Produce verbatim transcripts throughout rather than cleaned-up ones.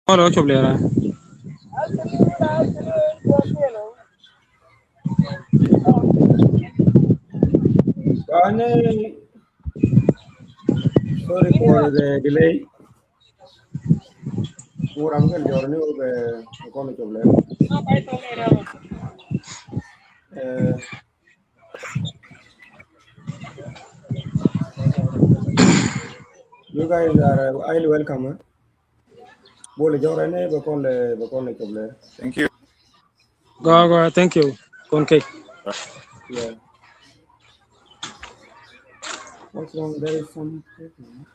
Ŋuɔ̱t ɔ cop lɛɛrä. Gani, sorry for the delay. Ŋuɔ̱t ram kɛn jɔr ni wä bɛ kɔn cop lɛɛrä. Eh, You guys are, uh, highly welcome, eh? Bole jɔrɛ ni bɛ kɔn lɛ, bɛ kɔn lɛ cop lɛ. Thank you. Go, go, thank you. Kɔn kɛ. Yeah. What's wrong? There is some problem.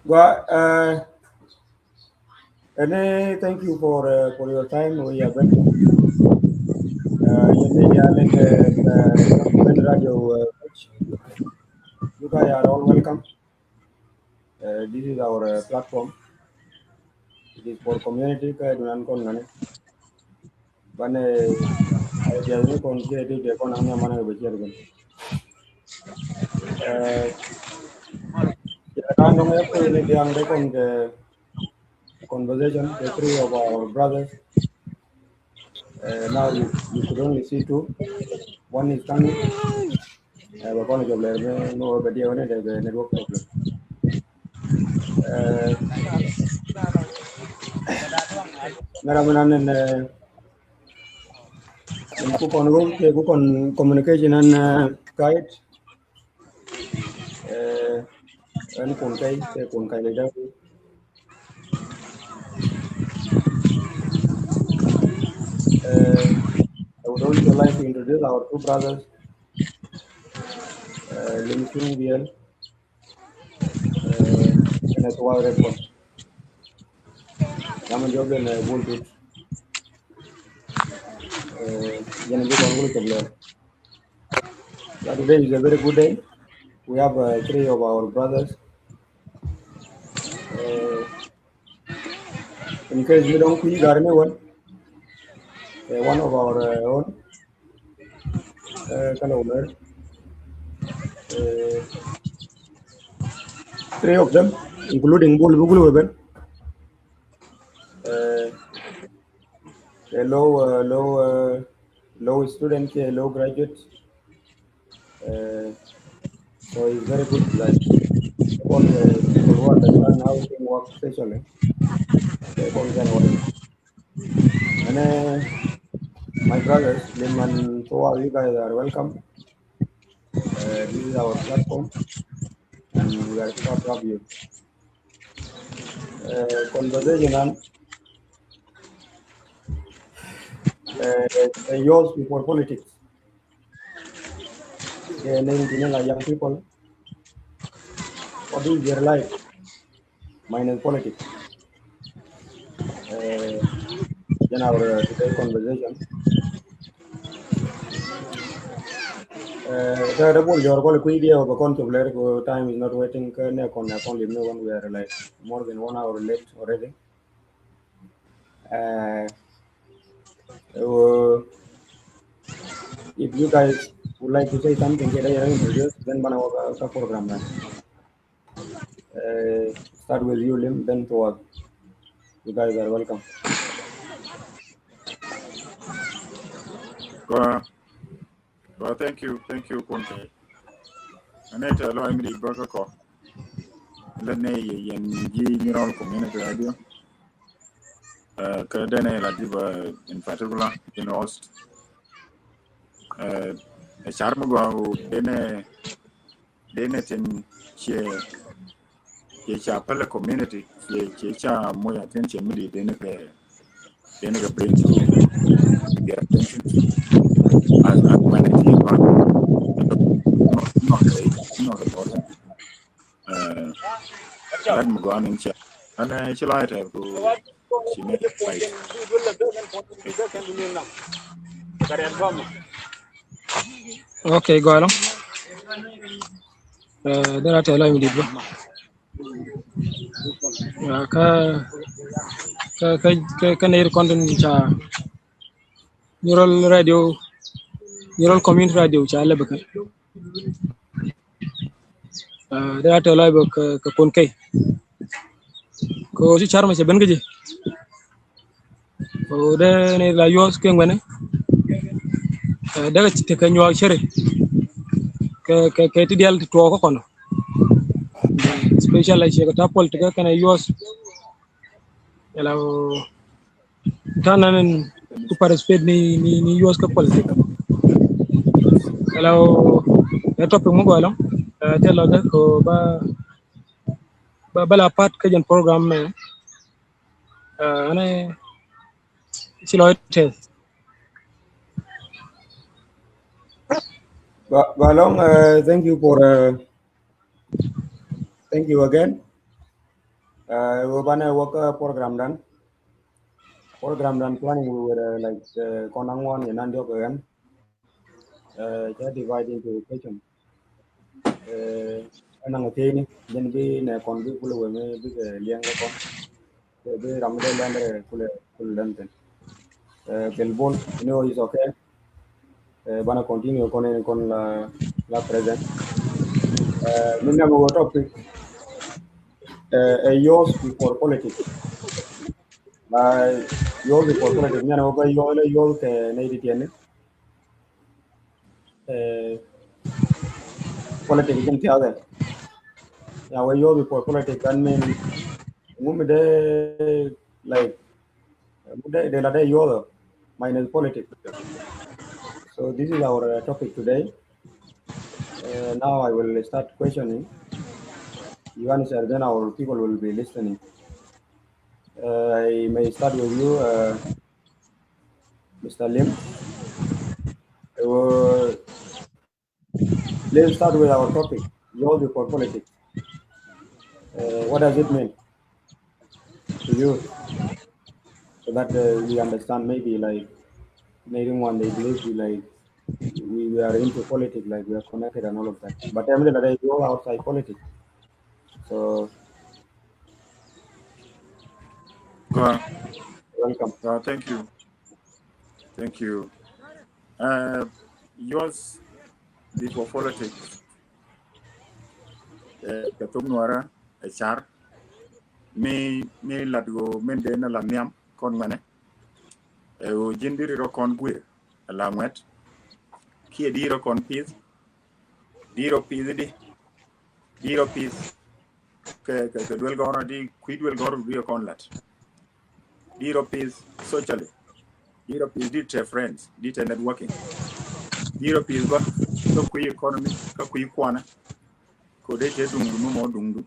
Gua, uh, and, uh, thank you for, uh, for your time. We have been, uh, you may, uh, like, uh, uh, radio, uh, you guys are all welcome. Uh, this is our, uh, platform. It is for community. Kɛ dunan kɔn ŋani. Banɛ, uh, ideas ni kɔn kɛ ti dee kɔn aŋa manɛ bɛ jɛr gɛn. Uh, ya kan dɔŋ ya kɔn ni diaŋ de kɔn kɛ conversation, the three of our brothers. Uh, now you, you could only see two. One is coming. Eh, bɛ kɔn jɔb lɛr mi mi wä bɛ diɛ wä ni dɛ bɛ network problem. Eh, mɛra mi nan ni, eh, ku kɔn wä kɛ ku kɔn communication an, eh, guide. Eh, ɛn kun kɛy kɛ kun kɛy lɛ dɛ. Eh, I would also like to introduce our two brothers, eh, Lim Tung Biel, eh, and as well Red One. Yaman jɔb den, eh, Bul Tut. Eh, yɛn bi kɔn wul kɛ blɛr. Yeah, today is a very good day. We have, uh, three of our brothers. Uh, in case you don't see Garne one, uh, one of our, uh, own, uh, Kalaumɛr. Uh, three of them, including Bul Bugulu even. Uh, a low, uh, low, uh, low student, a low graduate. Uh, so it's very good that all the people who understand how things work, especially, they all can work. And, uh, my brothers, Lim and Toa, you guys are welcome. Uh, this is our platform, and we are proud to have you. Uh, conversation and, uh, uh, yours before politics. Uh, name, you know, like, young people. What is their life minus politics? Uh, in our, uh, today conversation. Uh, the, the ball your call quick, yeah, but control, time is not waiting. Kɛ nɛ kɔn, nɛ kɔn lim ni when we are, like, more than one hour late already. Uh, uh, if you guys would like to say something, kɛ dee yɛn introduce, then banɛ wä kä program na. Uh, start with you, Lim, then Toa. You guys are welcome. Well, well, thank you, thank you, Kunte. Aneta lo mi di baka ko. Lɛ nɛ yɛ yɛn ji̱ Nyirol Community Radio. Uh, kä denɛ la ji̱ ba in particular in host. Uh, ɛ car mi gɔaa denɛ, denɛ tin ciɛ, ciɛ ca pɛlɛ community, ciɛ, ciɛ ca moc attention mi di denɛ kɛ, denɛ kɛ bring to their attention as, as humanity. Not, not, not important. Uh, that mi gɔaa ni cɛ. An, uh, ci la tɛ ku ci ne fight. Okay, go along. Ɛ, dee ra tɛth lɔc mi di̱t bä. Ɛ, kä, kä, kä, kä, kä nɛy ti kɔn tin ca Nyirol radio, Nyirol community radio ca lɛp kɛ. Ɛ, dee ra tɛth lɔc bä kɛ, kɛ kun kɛy. Kɛ ɣöö ci car mɛ cɛ ben kä ji̱. Kɛ ɣöö dee ni la yuɔth kɛ ŋuɛni. Ɛ, dee kɛ tekɛ nyuak ceri. Kɛ, kɛ, kɛ ti diaal ti tuɔɔk kä kɔn. Especially ciɛ kɛ ta̱a̱ politik kɛnɛ yuɔth. Yɛla ɣöö ta̱a̱ nan in ku participate ni, ni, ni yuɔth kä politik. Yɛla ɣöö ɛ topic mi gɔaa ɛlɔ̱ŋ. Ɛ, tɛth lɔc bä kɛ ɣöö ba, ba, ba la part kä jɛn program mɛ. Ɛ, ɛn ɛ ci lɔc tɛth. Ba, ba lɔŋ, ɛ, thank you for, ɛ, thank you again. Ɛ, wä banɛ wä kä program dan. Program dan planning we were, ɛ, like, ɛ, kɔn aŋuan yɛ nan diɔk ɛ ɣän. Ɛ, ca divide into question. Ɛ, ɛn naŋ ɛ thiecni, jɛn bi nɛ kɔn bi kulɛ wee mi bikɛ liɛŋ kä kɔn. Kɛ bi ram mi dee lɛn dee kulɛ, kulɛ lɛn thin. Ɛ, Bilbul, you know, is okay. Ɛ, banɛ continue kɔn in kɔn la, la present. Ɛ, mi nɛmɛ wä topic. Ɛ, ɛ, youth before politics. La youth before politics, nɛmɛ wä bä youth, la youth kɛ nɛy ti tiɛni. Ɛ, politik ji̱n thiathɛ. Ya wä youth before politik, that mean ŋu mi dee, like, ŋu dee, dee la dee youth minus politics. So this is our, uh, topic today. Uh, now I will start questioning. You answer, then our people will be listening. Uh, I may start with you, uh, Mister Lim. Uh, let's start with our topic, youth before politics. Uh, what does it mean to you? So that, uh, we understand, maybe, like, maybe one they believe we, like, we, we are into politics, like, we are connected and all of that. But at the end of the day, we all outside politics. So, uh, welcome. Uh, thank you. Thank you. Uh, youth before politics. Uh, kɛ thok Nuäärä, ɛ car mi, mi lat ɣöö min dee ni la nhiam kɔn ŋuɛnɛ. Ɛ ɣöö ji̱n diri rɔ kɔn guir ɛ la ŋuɛt. Kiɛ diri rɔ kɔn pith. Diri rɔ pith di. Diri rɔ pith kɛ, kɛ, kɛ duel gɔrä, di kui̱ duel gɔrä, diri rɔ kɔn lat. Diri rɔ pith socially. Diri rɔ pith, diri tɛ friends, diri tɛ networking. Diri rɔ pith bä kä kui̱ economy, kä kui̱ kuanä. Kɛ dee tɛ duŋdu mi mɔ duŋdu.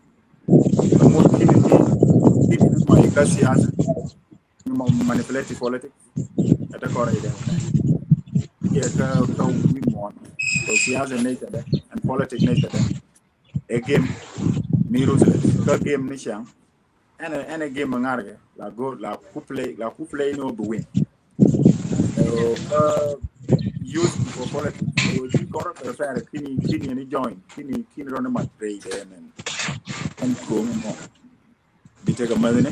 Mɔ kini ti, kini ti mɔ ikä siasa. Ni mɔ manipulative politics. Ɛ tɛ kɔrɛ idɛ. Yɛ kä, kä wi̱i̱ muɔ̱ɔ̱n. So siasa ni tɛ dɛ, and politics ni tɛ dɛ. Ɛ game mi ruthless. Kä game ni ciaŋ. Ɛn ɛ, ɛn ɛ game ŋa̱rkɛ la go̱o̱r, la ku play, la ku play ni wä bi win. Ɛ, kä youth before politics. Ɛ, ci kɔrɛ prefer kini, kini ni join, kini, kini rɔ ni mat rɛy dɛ mɛn. Ɛn ko̱o̱ŋ mɔ. Bi tekɛ mäthni,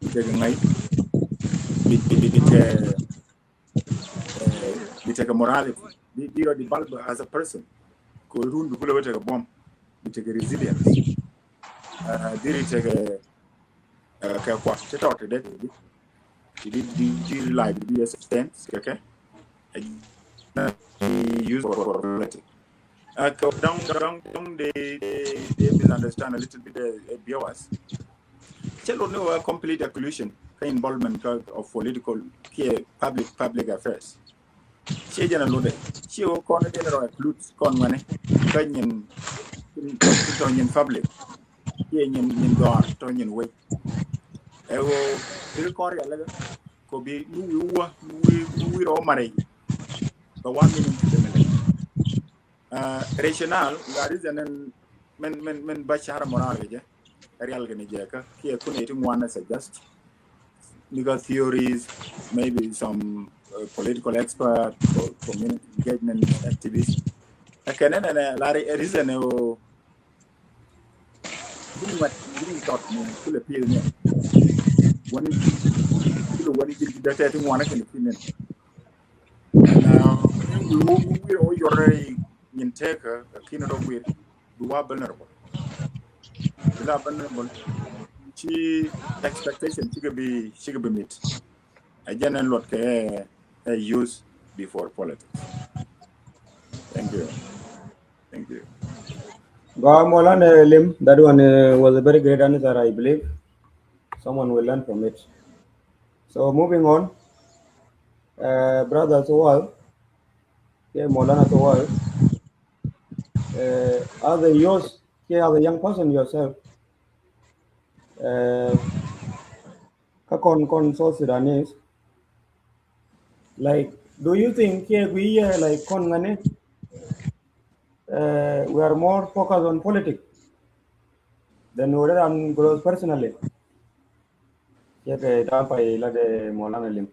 bi tekɛ ŋa̱c, bi, bi, bi, bi tekɛ, eh, bi tekɛ morality, bi, bi rɔ develop as a person. Kɛ run bi kulɛ wä tekɛ buɔ̱m, bi tekɛ resilience. Eh, diri tekɛ, eh, kɛ kuak ti tɔt ti dee ti di, ti di, di, di life bi a sustain kɛ kɛ. Use for politics. Uh, dɔŋ, dɔŋ, dɔŋ, they, they, they misunderstand a little bit, uh, uh, viewers. Cɛ lot ni wä complete exclusion kä involvement kä of political kiɛ public, public affairs. Ciɛ jɛn a lot dɛ. Ciɛ wä kɔn dee rɔ include kɔn ŋuɛni kä nyin, tɔ nyin public. Kiɛ nyin, nyin gɔ̱a̱r tɔ nyin wec. Ɛ ɣöö bi kɔn rialikä kɔ bi mi wi̱i̱ wä, mi wi̱i̱, mi wi̱i̱ rɔ marɛ. Bɛ wan mi nyin ti dee mi lɛ. Uh, rational, la reason in min, min, min ba car moral kɛ jɛ. Rial kɛ ni jɛ kä kiɛ kun iti ŋuan na suggest. Ni kä theories, maybe some, uh, political expert or community engagement activist. Ɛ kɛn nɛ nɛ la ri ɛ reason ɛ o. Bini mat bini tɔt ni kule pil ni. Wani kule wani jil jil dɛtɛ ti ŋuan ɛ kɛn pil ni. Ɛn wi wo wir o yɔr ɛ nyin tɛk ɛ kin rɔ wir. Bi wa vulnerable. Bi la vulnerable. Ci expectation ci kɛ bi ci kɛ bi meet. Ɛ jɛn ɛn luɔt kɛ ɛ use before politics. Thank you. Thank you. Gɔaa Molana Lim, that one uh, was a very great answer, I believe. Someone will learn from it. So moving on, uh, brother Sowal, okay, Molana Sowal, uh, as a youth, okay, as a young person yourself, uh, kä kɔn kɔn South Sudanese, like, do you think kiɛ gui yɛ, like, kɔn ŋani, uh, we are more focused on politics than we are on growth personally? Kiɛ kɛ dam pay la de Molana Lim.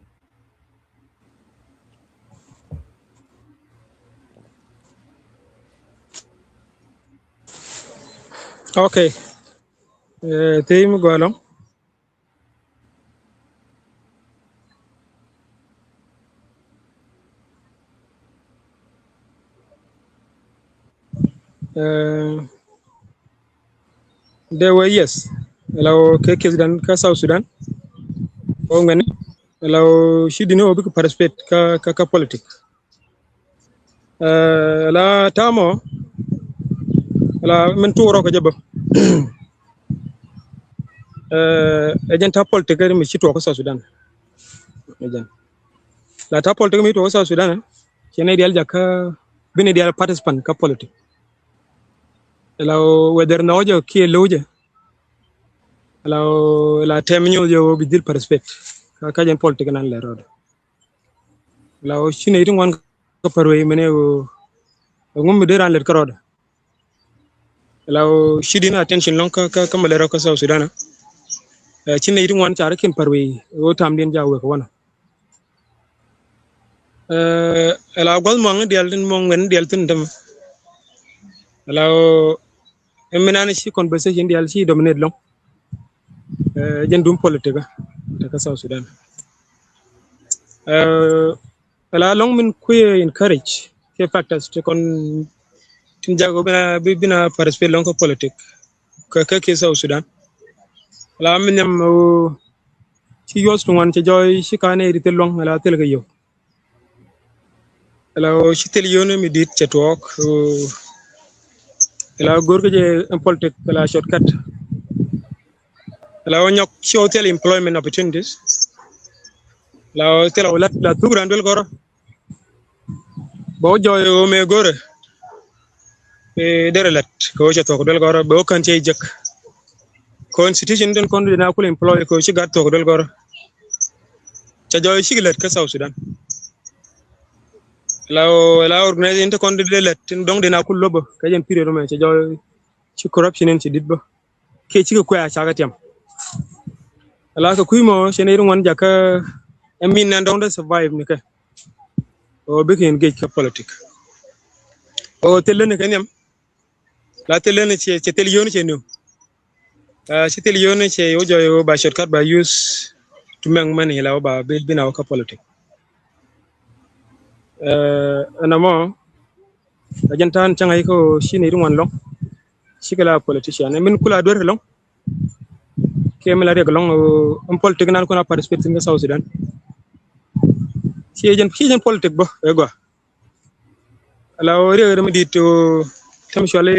Okay. Uh, theme go along. Uh, they were yes. Hello, kɛ case dan kä South Sudan. O ŋɛn. Hello, ci dini o bik participate kä kä kä politic. Uh, la tamɔ la min tuurɔ kä jɛ bä. Uh, ɛ jɛn ta politic mi ci tuɔk kä South Sudan. Ɛ jɛn. La ta politik mi tuɔk South Sudan, ci ni dial jakä, bi ni dial participant kä politik. La whether nɔ jɛ kiɛ low jɛ. La, la tɛm nyuth jɛ bi dhil participate kä, kä jɛn politik nan lɛ rɔɔdɛ. La ci ni ti ŋuan kä pär wei mene ŋum mi dee ran lɛt kä rɔɔdɛ. La ci din attention lɔŋ kä, kä, kä malɛrɔ kä South Sudan. Eh, ci nɛy ti ŋuan car kin pär wei ɣöö tam din ja wek wanɔ. Eh, la guath muaŋ diɛl tin muaŋ ŋuɛn diɛl tin däm. La ɣöö min an ci conversation diɛl ci dominate lɔŋ. Eh, jɛn dum politik kä, kä South Sudan. Eh, Ala lɔŋ min kui̱ encourage kɛ factors ti kɔn tin jago bina, bi-, bina participate lɔŋ kä politik kä, kä, kä South Sudan. Ala min yam o ci yuɔth tuŋuan cɛ jɔy ci kanɛ ri thil luɔŋ ala thil kɛ yio̱w. Ala o ci thil yio̱w ni mi dit cɛ tuɔɔk o ala go̱r kä jɛ in politik ala shortcut. La wä nyɔk ci wä thil employment opportunities. La wä thil wä lat la thuk ran duel gɔrɔ. Bä wä jɔy wä me gɔrɔ. Ee, derɛ lat kɛ wä cɛ thuɔk duel gɔrɔ bɛ wä kän cɛ jek. Constitution tin kɔn dina kul employ kɛ wä ci gat thuɔk duel gɔrɔ. Cɛ jɔy cik lat kä South Sudan. La wä, la organization tin kɔn dina lat tin dɔŋ dina kul lobä kɛ jɛn period mɛ cɛ jɔy ci corruption in ci dit bä. Kiɛ cikɛ kuɛ a cakɛ tiam. Ala kɛ kui̱ mɔ cɛ nɛy ti ŋuan jakä ɛ min nɛn dɔ̱ŋ dee survive ni kɛ. O bikɛ engage kä politik. O thil leni kɛ nhiam. La thil leni cɛ, cɛ thil yio̱ni cɛ niw. Ci thil yio̱ni cɛ wä jɔy wä ba shortcut ba use to make money la wä ba bi, bi na wä kä politik. Ɛn amɔ a jɛn ta̱a̱n cäŋ a yi kä ci nɛy ti ŋuan lɔŋ. Cikɛ la politician ɛ min kula duer kɛ lɔŋ. Kiɛ min la riɛk lɔŋ ɛn politik nan kuna participate thi̱n kä South Sudan. Ci jɛn, ci jɛn politik bä ɛ gɔaa. Ala ɣöö riɛk ri mi di̱i̱t ɣöö tämɛ cuali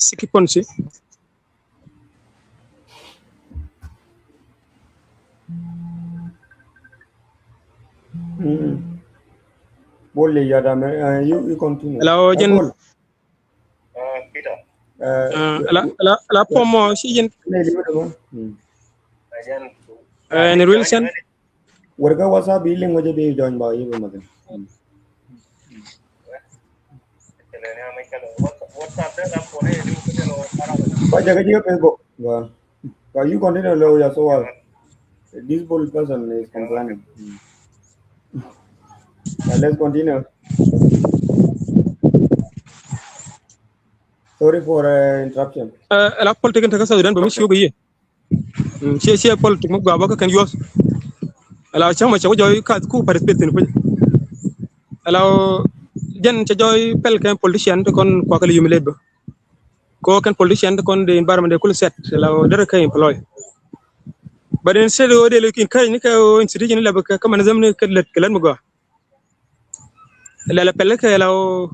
siki ponsi. Bol le yada mɛ, you, you continue. Ala ɣöö jɛn. Ala, ala, ala pɔmɔ si jɛn. Ni real sen. Wɛrɛ kä WhatsApp yi link wä jɛ bi join ba yi bi ma thin. Ba jɛ kä ji̱ kä Facebook. Ba. Ba, you continue lo ya so wa. This bold person is complaining. Let's continue. Sorry for uh, interruption. Ɛ la politik in te kä South Sudan bɛ mi ciok iye. Ciɛ ciɛ politik mi gɔaa bä kä kɛn yuɔth. Ɛ la cäŋ mɔ cɛ wä jɔy kath ku participate thin puc. Ɛ la jɛn cɛ jɔy pɛl kɛn politician ti kɔn kuakä li humiliate bä. Ko kɛn politician ti kɔn de environment de kul set. Ɛ la derɛ kɛ employ. But instead o de lekin kɛc ni kɛ o institution ni lɛ bä kɛ kɛ manazam ni kɛ lät kɛ lät mi gɔaa. Lɛl pɛl kɛ la o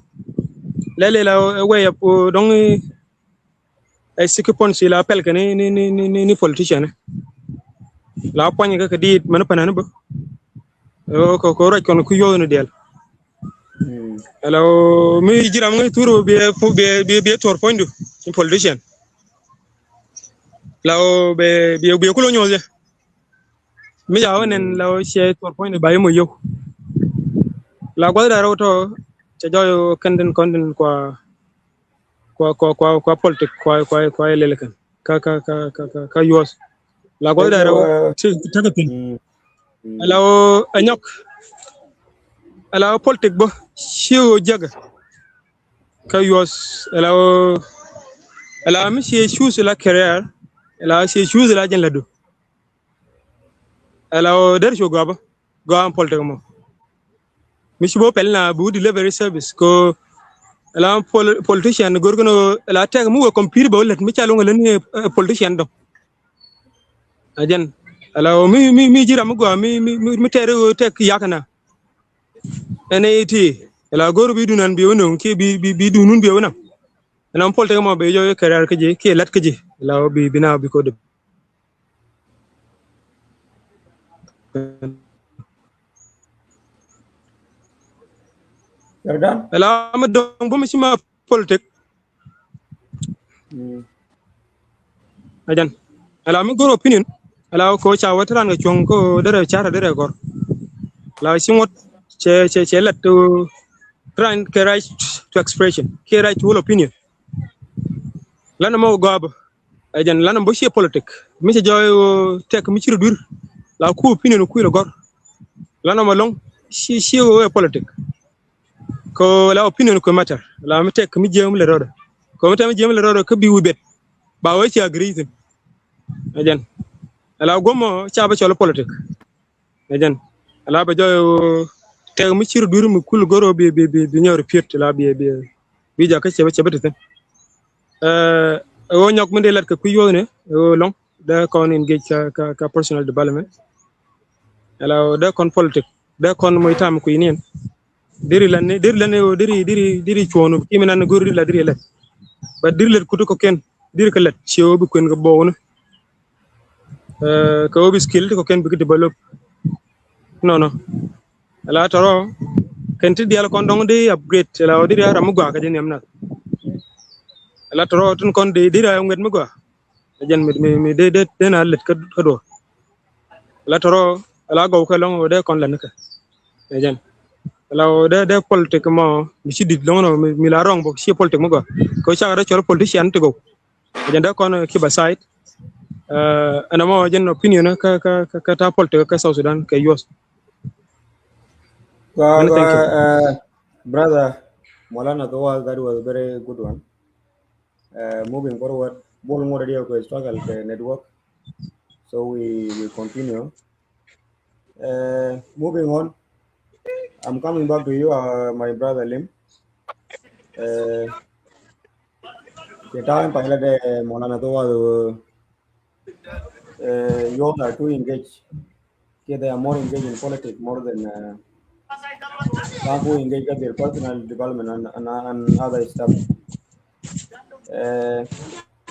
lɛl la o wɛy a po dɔŋ. Ɛ siki pɔn si la pɛl kɛ ni ni ni ni ni politician. La puany kɛ kɛ dit mɛn pɛn ni bä. Ko ko ruac kɔn ku yoth ni diɛl. Ɛ la o mi jiram ŋäc thur bi bi bi bi tuɔr puɔnydu ni politician. La o bɛ bi bi kulo nyoth jɛ. Mi ca wä nɛn la wä ciɛ tuɔr puɔ̱nyni ba yɛ mɔ yio̱w. La gua̱th da̱rä wä tɔ cɛ jɔɔy wä kɛn tin kɔn tin kua kua kua kua kua politik kua kua kua yɛ lɛl kɛn ka ka ka ka ka ka yuɔth. La gua̱th da̱rä wä ci tekɛ thin. La wä ɛ nyɔk. La wä politik bä ci wä jiäkɛ ka yuɔth. La wä la mi ciɛ cuuth la career. La ciɛ cuuth la jɛn la du. Ɛ la ɣöö der cu gɔaa bä gɔaa politik mɔ. Mi ci bä pɛl na bi wä delivery service ko ɛ la politician go̱r kɛn ɣöö ɛ la tɛk mi wä compete bä wä lät mi ca luŋ ɛ lät ni politician dɔ̱ŋ. A jɛn ɛ la ɣöö mi mi mi ji̱ ram mi gɔaa mi mi mi tɛɛr ɣöö tɛk yak na. Ɛn ɛ ti ɛ la go̱r bi dun ɛn bi wä nöŋ kiɛ bi bi bi dun wun bi wä naŋ. Ɛn ɛ politik mɔ bi jɔ kɛ rɛɛr kä ji̱ kiɛ lät kä ji̱ ɛ la ɣöö bi bi na bi ko dep. Ɛ la mi dɔ̱ŋ bä mi ci ma politik. Ɛ jɛn ɛ la mi go̱r opinion. Ɛ la ko ca wä ti ran kɛ cuɔ̱ŋ ko derɛ car derɛ gɔr. La ci ŋuɔ̱t cɛ cɛ cɛ lɛt ti ran kɛ right to expression kiɛ right to all opinion. Lɛn ɛmɔ gɔaa bä. Ɛ jɛn lan ɛmɔ bä ciɛ politik mi cɛ jɔɔy ɣöö tɛk mi ci rɔ duir la ku opinion kui̱ lɔ gɔr. Lan ɛmɔ lɔŋ ci ci ɣöö ɛ politik. Kɛ ɣöö la opinion kui̱ matter la mi tɛk mi jiääk mi lɛ rɔɔdɛ kɛ ɣöö mi tɛk mi jiääk mi lɛ rɔɔdɛ kä bi wi̱i̱ bet ba ɣöö ci agree thin. Ɛ jɛn ɛ la guɔ̱mɔ ca bä cɔl politik. Ɛ jɛn ala bɛ jɔy tɛk mi cir duir mi kul goro bi bi bi bi nyɔr piet la bi bi bi jakä cɛ bɛ cɛ bɛ ti thin. Ɛ ɣöö nyɔk mi dee lat kɛ kui̱ yuɔthni ɛ ɣöö lɔŋ dee kɔn engage ka ka ka personal development. Ala dee kɔn politik dee kɔn moc tam kui̱ niɛn. Diri lani diri lani diri diri diri cuɔnu kimi nan gori la diri lani. But diri lani kutu kɔken diri kɛ lani cio bi kuen kɛ bɔwni. Kɛ ɣöö bi skill ti kɔken bikɛ develop. Nɔnɔ ala tɔrɔ kɛn ti dial kɔn dɔŋ di upgrade ala ɣöö diri a ram mi gɔaa kɛ jɛ niɛm nath. Ala tɔrɔ tin kɔn di diri a ŋuet mi gɔaa. Jɛn mi mi mi de de de na lɛt kä kä duɔ̱ɔ̱r. La tɔrɔ la gɔw kɛ lɔŋ wä dee kɔn lɛn kɛ. Jɛn la wä dee dee politik mɔ mi ci dit lɔŋ nɔ mi la rɔŋ bɔ ci politik mɔ gɔ kɛ cak dee cɔl politician ti gɔw. Jɛn dee kɔn keep aside. Ɛn mɔ jɛn opinion kä kä kä ta politik kä South Sudan kɛ yuɔth. Gɔ gɔ brother Molana Thowal, that was a very good one. Uh, moving forward, bol ŋuɔt radio kɛ struggle kɛ network, so we we continue. Uh, moving on, I'm coming back to you, uh, my brother Lim. Uh, the time pilot, uh, Molana Thowal, uh, uh, you all are too engaged. Okay, they are more engaged in politics more than uh, people who engage with their personal development and, and, and other stuff. Uh,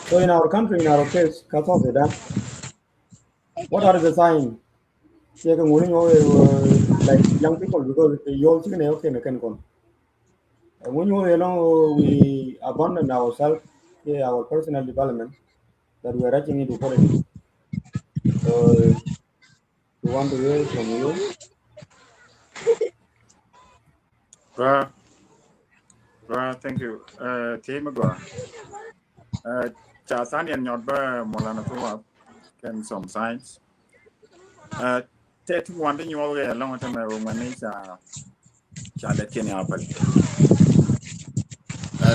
so in our country, in our case, kä South Sudan, what are the signs? Cɛ kɛ ŋuni nyuɔk like young people because the yol cikɛ ne okay ne kɛn kɔn. Ŋuni nyuɔk yɛ lɔŋ we abandon ourselves, yeah, our personal development that we are rushing into politics. So we want to hear from you. Bra, bra, thank you. Uh, team gua. Uh, ca sani an nyɔt ba Molana Thowal kɛn some signs. Uh, tɛ ti wan ti nyuɔl kɛ lɔŋ tɛ mɛ wä mani ca ca lɛ tiɛn ya pal.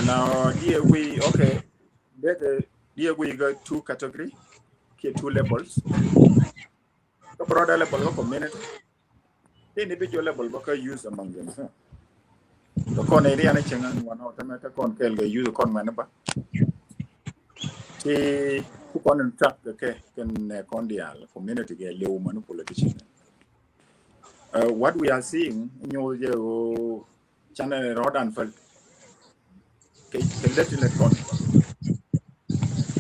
Now, diɛ wi̱i̱, okay. Diɛ, diɛ wi̱i̱ kä two category kiɛ two levels. Kä broader level kä community. Ti individual level bä kä youth among themselves. Kä kɔn area ni cieŋ an wanɔ tämɛ kä kɔn kɛɛl kɛ youth kɔn mɛn bä. Ti ku kɔn in track kɛ kɛ kɛn nɛ kɔn diaal community kɛ liw mɛn politician. Uh, what we are seeing, nyuuth jɛ o canɛ rɔɔdan päl. Kɛ, kɛ lät ti lät kɔn.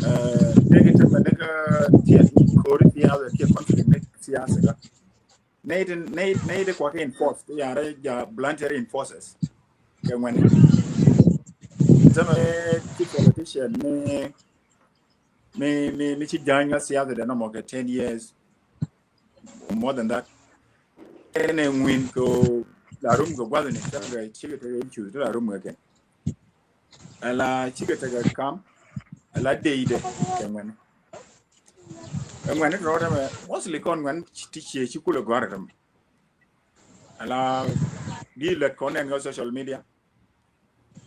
Uh, dee kɛ tämɛ ni kä tiɛ kori siasa kiɛ conflict ni siasa ka. Nɛy ti, nɛy, nɛy ti kua kɛ enforce, ti yarɛ ja bluntly enforces. Kɛ ŋuɛni. Tämɛ ti politician ni, mi, mi, mi ci ja̱a̱ny kä siasa dɛ nɔmɔ kɛ ten years. More than that. Ɛn ɛ ŋuin kɛ la rum kɛ gua̱th ni kɛ cikɛ tekɛ issues ti la rum kɛ kɛn. Ala cikɛ tekɛ kam, ala dey dɛ kɛ ŋuɛni. Ɛ ŋuɛni kɛ rɔɔdɛ mɛ, mostly kɔn ŋuɛni ti cie ci kulɛ gɔ̱a̱r dɛ mɛ. Ala di lɛt kɔn ɛn kɛ social media.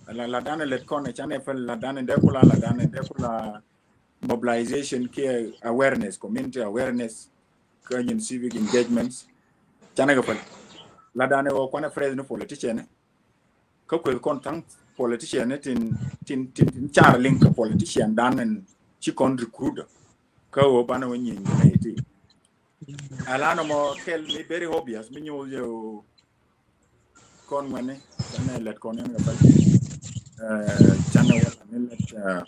La, la danɛ lɛt kɔn ɛ canɛ päl la danɛ dee kula, la danɛ dee kula mobilization kiɛ awareness, community awareness, kä nyin civic engagements. Canɛ kɛ päl. La danɛ wä kuanɛ president politician. Kä kuɛ kɔn thaŋ politician tin, tin, tin, tin car liŋ kä politician danɛ ci kɔn recruiter. Kä wä banɛ wä nyin nyin iti. Ala nɔmɔ kɛl mi very obvious mi nyuuth jɛ o kɔn ŋuɛni canɛ lɛt kɔn in kɛ pɛl. Eh, canɛ wala mi lɛt, eh,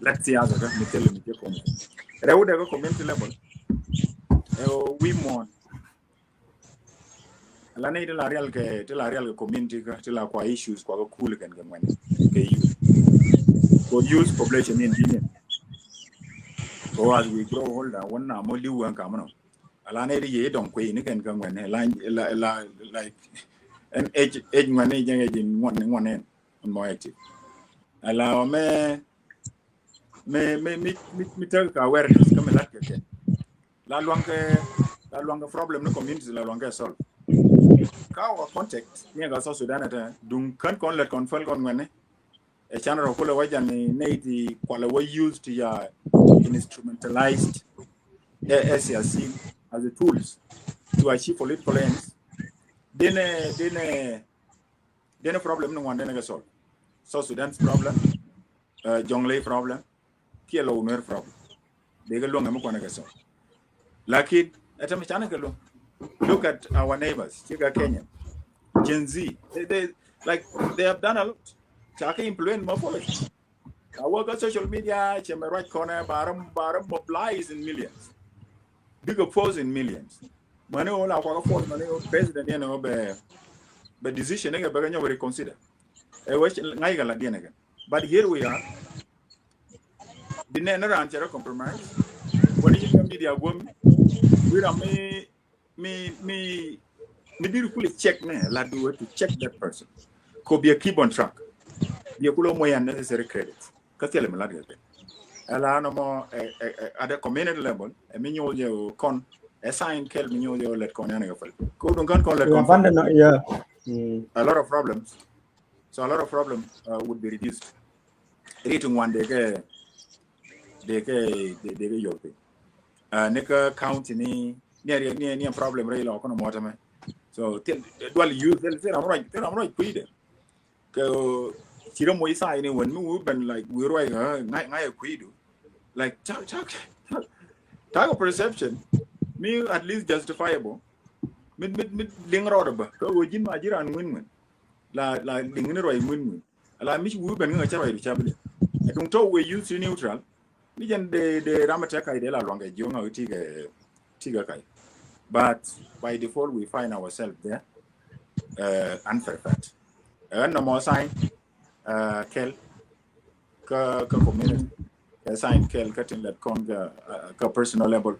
lɛt siasa kä mi kɛl mi jɛ kɔn. Rɛw dɛ kä community level. Ɛ o wi̱i̱ muɔ̱ɔ̱n. Ala ni ti la rial kɛ, ti la rial kɛ community kä, ti la kua issues kua kɛ cool kɛn kɛ ŋuɛni kɛ youth. Kɛ youth population in dini. Kɛ as we grow older, wun na mɔ liw wɛn kamɛ nɔ. Ala nɛ di yɛ dɔŋ kuey ni kɛn kä ŋuɛn la, la, la, like, ɛn age, age ŋuɛn ni jɛŋ age ŋuɛn ni ŋuɛn ni mɔ active. Ala mɛ, mɛ, mɛ, mi, mi, mi tɛk ka awareness kä mi lat kɛ kɛ. La luaŋ kɛ, la luaŋ kɛ problem ni community la luaŋ kɛ solve. Ka wä context ni ka South Sudan ata duŋ kän kɔn lɛt kɔn fäl kɔn ŋuɛn ni. Ɛ canɛ rɔ kulɛ wä jan ni nɛy ti kualɛ wä used to ya instrumentalized ɛ, ɛ siasin as a tools to achieve political ends. Denɛ, denɛ, denɛ problem ni ŋuan denɛ kɛ solve. South Sudan's problem, uh, Jonglei problem, kiɛ lɔ Nuer problem. Dee kɛ luɔŋ ɛmɛ kuanɛ kɛ solve. Lakin, ɛ tämɛ canɛ kɛ luɔŋ. Look at our neighbors, cikɛ Kenya, Gen Z. They, they, like, they have done a lot. Ca kɛ influence mɔ policy. Ka wä kä social media cɛ mɛ ruac kɔnɛ ba rɛ, ba rɛ mobilize in millions. Big a force in millions. Mani wä la kua kä force mani wä president yɛn wä bɛ, bɛ decision ni kɛ bɛ kɛ nyɔk reconsider. Ɛ wä ŋa̱c kɛ la diɛn kɛ. But here we are. Di nɛ ni ran cɛ rɛ compromise. Wä ni ci media guɔm. Wi ram mi mi, mi, mi bi ri kulɛ check ni la du to check that person. Ko bi a keep on track. Bi a kulɛ mɔ ya necessary credit. Kä thilɛ mi lat kɛ kɛ. Ala nɔmɔ, ɛ, ɛ, ɛ, at the community level, ɛ mi nyuuth jɛ kɔn, ɛ sign kɛl mi nyuuth jɛ lɛt kɔn yan kɛ fɛl. Ko duŋ kän kɔn lɛt kɔn fɛl. Yeah. Mm. A lot of problems. So a lot of problems, uh, would be reduced. Ri ti ŋuan dee kɛ, dee kɛ, dee, dee kɛ yɔl piny. Uh, ni kä county ni, ni a, ni a, ni a problem rɛy lɔ kɔnɔ mɔtɛ mɛ. So thil dual youth, thil, thil ram rɔy, thil ram rɔy kui̱dɛ. Kɛ ci rɛ moc sign ni wän mi wi ben, like, wi rɔy ŋa̱, ŋa̱, ŋa̱ yɛ kui̱du. Like, tak, tak, tak, tak a perception mi at least justifiable. Mi, mi, mi liŋ rɔɔdɛ bä. Kä wä ji̱n ma ji̱ ran ŋuin ŋuin. La, la liŋ ni rɔy ŋuin ŋuin. Ala mi ci wuu ben ŋäŋ a cä ruacdu ca bi lɛ. Ɛ duŋ tɔ̱ wëë youth ti neutral. Mi jɛn dee, dee ram a tɛk kac dee la luaŋ kɛ jiɔŋ a ti kɛ, ti kɛ kac. But by default we find ourselves there, uh, unprepared. Ɛ ɣän nɔmɔ sign, uh, kɛl kä, kä community. Ɛ sign kɛl kä tin lɛt kɔn kä, uh, kä personal level.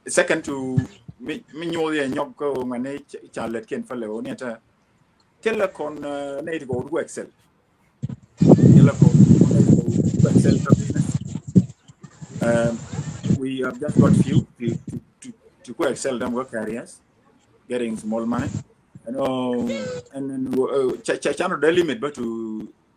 Second to mi, mi nyuuth yɛ nyɔk kä ɣöö ŋuɛni ca, ca lɛt kiɛn fäl ɛ ɣöö ni ɛ tɛ Thilɛ kɔn, uh, nɛy ti kɔn wut ku excel. Thilɛ kɔn nɛy ti kɔn wut ku excel kä business. Um, we have just got few ti, ti, ti, ti ku excel däm kä careers, getting small money. And, uh, and, and, uh, ca, ca, ca nɔ dee limit bä to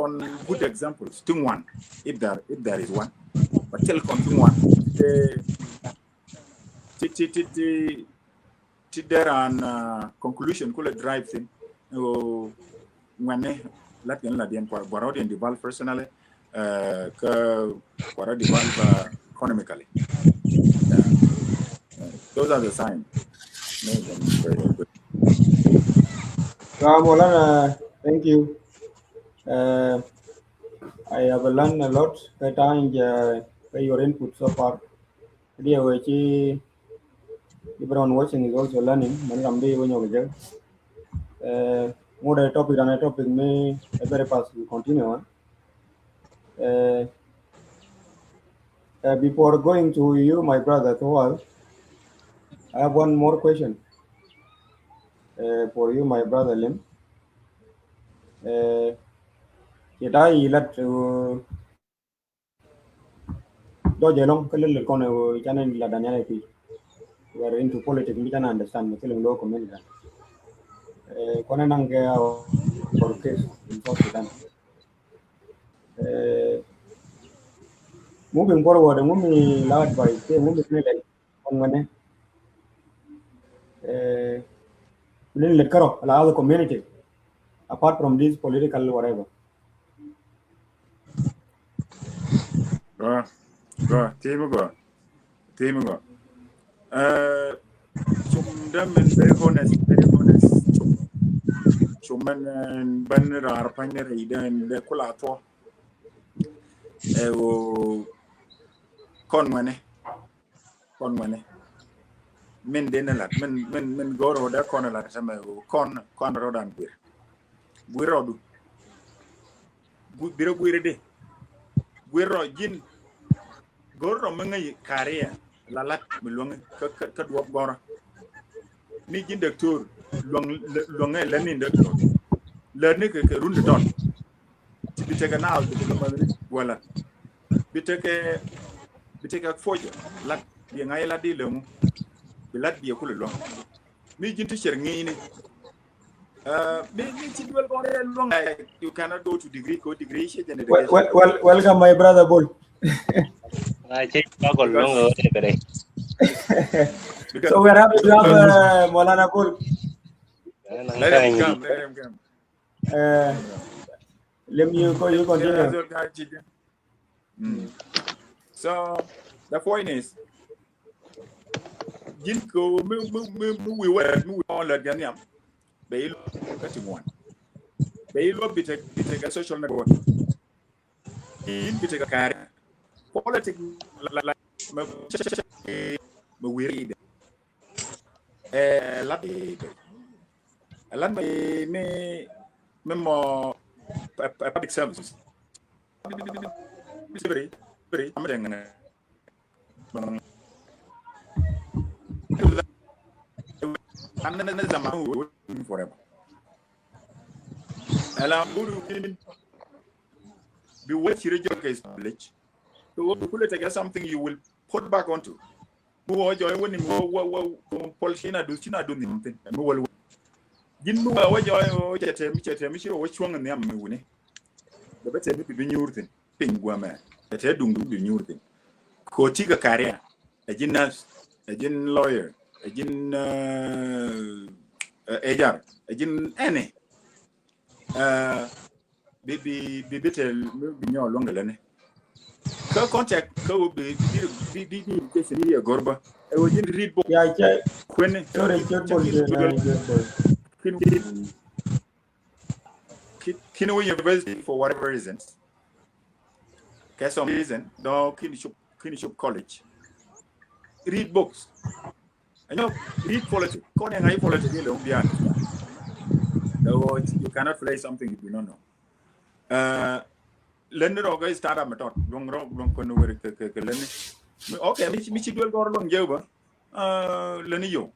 kɔn good examples ti ŋuan, if there, if there is one. But thil kɔn ti ŋuan ti, ti, ti, ti, ti, ti dee raan, uh, conclusion kulɛ drive thin. Ŋuɛni lat kɛn la diɛn kua, kua rɔɔdiɛn develop personally, uh, kä kua rɔ develop, uh, economically. Yeah. Uh, those are the signs. No, no, no, no, no. Well, Maulana, thank you. Uh, I have learned a lot. Kä ta̱a̱ in jɛ, kä your input so far. Diɛ wee ci everyone watching is also learning. Mɛn ram di wee nyɔk jɛ. Uh, ŋut ɛ topic dan ɛ topic mi ɛ very fast we continue, huh? Uh, uh, before going to you, my brother Thowal, I have one more question, uh, for you, my brother Lim. Uh, yɛ ta̱a̱ yi lat, uh, dɔ̱ jɛ lɔŋ kä lil kɔn, uh, canɛ lat dan yɛn ɛ pi. We are into politics, mi canɛ understand mi thil in local community. Uh, kɔnɛ naŋ kɛ our case in South Sudan. Eh, moving forward, ŋu mi la advice, eh, ŋu mi ni lɛl kɔn ŋuɛnɛ, eh, ni lɛl kärɔ la other community, apart from this political whatever. Gɔ, gɔ, timi gɔ. Timi gɔ. Eh, cum dee min very honest, very honest. Cum, cum min, eh, ben raar pany ni rɛy dee, dee kula tuɔ. Eh, o, kɔn ŋuɛni. Kɔn ŋuɛni. Min dee ni lat, min, min, min gɔr o dee kɔn lat, tɛmɛ o, kɔn, kɔn rɔ dan guir. Guir rɔ du. Gu-, birɛ guir di. Guir rɔ ji̱n. Go̱r rɔ mi ŋäc career la lat mi luäŋi kä, kä, kä duɔp gɔrä. Mi ji̱n doctor luäŋ, luäŋɛ lät ni doctor. Lät ni kɛ, kɛ run di dɔn. Ti bi tekɛ naath bi tekɛ mathri wala. Bi tekɛ, bi tekɛ forger lat bi ŋa̱c lat di lɛŋu. Bi lat bi kulɛ luäŋ. Mi ji̱n teacher ŋi̱i̱ni. Uh, mi, mi ci duel kɔn rɛl luɔŋ, like, you cannot go to degree, ko degree ci jɛn. Well, well, well, welcome, my brother Bol. Ŋa cɛ ba gɔl luɔŋ o de bere. So we are happy to have, uh, Maulana Bol. Let him come, let him come. Uh, let me, you, you continue. Mm. So the point is, ji̱n ko mi, mi, mi, mi wi̱i̱ wä, mi wi̱i̱ wä lät jɛ nhiam. Bɛ i̱ luɔp kä ti ŋuan. Bɛ i̱ luɔp bi tekɛ, bi tekɛ social network. Ji̱n bi tekɛ kari. Politic la, la, la, mɛ, mɛ wi̱i̱ ri dɛ. Eh, lat i̱ dɛ. Lat mi, mi, mi mɔ, pu-, pu-, public services. Bisi biri, biri, am dɛŋ nɛ. An nɛ, nɛ zaman waiting forever. Ala buru kin bi wet ci rɛ jɔk kɛ establish. So kulɛ tekɛ something you will put back onto. Mi wä jɔɔy wä ni mi wä, wä, wä, wä pɔl ci na duth, ci na duth ni mi thin. Mi wä, wä. Ji̱n mi wä, wä jɔɔy wä cɛ tɛm, cɛ tɛm, ci wä cuɔ̱ŋ ni am mi wuni. Bɛ bɛ tɛm bi bi nyuur thin. Piny guamɛ. Cɛ tɛ duŋ duŋ bi nyuur thin. Ko ti kɛ career. Ɛ ji̱n nurse, ɛ ji̱n lawyer, ɛ ji̱n, eh, eh, H R, ɛ ji̱n any. Eh, bi, bi, bi, bi te, bi, bi nyɔ luɔŋ lɛ ni. Kä contact, kä wä bi, bi, bi, bi, bi, bi, bi, bi, bi, gor ba. Ɛ wä ji̱n read book. Ya, cɛ. Kuɛn. Sorry, cɛ bol, cɛ bol. Kin, kin, kin wä university for whatever reasons. Kɛ some reason, dɔ kin cop, kin cop college. Read books. Ɛnyɔ, read politics. Kɔn ɛŋa i politics ilɛ wun bian. You cannot play something you do not know. Uh, lɛn ni rɔ kɛ start up mi tɔt. Luɔŋ rɔ, luɔŋ kɔn weri kɛ, kɛ, kɛ lɛn ni. Mi, okay, mi, mi ci duel gɔr luɔŋ jɛ ba. Uh, lɛn ni yo.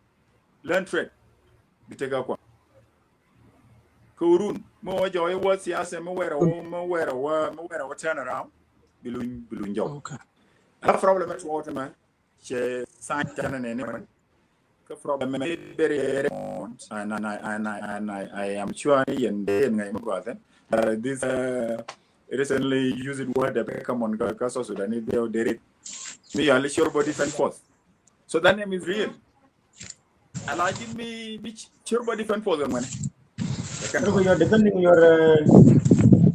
Learn trade. Bi tek a kua. Kɛ wä run. Mi wä jɔɔy wä siasa, mi wɛrɛ wä, mi wɛrɛ wä, mi wɛrɛ wä turn around. Bi luny, bi luny jɔw. Okay. A problem mɛ tuɔɔk ti mɛ cɛ sign canɛ nɛ ni mɛ. Kä problem mɛ very, very important. And, and, I, and, I, and I, I am sure ni yɛn dee yɛn ŋa̱c mɛ gɔaa then. Uh, this uh, recently used word that come on kä South Sudan ni dee dee rit. Mi yɛ li sure body defend force. So that name is real. Ala ji̱n mi mi sure body defend force ŋuɛnɛ. Look, you're defending your uh,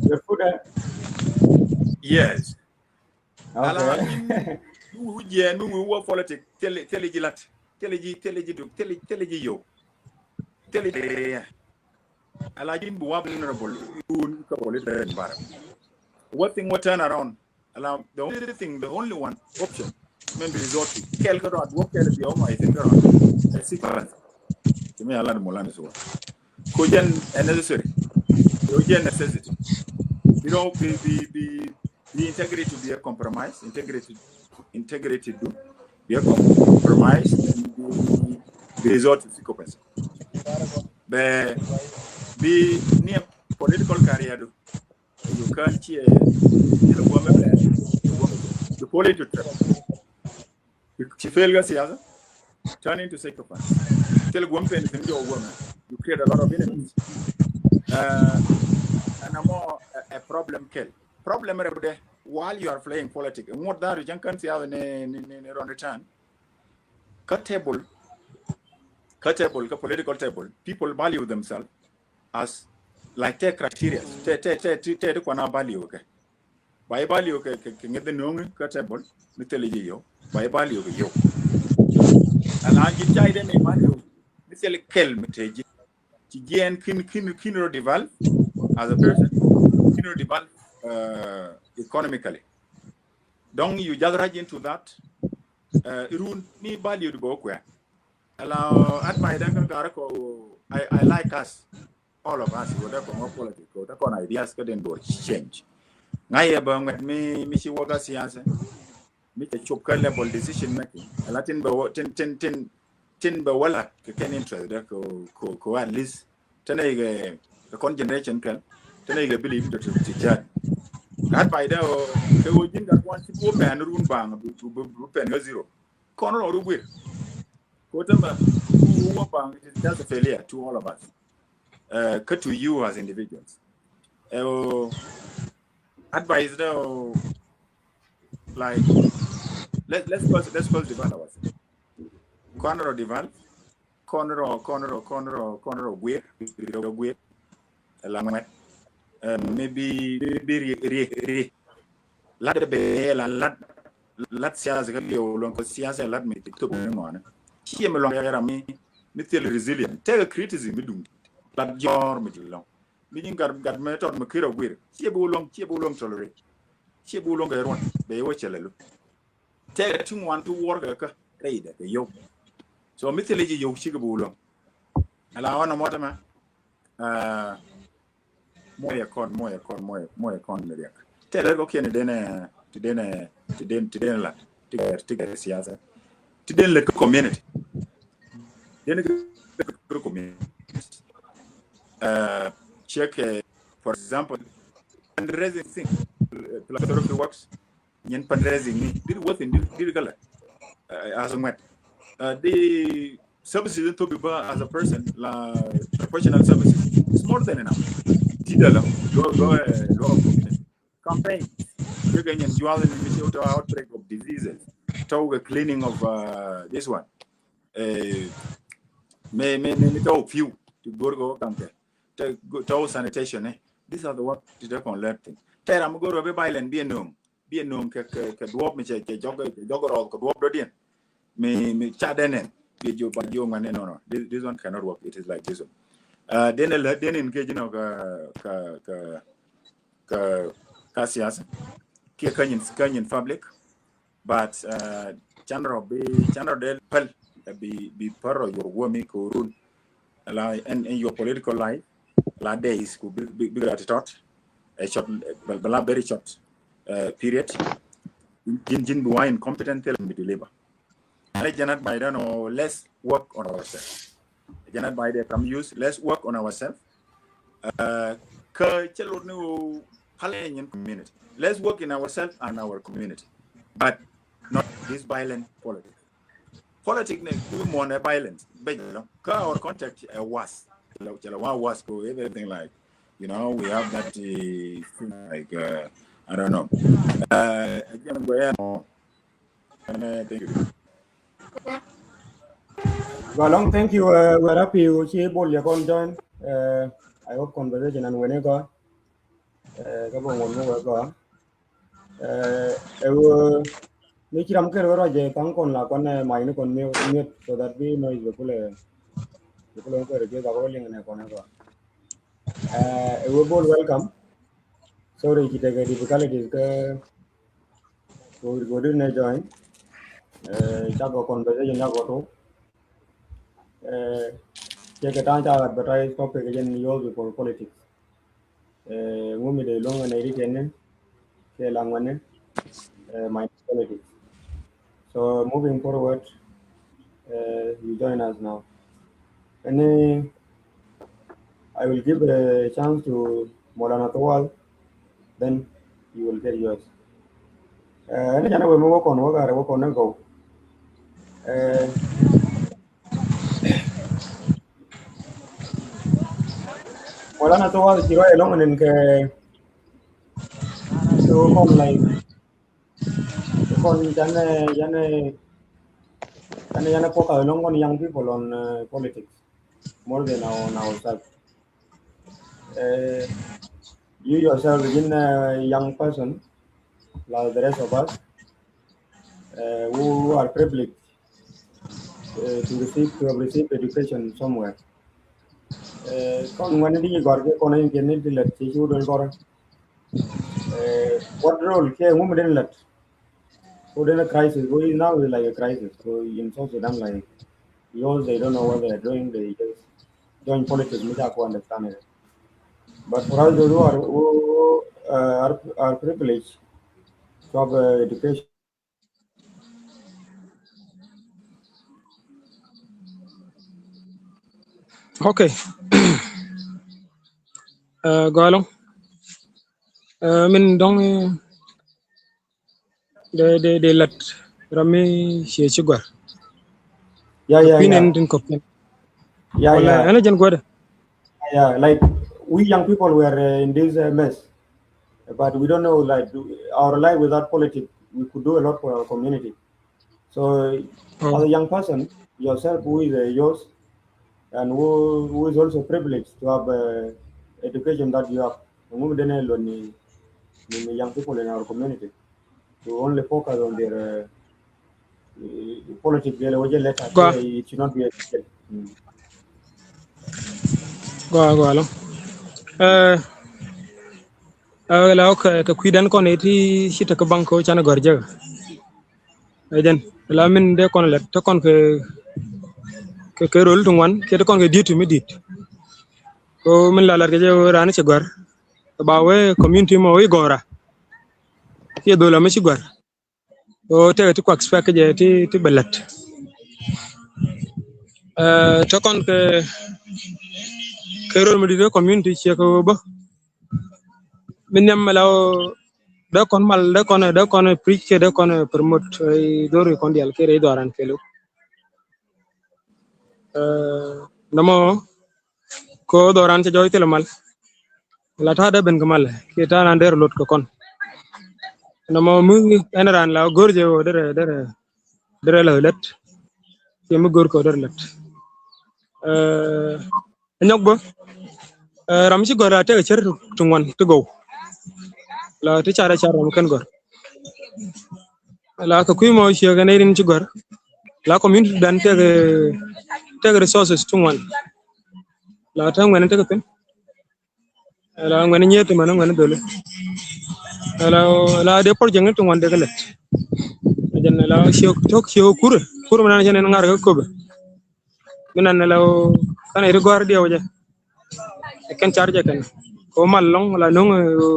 your food. Uh? Yes. Ala ji̱n mi wi jiɛn mi wi wä politic thili thili ji̱ lat thili ji̱ thili ji̱ duk thili thili ji̱ yow thili ji̱. Ala ji̱n bi wä vulnerable yun kä politic environment. What thing will turn around? Ala the only thing, the only one option mɛn bi resort to kɛl kä rɔa duɔk kɛl bi ɔmɔ ithin kä rɔa. Ɛ sequence. Ti mi ala ni mulan is what. Ko jɛn ɛ necessary. Ko jɛn necessity. You know, bi bi bi bi integrity bi a compromise, integrity integrity du bi a compromise, and bi resort to sequence. Bɛ bi ni political career du. You can't hear. You know, woman, you fall into trap. Ci fail kä siyasa, turn into psychopath. Thil guɔm pen thin jɔ guɔm. You create a lot of enemies. Uh, and a mɔ a, a problem kɛl. Problem rɛ bɛ dɛ while you are playing politics. Ŋuɔt dhar jɛn kän siyasa ni ni ni ni rɔn return. Kä table, kä table, kä political table, people value themselves as like tɛ criteria tɛ tɛ tɛ tɛ tɛ ti kuana value kɛ. Ba i̱ value kɛ kɛ kɛ ŋeth no̱o̱ŋi kä table mi thil i̱ ji̱ yo̱w. Ba i̱ value kɛ yo̱w. Ala ji̱ cay dee mi value mi thil kɛl mi te ji̱. Ci jiɛn kin kin kin rɔ develop as a person, kin rɔ develop uh, economically. Dɔŋ you just rush into that. Uh, irun ni value di bä kuɛ. Ala advice dan kan kara ko I, I like us. All of us, whether from our politics, whether from ideas, kä den bor change. Ŋa yɛ bä ŋwɛt mi mi ci wä kä siyasa. Mi cɛ cop kä level decision making. Ala tin bɛ wä tin tin tin tin bɛ wä lat kɛ kɛn interest dɛ ko ko ko at least. Tɛnɛ ikɛ kɔn generation kɛl. Tɛnɛ ikɛ believe to to to judge. Gat by dɛ o kɛ wä jin gat wan ci wä mɛn run bang bi bi bi pɛn kä zero. Kɔn rɔ ru gwir. Ko tɛmɛ wä bang, it is just a failure to all of us. Uh, kä to you as individuals. Ɛ o advice dɛ o like let let's first let's first develop ourselves. Kɔn rɔ develop, kɔn rɔ kɔn rɔ kɔn rɔ kɔn rɔ gwir, rɔ gwir. Ɛ la ŋuɛt. Ɛ maybe maybe ri ri ri. Lat bɛ la lat lat siyasa kä liɛw luɔn kɔ siyasa lat mi ti thop ni ŋɔni. Ciɛ mi luɔn yɛra mi mi thil resilient. Tɛkɛ criticism mi duŋ. Lat jɔr mi ti lɔŋ. Mi ji̱ gat gat mi tɔt mi kir a guir. Ciɛ bi wä luɔŋ ciɛ bi wä luɔŋ tolerate. Ciɛ bi wä luɔŋ kɛ ruɔn bɛ yɛ wä cɛ lɛ lu. Tɛkɛ ti ŋuan ti wuɔr kɛ kä rɛy dɛ kɛ yɔw. So mi thil ji̱ yɔw cikɛ bi wä luɔŋ. Ala ɣɔn a mɔtɛ mɛ. Mɔyɛ kɔn mɔyɛ kɔn mɔyɛ mɔyɛ kɔn mi riɛk. Tɛlɛ rɔ kiɛn ti denɛ ti denɛ ti den ti denɛ la ti gɛr ti gɛr siyasa. Ti den lɛ kä community. Den kä community. Check, for example, fundraising thing, philanthropy works. Nyin fundraising ni diri worth in diri kala as a ŋuɛt. Di services in tobi ba as a person la professional services is more than enough. Ti dala lo lo lo campaign. Yɛ kɛ nyin jual ni mi ti outbreak of diseases. Tau kɛ cleaning of this one. Me me me me tau few ti gor go kam kɛ. Tau sanitation eh. These are the work ti tɛ kɔn lɛt thing. Tɛ ram gor bi violent bi nung. Bi nung kɛ kɛ kɛ duɔp mi cɛ cɛ jɔk cɛ jɔk rɔth kɛ duɔp dɔdiɛn. Mi mi ca dɛn nɛn bi jiɔ ba jiɔ ŋuan ni no no. This this one cannot work. It is like this one. Dɛn lɛ dɛn in kɛ jinɔ ka ka ka ka siyasa. Kiɛ ka nyin ka nyin public. But can rɔ bi can rɔ del pal bi bi pal rɔ your womi ko run. La in in your political life la days ku bi bi bi rat tot a short bala very short period. Jin jin bi wa incompetent thil mi deliver. Ala janat by then or let's work on ourselves. Janat by the come use let's work on ourselves. Kä cɛ lot ni wo pal in community. Let's work in ourselves and our community. But this violent politics. Politics ni ku mɔnɛ violence. Bɛ jɛ lɔ. Ka our contact ɛ was. Cɛ lɛ wa was ko everything like, you know, we have that uh, thing like uh, I don't know. Uh, again, we are more. And, uh, thank you. Gɔalɔŋ, thank you. Uh, we are happy. We see Bol Yakon join. Uh, I hope conversation and when it go. Ɛ, kä bä ŋuɔ̱t mi wee gɔaa. Ɛ, ɛ ɣöö mi ci ram kɛl wä ruac ɛ thaŋ kɔn la kɔn ɛ mac ni kɔn miöt, miöt so that bi noise bɛ kulɛ, bɛ kulɛ wä kɛl rɛ jiɛ bak wä liŋ nɛ kɔn ɛ gɔaa. Ɛ, ɛ ɣöö Bol, welcome. Sorry ci tekɛ difficulties kä kɛ wä, kɛ wä di nɛ join. Ɛ, cakɔ conversation cakɔ tok. Ɛ, cɛ kɛ ta̱a̱ ca advertise topic jɛn youth before politics. Ɛ, ŋu mi dee luäŋ ɛ nɛy ti kɛn ni kɛ la ŋuɛni, ɛ, my politics. So moving forward, ɛ, you join us now. Any, I will give a chance to Maulana Tawal, then you will get yours. Ɛ, ɛn jɛn ɛ wee mi wä kɔn wä garɛ wä kɔn ni gɔw. Ɛ, Maulana Tawal ci ruac ɛlɔŋ ɛn kɛ, kɛ wä kɔn like, kɛ kɔn canɛ, canɛ, canɛ, canɛ focus ɛlɔŋ kɔn young people on uh, politics more than our, on ourselves. Uh, you yourself, in a young person, like the rest of us, uh, who are privileged uh, to receive, to have received education somewhere. Uh, kɔn ŋuɛni di gɔr kɛ kɔn in kɛ ni di lɛt ci cu dol gɔr. Uh, what role kɛ ŋu mi den lɛt? Ko den a crisis. Ko is now is like a crisis. Ko in South Sudan, like, because they don't know what they are doing, they just join politics, which I can understand it. But for us those who are, who, uh, are, are privileged to have uh, education. Okay. Uh, gɔalɔŋ. Uh, min dɔŋ, uh, de, de, de lat ram mi cie ci guar. Yeah, yeah, yeah. Tin kɔp. Yeah, wala, yeah. Ɛn jɛn guar. Yeah, like, we young people were uh, in this uh, mess, but we don't know, like, do, our life without politics, we could do a lot for our community. So, oh, as a young person, yourself who is a youth and who, who is also privileged to have uh, education that you have, ŋu mi den ɛ luɔt ni, ni, ni young people in our community to only focus on their uh, uh, politics, they will just let us say it should not be a mm. Gɔaa, gɔaa lɔ. Eh, eh, la ok, kɛ kui̱dan kɔn iti ci tekɛ baŋ ko canɛ gɔr jek. Ɛ jɛn la min dee kɔn lɛt te kɔn kɛ, kɛ, kɛ rol ti ŋuan kɛ te kɔn kɛ diet ti mi diet. Ko min la lat kɛ jɛ ran ci gɔr ba wee community mɔ wi̱i̱ gɔra. Kiɛ dhol a mi ci gɔr. Ko tekɛ ti kuak spɛk kɛ jɛ ti, ti bɛ lät. Eh, te kɔn kɛ, kɛ rol mi di̱t kɛ community ciɛ kɛ wee bä. Min nhiam mɛ la wee dee kɔn mal, dee kɔn, dee kɔn preach kɛ, dee kɔn promote, eh, dhor kɔn dial kɛ rɛy dhɔran kɛ lo. Eh, nɔmɔ, ko dhɔran cɛ jɔy thilɛ mal. La ta̱a̱ dee ben kɛ mal kiɛ ta̱a̱ nan der lot kɛ kɔn. Nɔmɔ mi ɛn ran la go̱r jɛ wä derɛ, derɛ, derɛ la lät. Kiɛ mi go̱r kɛ wä derɛ lät. Eh, nyɔk bä. Eh, ram ci gɔr la tekɛ cär ti ŋuan ti gɔw. La ti carɛ car ram kɛn gɔr. La kɛ kui̱ mɔ ciɛ kɛ nɛy rin ci gɔr. La community dan tekɛ, tekɛ resources ti ŋuan. La te ŋuɛn tekɛ pin. La ŋuɛn nyieth mɛn ŋuɛn dholi. La, la dee project ni ti ŋuan dee kɛ lɛt. Jɛn la ciɛ tok ciɛ kur, kur mɛn cɛ nɛn ŋa̱r kɛ köpɛ. Mi nan la kanɛ ri gɔ̱a̱r diɛw jɛ. Kɛn car jɛ kɛn ko mal lɔŋ la no̱ŋ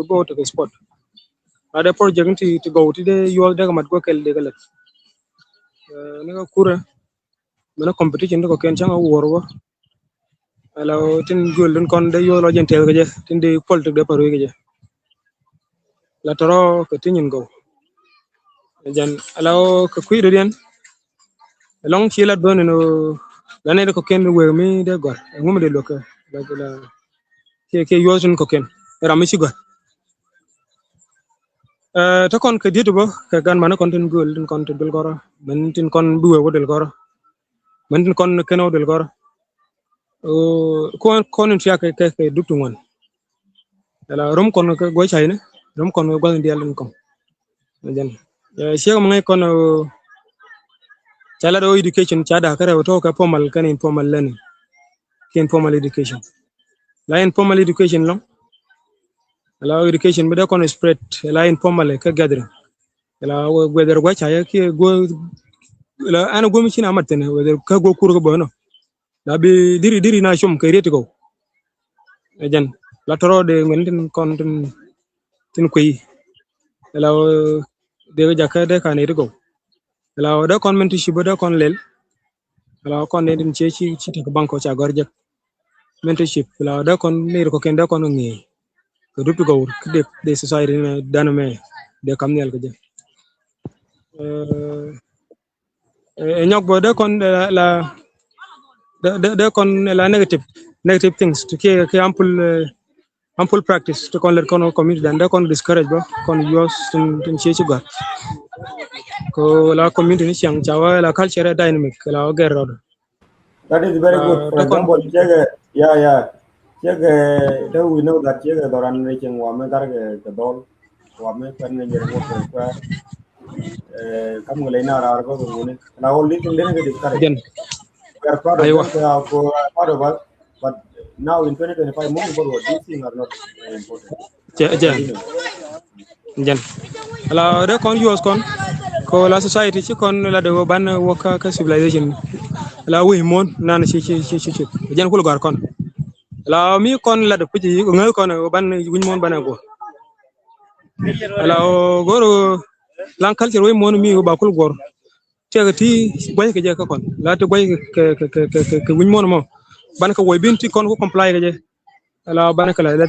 go tekɛ sport. La dee project ti, ti gɔw ti dee yuɔth dee kɛ mat guɔ kɛl dee kɛ lɛt. Eh, ni kɛ kurɛ. Mɛn competition ti kɔ kɛn cäŋ a wuɔr wä. Ala tin guel tin kɔn dee yuɔth lɔ jɛn tɛth kɛ jɛ tin dee politik dee paruy kɛ jɛ. La tɔrɔ kɛ ti nyin gɔw. Jɛn ala ɣöö kɛ kui̱ dɔ̱diɛn. Ɛlɔ̱ŋ ci lat bä ni nɔ la nɛy ti kɔ̱kiɛn wëë mi dee gɔ̱r ɛŋu mi dee luäk kɛ la la kiɛ kiɛ yuɔth tin kɔ̱kiɛn ɛ ram mi ci gɔ̱r. Ɛ te kɔn kɛ diet bä kɛ gan mani kɔn tin gööl tin kɔn ti duel gɔ̱rä mani tin kɔn bi wëë wä duel gɔ̱rä mani tin kɔn kɛn wä duel gɔ̱rä. Ɛ kɔn kɔn in tiak kɛ kɛ dup ti ŋuan. Ala rom kɔn kɛ guɔ cayni rom kɔn kɛ gua̱th in diaal in kɔn. Jɛn ciek mi ŋäc kɔn ca lat ɣöö education ca da̱a̱ kärɛ wä tɔ̱ kɛ formal kɛn informal learning. Kɛ informal education la informal education lɔŋ. Ala education bi dee kɔn spread la informal kɛ gathering. Ala whether gua̱ cayä kiɛ gua̱ la ɛn gua̱ mi cin amat thin whether kä gua̱ kur kä bä nɔ. La bi diri diri na cum kɛ riet ti gɔw. Ɛ jɛn la tɔrɔ de ŋuɛn tin kɔn tin tin kui̱. Ɛ la wä dee kɛ jakä dee ka nɛy ti gɔw. Ɛ la wä dee kɔn mentorship dee kɔn lɛl. Ɛ la wä kɔn nɛy tin cie ci ci tek baŋ kɔ ca gɔr jek. Mentorship ɛ la wä dee kɔn nɛy ti kɔ̱kiɛn dee kɔn ŋi̱i̱ kɛ dup ti gɔw ki dee dee society ni dan mɛ dee kam nhial kɛ jɛ. Ɛ ɛ nyɔk bä dee kɔn la la dee dee kɔn la negative negative things ti kiɛ kiɛ ample ample practice ti kɔn lɛt kɔn community dan dee kɔn discourage bä kɔn yuɔth tin tin cie ci gɔ̱r. Ko la community ni ciaŋ ca wä la culture dynamic la wä gɛr rɔɔd. That is very good. For example, ciek ɛ ya ya ciek ɛ dee we know that ciek ɛ dhɔran ni cieŋ wa mi gar kɛ kɛ dhɔl. Wa mi kuɛn ni jɛn wä kɛ kuɛ. Kam ŋɛ ley na raar bä kɛ ŋuni na all this thing dee kɛ discourage. Jɛn. We are proud of them, they are co- are part of us. But now in twenty twenty-five, moving forward, these things are not very important. Jɛn. Jɛn. Ala dee kɔn yuɔth kɔn ko la society ci kɔn la de wä ban wä ka ka civilization. Ala wi̱i̱ muɔ̱n nan ci ci ci ci ci jɛn kul gɔ̱r kɔn. Ala mi kɔn la de pici ŋäth kɔn wä ban wi̱i̱ muɔ̱n ban wä. Ala wä go̱r wä lan culture wi̱i̱ muɔ̱n mi wä ba kul gɔ̱r. Tiɛk ti gua̱c kɛ jɛ kä kɔn la ti gua̱c kɛ kɛ kɛ kɛ kɛ wi̱ny muɔ̱n mɔ. Ban kɛ wuɔc bin ti kɔn ku comply kɛ jɛ. La ban kɛ la la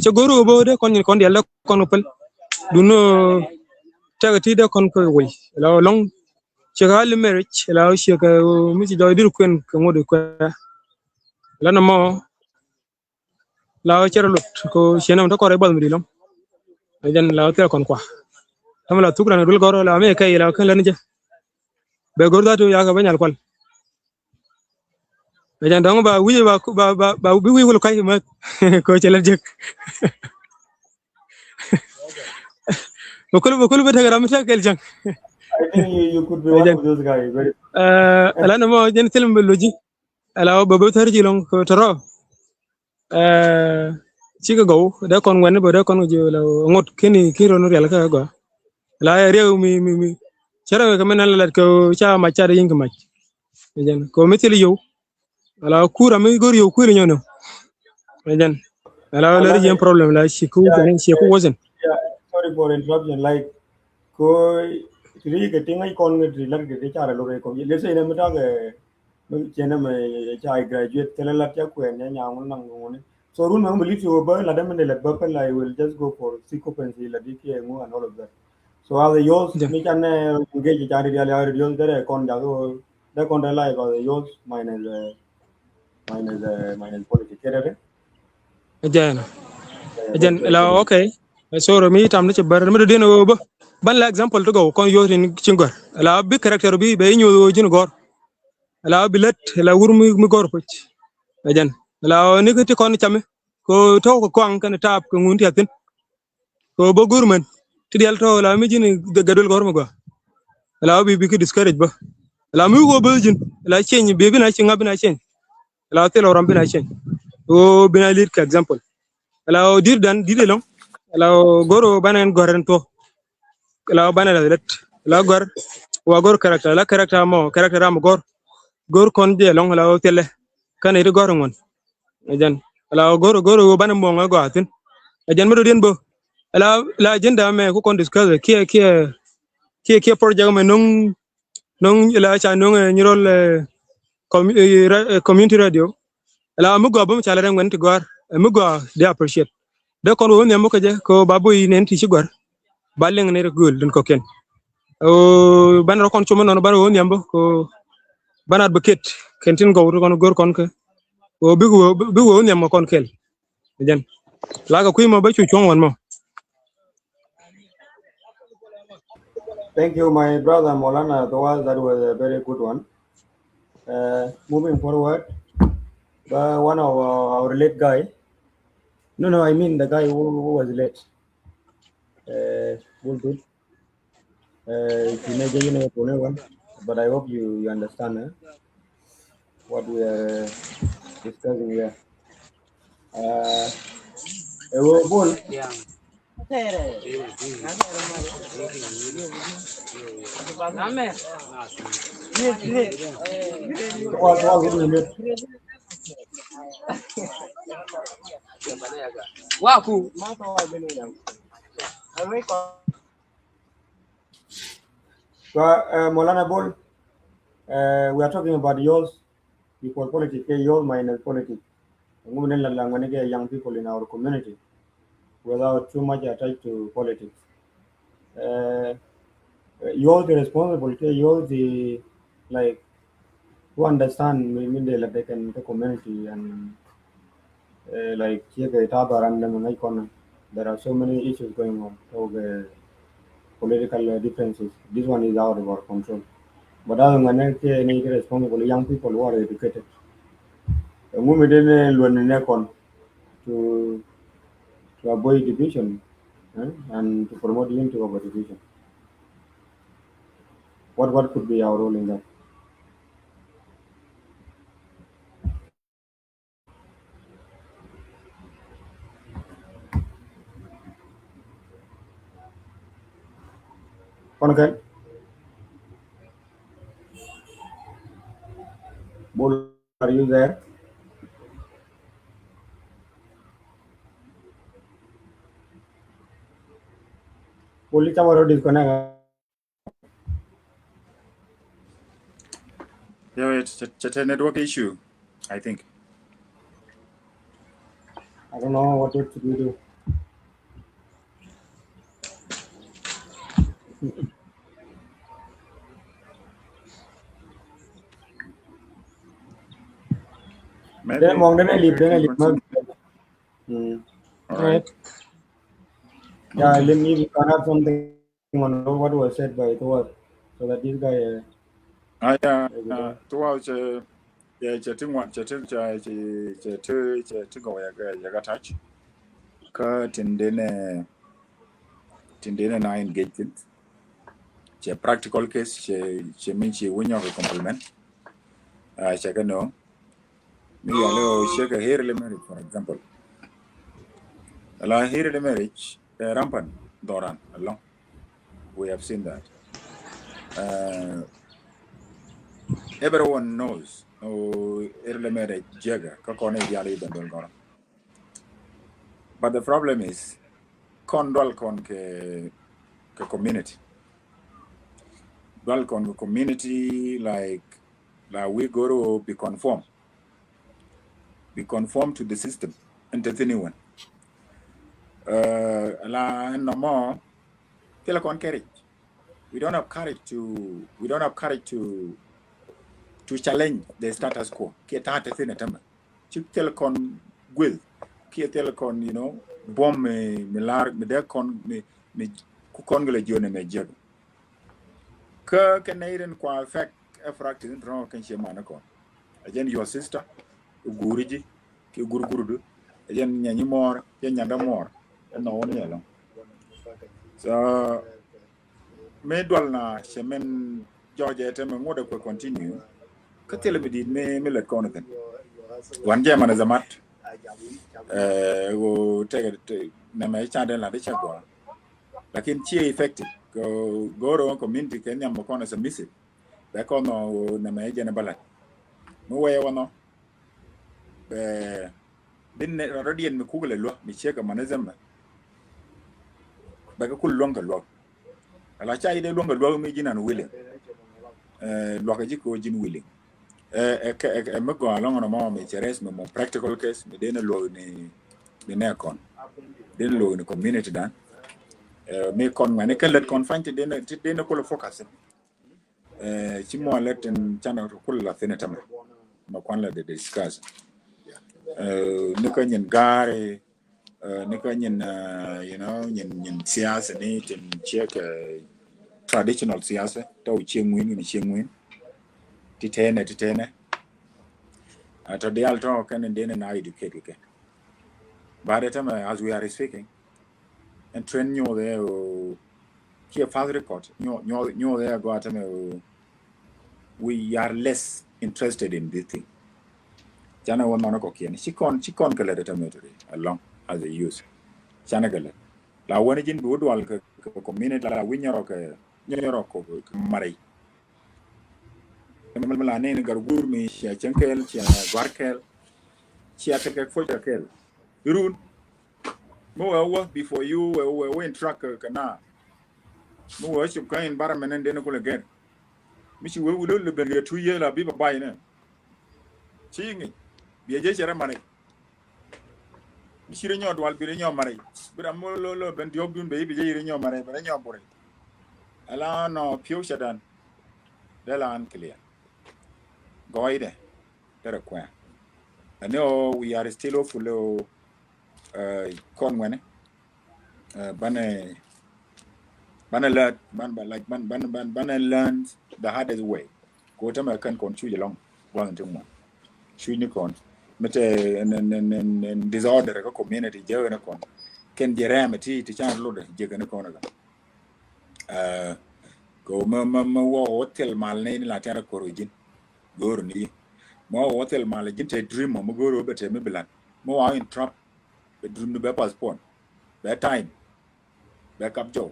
cɛ go̱r wä bä dee kɔn nyin kɔn dial dee kɔn kɛ päl. Dun tiɛk ti dee kɔn kɛ wuɔc la lɔŋ. Ciɛ kɛ early marriage la ciɛ kɛ mi ci jɔɔc dir kuɛn kɛ ŋot kuɛ. La nɔmɔ la cɛ rɔ lot ko ciɛ nɔmɔ tɔ kɔrɛ bɔth mi di lɔŋ. Jɛn la thil kɔn kua. Tɔmɔ la thuk ran duel gɔr la mi kɛ la kɛ lɛn jɛ. Bɛ go̱r dhatu yakɛ bä nyal kual. Bɛ jɛn dɔŋ ba wi̱c ba ba ba ba bi wi̱c wul kac mät. Ko cɛ lɛ jek. Bɛ kul bɛ kul bɛ tek ram mi tek kɛl cäŋ. I think you, you could be one of those guys. Very. Ɛlɛn mɔ jɛn thil mi bɛ lo̱ci. Ɛla bɛ bä thär ji̱ lɔ̱ŋ kɛ tɔrɔ. Cikɛ gɔw dee kɔn ŋuɛ̈tni bä dee kɔn ji̱ la ŋot kini kini rɔn rial kä gɔaa. La riɛk mi mi mi cärɛ kɛ mi nan la lat kɛ ca mac ca dee yi̱n kɛ mac. Jɛn kɛ mi thil yio̱w. Ala kur ami go̱r yio̱w kur nyɔnɔ. Jɛn ala la ri jɛn problem la ci ku jɛn ci ku wosin. Yeah, sorry for interruption. Like ko ri kɛ tiŋ ay kɔn ri lat kɛ ca rɛ lor ko. Let's say ne mi tak Cɛ nɛ mɛ ca graduate thilɛ lat ca kuɛn nya nyaŋ wun naŋ wun. So run mɛ mi lit ci wä bä lat dɛ mi ni lat bä pɛn la, I will just go for sequence lat di kiɛ ŋu and all of that. So as a youth mi ca nɛ engage ca ri dial ya ri youth dɛ kɔn jak wä dɛ kɔn dɛ life as a youth minus minus minus politics kɛ dɛ. Jɛn jɛn la okay. Sorry mi tam ni ci bär mi dɔ din wä bä ban la example to go kɔn youth in ci gɔr la bi character bi bɛ inyu wä jin gɔr. Ala bi lät ala wur mi mi gɔr puc. Ɛ jɛn ala ni kä ti kɔn cami ko tɔw kɛ kɔaŋ kɛn taap kɛ ŋun ti athin. Ko bä gurmɛn ti dial tɔw ala mi jin gɛ duel gɔr mi gɔa. Ala bi bi ki discourage bä ala mi wä bä jin ala ceny bi bi na ci ŋa bi na ceny. Ala thil ram bi na ceny. Ko bi na lead kɛ example. Ala ɔ dir dan dir ilɔŋ. Ala ɔ goro banɛ gɔr en tuɔ. Ala ɔ banɛ la let. Ala ɔ gɔr wa gor character ala character mɔ character ram gor. Gor kɔn jɛ lɔŋ ala ɔ thilɛ. Kan iri gor ŋuan. Ɛ jɛn ala ɔ goro goro banɛ mɔŋ ɛ gɔa thin. Ɛ jɛn mi do din bo. Ala ala agenda mɛ ku kɔn discuss kiɛ kiɛ kiɛ kiɛ project mɛ noŋ. Noŋ la ca noŋ ɛ nyirol ɛ community radio. La mi gɔaa bä mi ca la rɛŋ wɛn ti gɔaa mi gɔaa de appreciate. De kɔn wä mi nhiam bä kɛ jɛ kɛ wä ba boi nɛn ti ci gɔaa. Ba liŋ ni rɛ gööl dun kɔkiɛn. Ɛ, banɛ rɔ kɔn com inɔnɔ, banɛ wä nhiam bä kɛ, banɛ advocate kɛn tin gɔw ti kɔn gör kɔn kɛ. Ɛ, bik wä, bik wä nhiam kɔn kɛl. Jɛn. Lakɛ kui̱ mɔ bä cu cuɔ̱ŋ wän mɔ. Thank you, my brother Maulana Thoas. That was a very good one. Uh, moving forward, uh, one of our, our late guy. No, no, I mean the guy who, who was late. Uh, Bulbul. Uh, you may get in a one, but I hope you, you understand, eh, what we are, uh, discussing here. Uh, eh, Bulbul. Waku. Ka, eh, Maulana Bol, eh, we are talking about youth before politics, kɛ youth minus politics. Ŋu ni la la ŋuɛni kɛ young people in our community without too much attached to politics. Eh, youth responsible kɛ youth, like, who understand mi, mi de la de kɛn kɛ community and, eh, like, ciɛ kɛ ta̱a̱ baran lɛ mi ŋäc kɔn. There are so many issues going on. So the political, uh, differences. This one is out of our control. But other than that, kɛ ni kɛ responsible young people who are educated. Ŋu mi den luɔn ni nɛ kɔn to, to avoid division, eh, and to promote unity over division. What, what could be our role in that? Kɔn kɛn? Bol, are you there? Bol, i̱ ca wä rɔ disconnect. Yeah, it's a, it's a network issue, I think. I don't know what to do. Maybe then among the we lip, then can lip, continue. Mm. All right. Yeah, okay. Let me, you can add something on what was said by Thoas, so that this guy, uh, ah, yeah, uh, Thoas, uh, yeah, cɛ ti ŋuan, cɛ ti, cɛ, cɛ, cɛ ti, cɛ ti gɔw ya, ya, ya ka touch. Kä tin den, eh, tin den na engage thin. Cɛ practical case, cɛ, cɛ min ci winyɔ kɛ compliment. Ah, cɛ kɛ no. Mi yale o cɛ kɛ early marriage, for example. Ala early marriage, eh, rampant, dɔran, along. We have seen that. Uh, everyone knows, oh, early marriage jega, kä kɔn i̱ diali i̱ bɛn dol gɔrɔ. But the problem is, kɔn dual kɔn kɛ, kɛ community. Dual kɔn kɛ community, like, la wi̱i̱ go̱r ɣöö bi conform. Bi conform to the system. Ɛn te thi̱n i̱ wän. Uh, la ɛn nɔmɔ, thilɛ kɔn courage. We don't have courage to, we don't have courage to, to challenge the status quo. Kiɛ ta̱a̱ te thi̱n ɛ tämɛ. Ci thil kɔn guil. Kiɛ thil kɔn, you know, buɔ̱m mi, mi lar, mi dee kɔn, mi, mi ku kɔn gilɛ jiön mi jiäk. Kä kɛ nɛy rin kua fɛk ɛ practice in tɔ̱rɔ̱ kɛn cie mani kɔn. Ɛ jɛn your sister, ɛ guuri ji̱, kiɛ guur guurdu, ɛ jɛn nyɛnyi mɔɔr, jɛn nyanda mɔɔr, ɛ nɔ wun yɛ lɔŋ. So, mi dual na cɛ min jɔɔcɛ te mi ŋut ɛ kuɛ continue. Kä thilɛ mi di̱i̱t mi, mi lät kɔn thin. Wan jɛ man ɛ zamat. Ɛ, ɣöö tekɛ, te, nɛmɛ ca den la di cɛ gɔaa. Lakin ciɛ effective. Kɛ go̱o̱r ɣöö community kɛ nhiam mi kɔn ɛ submissive. Bɛ kɔn nɔ ɣöö nɛmɛ jɛn ɛ bä la̱t. Mi wee wä nɔ. Bɛ, bi nɛ, rɔ diɛn mi kuk lɛ luäk, mi ciek kɛ mani zɛmɛ. Bɛ kɛ kul luäŋ kɛ luäk. Ala ca yi dee luäŋ kɛ luäk mi ji̱n an willing. Ɛ, luäk kɛ ji̱ kɛ ɣöö ji̱n willing. Ɛ, ɛ, kɛ, ɛ, ɛ, mi gɔaa lɔŋ nɔmɔ mi cɛ rɛs mi mɔ practical case mi dee ni luɔk ni, ni nɛ kɔn. Dee ni luɔk ni community dan. Ɛ, mi kɔn ŋuɛni kɛ lät kɔn pany ti den, ti den kulɛ focus. Ɛ, ci mɔ lät tin canɛ kulɛ la thin tämɛ. Ma kuan la de discuss. Ɛ, ni kä nyin gaari, ɛ, ni kä nyin, ɛ, you know, nyin, nyin siasa ni tin ciɛ kɛ traditional siasa, tɔw ciɛ ŋuin, ni ciɛ ŋuin. Ti tɛnɛ, ti tɛnɛ. Ɛ, tɔ diaal tɔ kɛn den na educate kɛ. But tämɛ, as we are speaking, ɛn trend nyuɔth ɛ o, kiɛ past record, nyuɔth, nyuɔth, nyuɔth ɛ gɔaa tämɛ o, we are less interested in this thing. Canɛ wä nɔnɔ kɔkiɛn. Ci kɔn, ci kɔn kɛ lät tämɛ to along as a youth. Canɛ kɛ lät. La wä ni ji̱n bi wä dual kɛ, kɛ community la wi̱ny nyɔrɔ kɛ, nyɔrɔ kɛ, kɛ marɛ. Mi la ni gar gur mi cia cieŋ kɛɛl, cia guar kɛɛl, cia tekɛ future kɛɛl. Irun. Mi wee wä before you wee, wee, wee interact kɛ, kɛ na. Mi wee cop kä environment ni den kulɛ gɛr. Mi ci wee wulä lɛ ben kɛ two year la bi ba bay ni. Ci ŋic. Biɛ jɛ cɛ rɛ mari. Bi ci rɛ nyɔ dual bi rɛ nyɔ mari. Bi ram mi lo, lo ben diɔk dun bɛ ibi jɛ rɛ nyɔ mari, bɛ rɛ nyɔ buri. Ala nɔ piu cɛ dan. Dee la an clear. Gɔɔydɛ. Derɛ kuɛn. Ɛn ni ɔ, we are still hopeful ɔ, ɛ, kɔn ŋuɛni. Ɛ, banɛ, banɛ learn, ban, ban, like, ban, ban, ban, banɛ learn the hardest way. Ko tämɛ kɛn kɔn cuc along gua̱n ti ŋuan. Cuc ni kɔn. Mi te ɛn, ɛn, ɛn, ɛn, ɛn disorder kä community jɛ ni kɔn. Kɛn jɛ rɛm ti, ti can lodɛ jɛ ni kɔn ɛ. Ɛ, ko mɛ, mɛ, mɛ wä, wä thil mal ni, ni la tiara koro ji̱n. Go̱o̱r ni. Mɛ wä, wä thil mal ji̱n te dream mɔ, mɛ go̱o̱r wä bɛ te mi bilan. Mɛ wä in trap. Bɛ dream ni bɛ postpone. Bɛ time. Bɛ kap jɔw.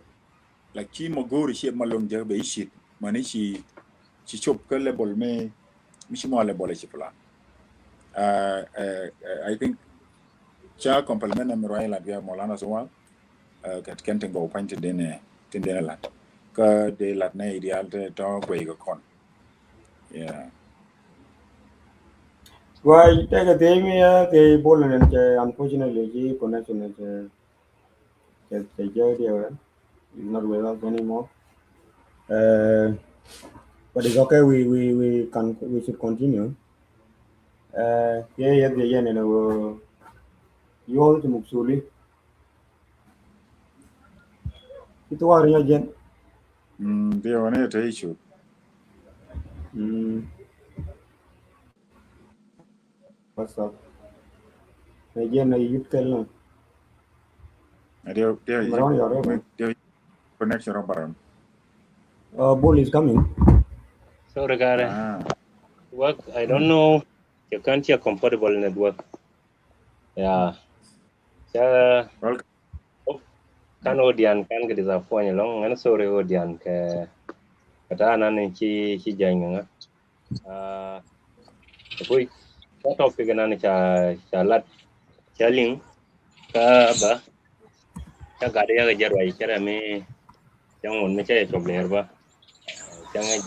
Like ci mɔ go̱o̱r ci ma loŋ jɛ bɛ i̱ shit. Ma ni ci, ci cop kä level mi, mi ci mɔ level ci plan. Ɛ, ɛ, ɛ, I think ca compliment na mi ruac lat bia Maulana Suwal. Ɛ, kɛ kɛn tin gɔw pany tin denɛ, tin denɛ lat. Kä dee lat nɛ ideal te tɔ guey kɛ kɔn. Yeah. Guay, tekɛ thiec mi, ɛ, thiec bol ni cɛ, unfortunately ci connection ni cɛ, cɛ, cɛ jɛ diɛ wɛ. It's not with us anymore. Ɛ, but it's okay, we, we, we can, we should continue. Ɛ, yɛ, yɛ, yɛ, yɛ, nɛ, nɛ, wä, yɔl ti muk suli. Itu wari nyɔ jɛn. Mm, diɛ wani te ichu. Mm. What's up? Nɛ jɛn na yut kɛl nɔ. Diɛ, diɛ, diɛ connection rɔ baran. Uh, Bull is coming. Sorry, Gare. Ah. Work, I don't know. You can't hear compatible network. Yeah. Ca, well, kan odian kan kɛ disappoint lɔŋ, ŋän sorry odian kɛ, kɛ ta nan ci, ci jany ŋä. Ah, kɛ kuc, ca topic nan ca, ca lat, ca liŋ, ka ba, ca gat yakɛ jɛ ruac, ca rɛ mi, ca ŋun mi ca yɛ cop lɛr ba. Ca ŋä.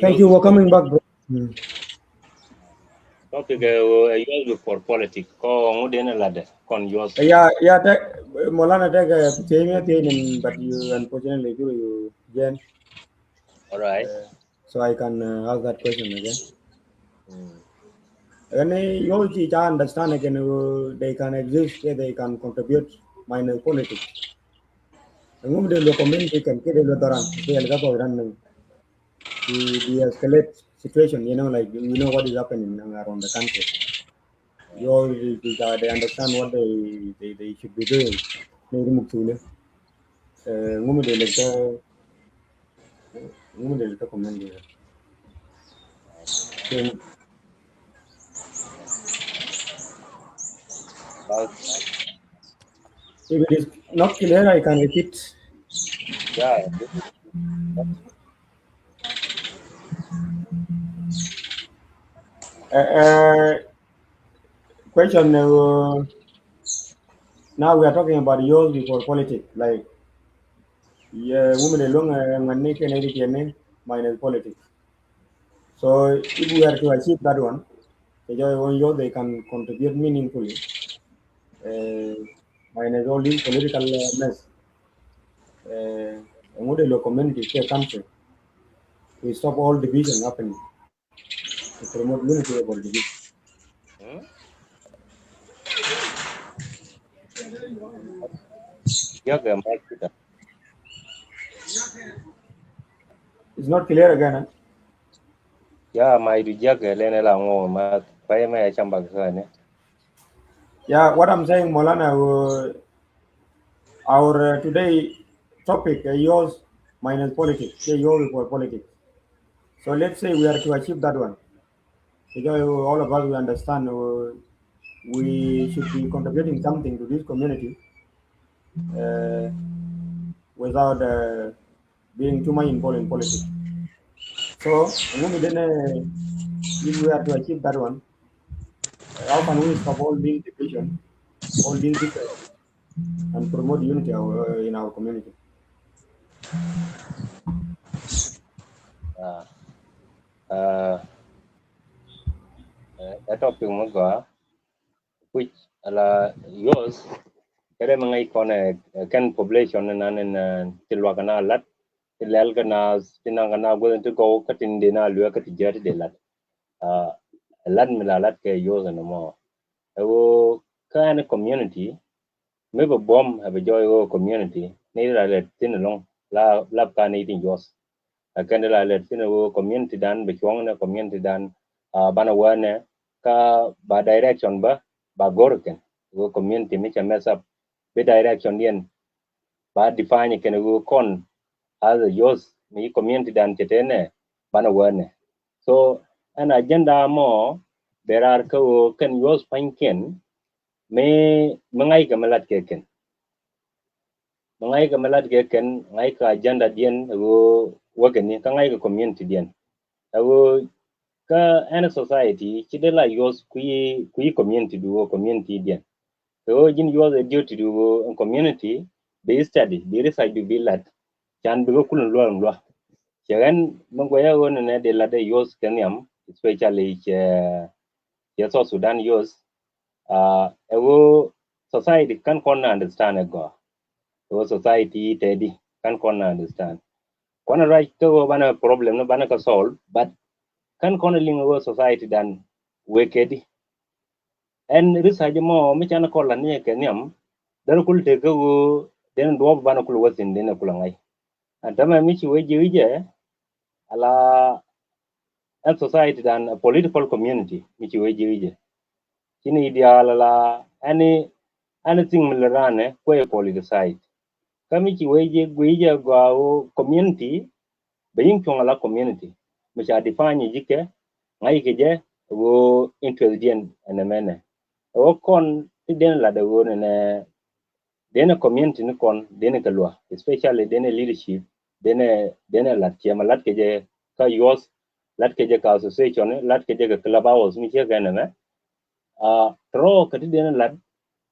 Thank you for coming back, bro. Mm. Topic, uh, uh, U S before politics. Kɔ ŋu den ladɛ kɔn U S. Yeah, yeah, te, Molana, te kɛ, uh, tiey mi tiey nin, but you, unfortunately, you, you Jen. All right. Uh, so I can, uh, ask that question again. Mm. Ɛn ni yɔl ci ca understand again, uh, they can exist, yeah, they can contribute minor politics. Ɛŋu mi dee luɛ community kɛn, kɛ dee luɛ dhɔran, kɛ yɛl kɛ kɔk ran ni. We de-escalate situation, you know, like, we know what is happening around the country. Yɔ, they, they, they understand what they, they, they should be doing. Ni ri muk tuni. Eh, ŋu mi dee lɛ kɛ, ŋu mi dee lɛ kɛ comment dee. If it is not clear, I can repeat. Yeah. Uh, uh, question, uh, now we are talking about youth before politics. Like, yeah, women alone, uh, when they can educate me, minus politics. So if we are to achieve that one, the joy on youth, they can contribute meaningfully. Uh, Minus all this political, uh, mess. Uh, and what the community care country. We stop all division happening. To promote unity over division. Hmm? Jiäk ɛ mic Peter. It's not clear again, eh? Ya, mic du jiäk ɛ lɛn ɛ la ŋuɔ ma pay mɛ ɛ cam bak sani. Yeah, what I'm saying, Molana, uh, our, uh, today topic, uh, yours minus politics, yeah, yours for politics. So let's say we are to achieve that one. Because all of us, we understand, uh, we should be contributing something to this community, uh, without, uh, being too much involved in politics. So, ŋuni then, uh, if we are to achieve that one, uh, how can we stop all this division, all this difference, and promote unity our, uh, in our community? Ah, ah, eh, ɛ topic mɔ gɔaa, which ala yours, kɛrɛ mɛ ŋa̱c kɔn ɛ, ɛ, kɛn population ni nan ni, eh, ti luak na lat, ti lɛl kɛ na, ti naŋ kɛ na guäth ti gɔw, kä tin dee na luɛ kä ti jiɛ ti dee lat. Ah, lat mi la lat kɛ yours ni mɔ. Ɛ woo kä ɛn community, mi bɛ buɔm ɛ bɛ jɔɔc ɣöö community ni la lɛt thin ɛlɔŋ la lap ka ni tin juɔth. Ɛ kɛn la lɛt thin ɣöö community dan bɛ cuɔ̱ŋ ni community dan, ah, banɛ wä nɛ ka ba direction bä ba go̱r kɛn ɣöö community mi cɛ mess up bi direction diɛn ba define kɛn ɣöö kɔn as a youth mi community dan cɛ tɛn nɛ banɛ wä nɛ. So ɛn agenda mɔ bɛ raar kä ɣöö kɛn youth pa̱nykiɛn mi, mi ŋa̱ckɛ mi lat kɛ kɛn. Mi ŋa̱ckɛ mi lat kɛ kɛn, ŋa̱ckɛ agenda diɛn ɛ ɣöö wäkɛ ni, kä ŋa̱ckɛ community diɛn. Ɛ ɣöö kä any society, ci dee la youth kui̱, kui̱ community du ɣöö community diɛn. Ɛ ɣöö ji̱n youth ɛ duty du ɣöö ɛn community, bi study, bi research du bi lat. Can bikɛ kulɛ luäk luäk. Cɛ ɣän mi guɛyä ɣöö nɛnɛ dee lat ɛ youth kɛ nhiam, especially cɛ, cɛ South Sudan youth. Ah, ɛ ɣöö society kan kɔn na understand ɛ gɔaa. Ɛ ɣöö society tɛdi kan kɔn na understand. Kɔn ruac kä ɣöö banɛ problem ni banɛ kä solve, but kan kɔn liŋ ɛ ɣöö society dan wekɛ di. Ɛn research mɔ mi can kɔn la ni kɛ nhiam, dɛr kul tek kä ɣöö den duɔp banɛ kul wä thin den kul ŋa̱c. Ɛn tämɛ mi ci wee ji̱ wi̱cɛ, ala ɛn society dan a political community mi ci wee ji̱ wi̱cɛ. Ci ni diaal ala any, anything mi lɛ ranɛ kuɛ politicized. Kä mi ci wee ji̱ wi̱cɛ gɔaa ɣöö community bɛ yi̱ŋ cuɔ̱ŋ ala community mi ca define ji̱ kɛ ŋa̱c kɛ jɛ ɣöö interest diɛn ɛn ɛmɛnɛ. Ɣöö kɔn ti den lat ɛ ɣöö nɛnɛ denɛ community ni kɔn denɛ kɛ luäk, especially denɛ leadership, denɛ, denɛ lat ciɛmɛ lat kɛ jɛ kä youth, lat kɛ jɛ kä association, lat kɛ jɛ kä club house mi ciɛ kɛ nɛmɛ. Ah, tɔrɔ kɛ ti denɛ lat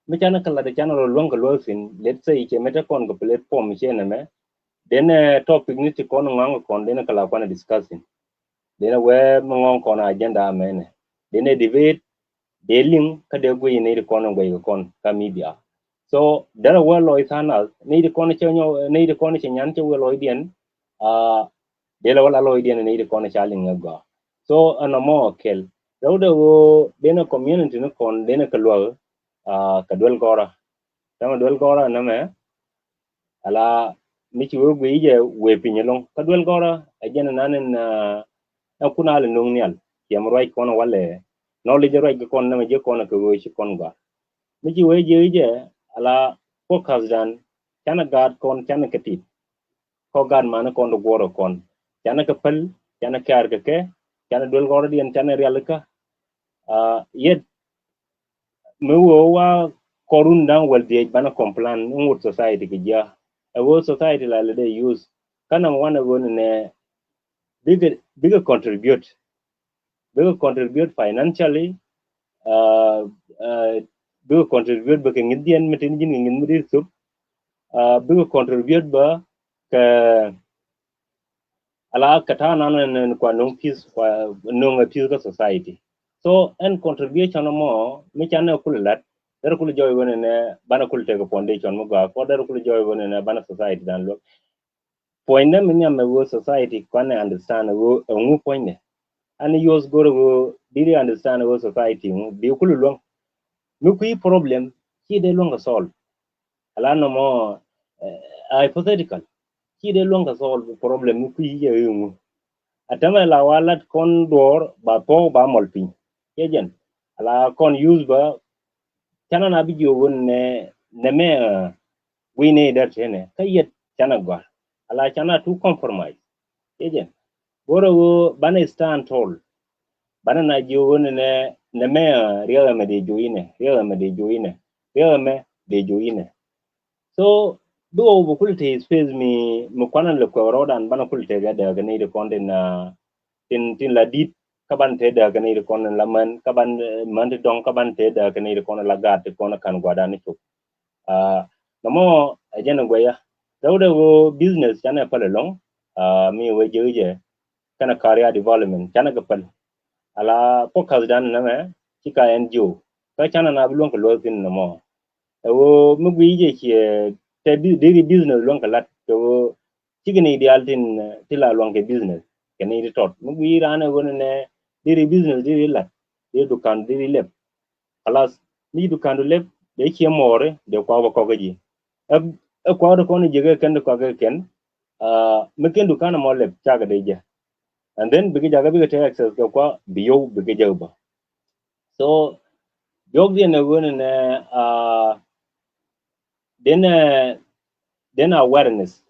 mi canɛ kɛ lat canɛ rɔ luäŋ kɛ luäk thin, let's say cɛ mɛ te kɔn kɛ platform ciɛ nɛmɛ, denɛ topic ni ti kɔn ŋɔaŋ kɔn denɛ kɛ la kɔn discussing. Denɛ wee mi ŋɔŋ kɔn agenda mɛnɛ. Denɛ debate, dee liŋ kä dee guiy nɛy ti kɔn in guiy kɛ kɔn kä media. So derɛ wee lɔc tha̱a̱ŋ nath nɛy ti kɔn cɛ nyɔ, nɛy ti kɔn cɛ nyan cɛ wee lɔcdiɛn, ah, dee lɛ wee la lɔcdiɛn nɛy ti kɔn ca liŋ ɛ gɔaa. So ɛn ɔmɔ kɛl rɛwdɛ ɣöö denɛ community ni kɔn denɛ kɛ luäk, ah, kɛ duel gɔrä. Tämɛ duel gɔrä nɛmɛ ala mi ci wee guiy jɛ wee piny ɛlɔŋ kä duel gɔrä ɛ jɛn nan in, ah, ɛn kun a lɛ no̱o̱ŋ nhial. Ciɛm ruac kɔn walɛ knowledge ruac kɛ kɔn nɛmɛ jɛ kɔn kɛ ɣöö ci kɔn gɔaa. Mi ci wee ji̱ jɛ ala focus dan canɛ gaat kɔn canɛ kɛ tit. Kɔ gaat mani kɔn di guɔrɛ kɔn canɛ kɛ päl, canɛ kɛɛr kɛ kɛ, canɛ duel gɔrä diɛn canɛ rialikä. Ah, yet mi wee wa kɔrun da̱ŋ wäl dhiec banɛ complain in wut society kɛ jiä. Ɛ ɣöö society la lɛ dee use kä number one ɛ ɣöö nɛ bikɛ, bikɛ contribute, bikɛ contribute financially, ah, ah, bikɛ contribute bikɛ ŋi̱thdiɛn mi tin ji̱n kɛ ŋi̱th mi dir thuk, ah, bikɛ contribute bä kɛ ala kɛ ta̱a̱ nan nɛn kua no̱o̱ŋ peace, kua no̱o̱ŋ ɛ peace kä society. So ɛn contribution mɔ mi can ɛ kulɛ lat Dɛr kul jɔɔc ɣöö nɛnɛ banɛ kul tekɛ foundation mi gɔaa kɔ, dɛr kul jɔɔc ɣöö nɛnɛ banɛ society dan luäk. Puɔ̱nydɛ mi nhiam ɛ ɣöö society kɔn ɛ understand ɣöö ɛŋu puɔ̱nydɛ. Ani youth go̱r ɣöö diri understand ɣöö society ŋu bi kul luäŋ. Mi kui̱ problem ci dee luäŋ kɛ solve. Ala nɔmɔ, eh, hypothetical. Ci dee luäŋ kɛ solve problem mi kui̱ yɛ ɣöö ŋu. A tämɛ la wa lat kɔn duɔɔr ba thuɔ̱k ba mɔl piny. Cɛ jɛn. Ala kɔn youth ba canɛ na bi jiök ɣöö nɛ, nɛ mɛ, eh, guiy ni dɛr tënɛ. Kä yɛt canɛ gɔ̱a̱r. Ala canɛ tu compromise. Cɛ jɛn. Go̱rɛ ɣöö banɛ stand tall. Banɛ na jiök ɣöö nɛ, nɛ mɛ, eh, riɛk ɛmɛ dee jiök inɛ. Riɛk ɛmɛ dee jiök inɛ. Riɛk ɛmɛ dee jiök inɛ. So bi wä wä bi kul te space mi, mi kuanɛ lɛ kuɛ rɔɔdan banɛ kul te gɛ dee kɛ ni di kɔn tin, ah, tin, tin la dit kä ban te dee kɛ ni di kɔn la män kä ban, eh, män ti dɔŋ kä ban te dee kɛ ni di kɔn la gaat ti kɔn kan guadan ni cuk. Ah, nɔmɔ ɛ jɛn guɛya. Dee wä dee wä business canɛ pal along, ah, mi wä jɛ wä jɛ kɛnɛ career development canɛ kɛ pal. Ala focus dan nɛmɛ ci ka N G O kä canɛ na bi luäŋ kɛ luäk thin nɔmɔ. Ɛ ɣöö mi guiy jɛ ciɛ tɛ bi-, diri business luäŋ kɛ lat kɛ ɣöö cikɛ ni diaal tin, eh, ti la luäŋ kɛ business kɛ ni ti tɔt. Mi guiy raan ɛ ɣöö nɛ diri business diri lat, diri dukan diri lep. Kalas, mi dukan du lep dee ciɛ mɔɔri dee kuak bä kɔk kä ji̱. Ɛ, ɛ kuak du kɔn ji̱ kɛ kɛn du kɔk kɛ kɛn, ah, mi kɛn dukan mɔ lep cakɛ dee jɛ. And then bikɛ jakä bikɛ tɛ access kɛ kuak bi yow bikɛ jɛ bä. So diɔk diɛn ɛ ɣöö nɛ, ah, den ɛ, den awareness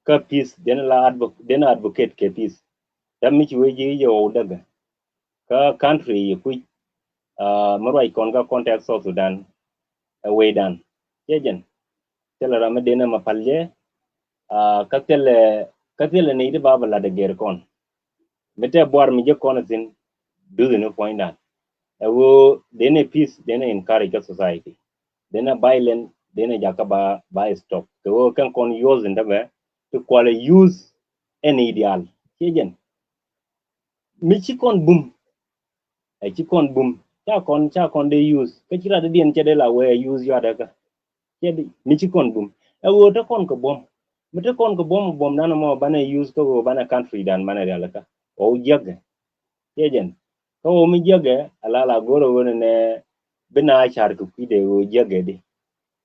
kä peace, den la advo-, den advocate kɛ peace. Dam mi ci wee ji̱ yɛ ɣɔw dägɛ kä country yi kui̱, ah, mi ruac kɔn kä context South Sudan ɛ wecdan. Cɛ jɛn thilɛ ram mi den ɛ ma pal jɛ, ah, kä thilɛ, kä thilɛ ni ti ba bä lat ɛ gɛr kɔn. Mi tɛ buar mi jek kɔn thin, duth ni puɔ̱nydan. Ɛ ɣöö denɛ peace, denɛ encourage kä society. Denɛ violence, denɛ jakä ba, ba stop. Kɛ ɣöö kɛn kɔn youth in tämɛ ti kualɛ use any ideal. Ciɛ jɛn. Mi ci kɔn bum. Ɛ ci kɔn bum. Ca kɔn, ca kɔn dee use. Kä ci rat diɛn cɛ dee la wee use yuat ɛ kä. Cɛ di, mi ci kɔn bum. Ɛ ɣöö te kɔn kɛ buɔ̱m. Mi te kɔn kɛ buɔ̱m, buɔ̱m dan mɔ banɛ use kä ɣöö banɛ country dan banɛ rialikä. Ɣɔw jiäkɛ. Cɛ jɛn. Kä ɣöö mi jiäkɛ, ala la go̱rɛ ɣöö nɛ nɛ bi na car kɛ kui̱dɛ ɣöö jiäkɛ di.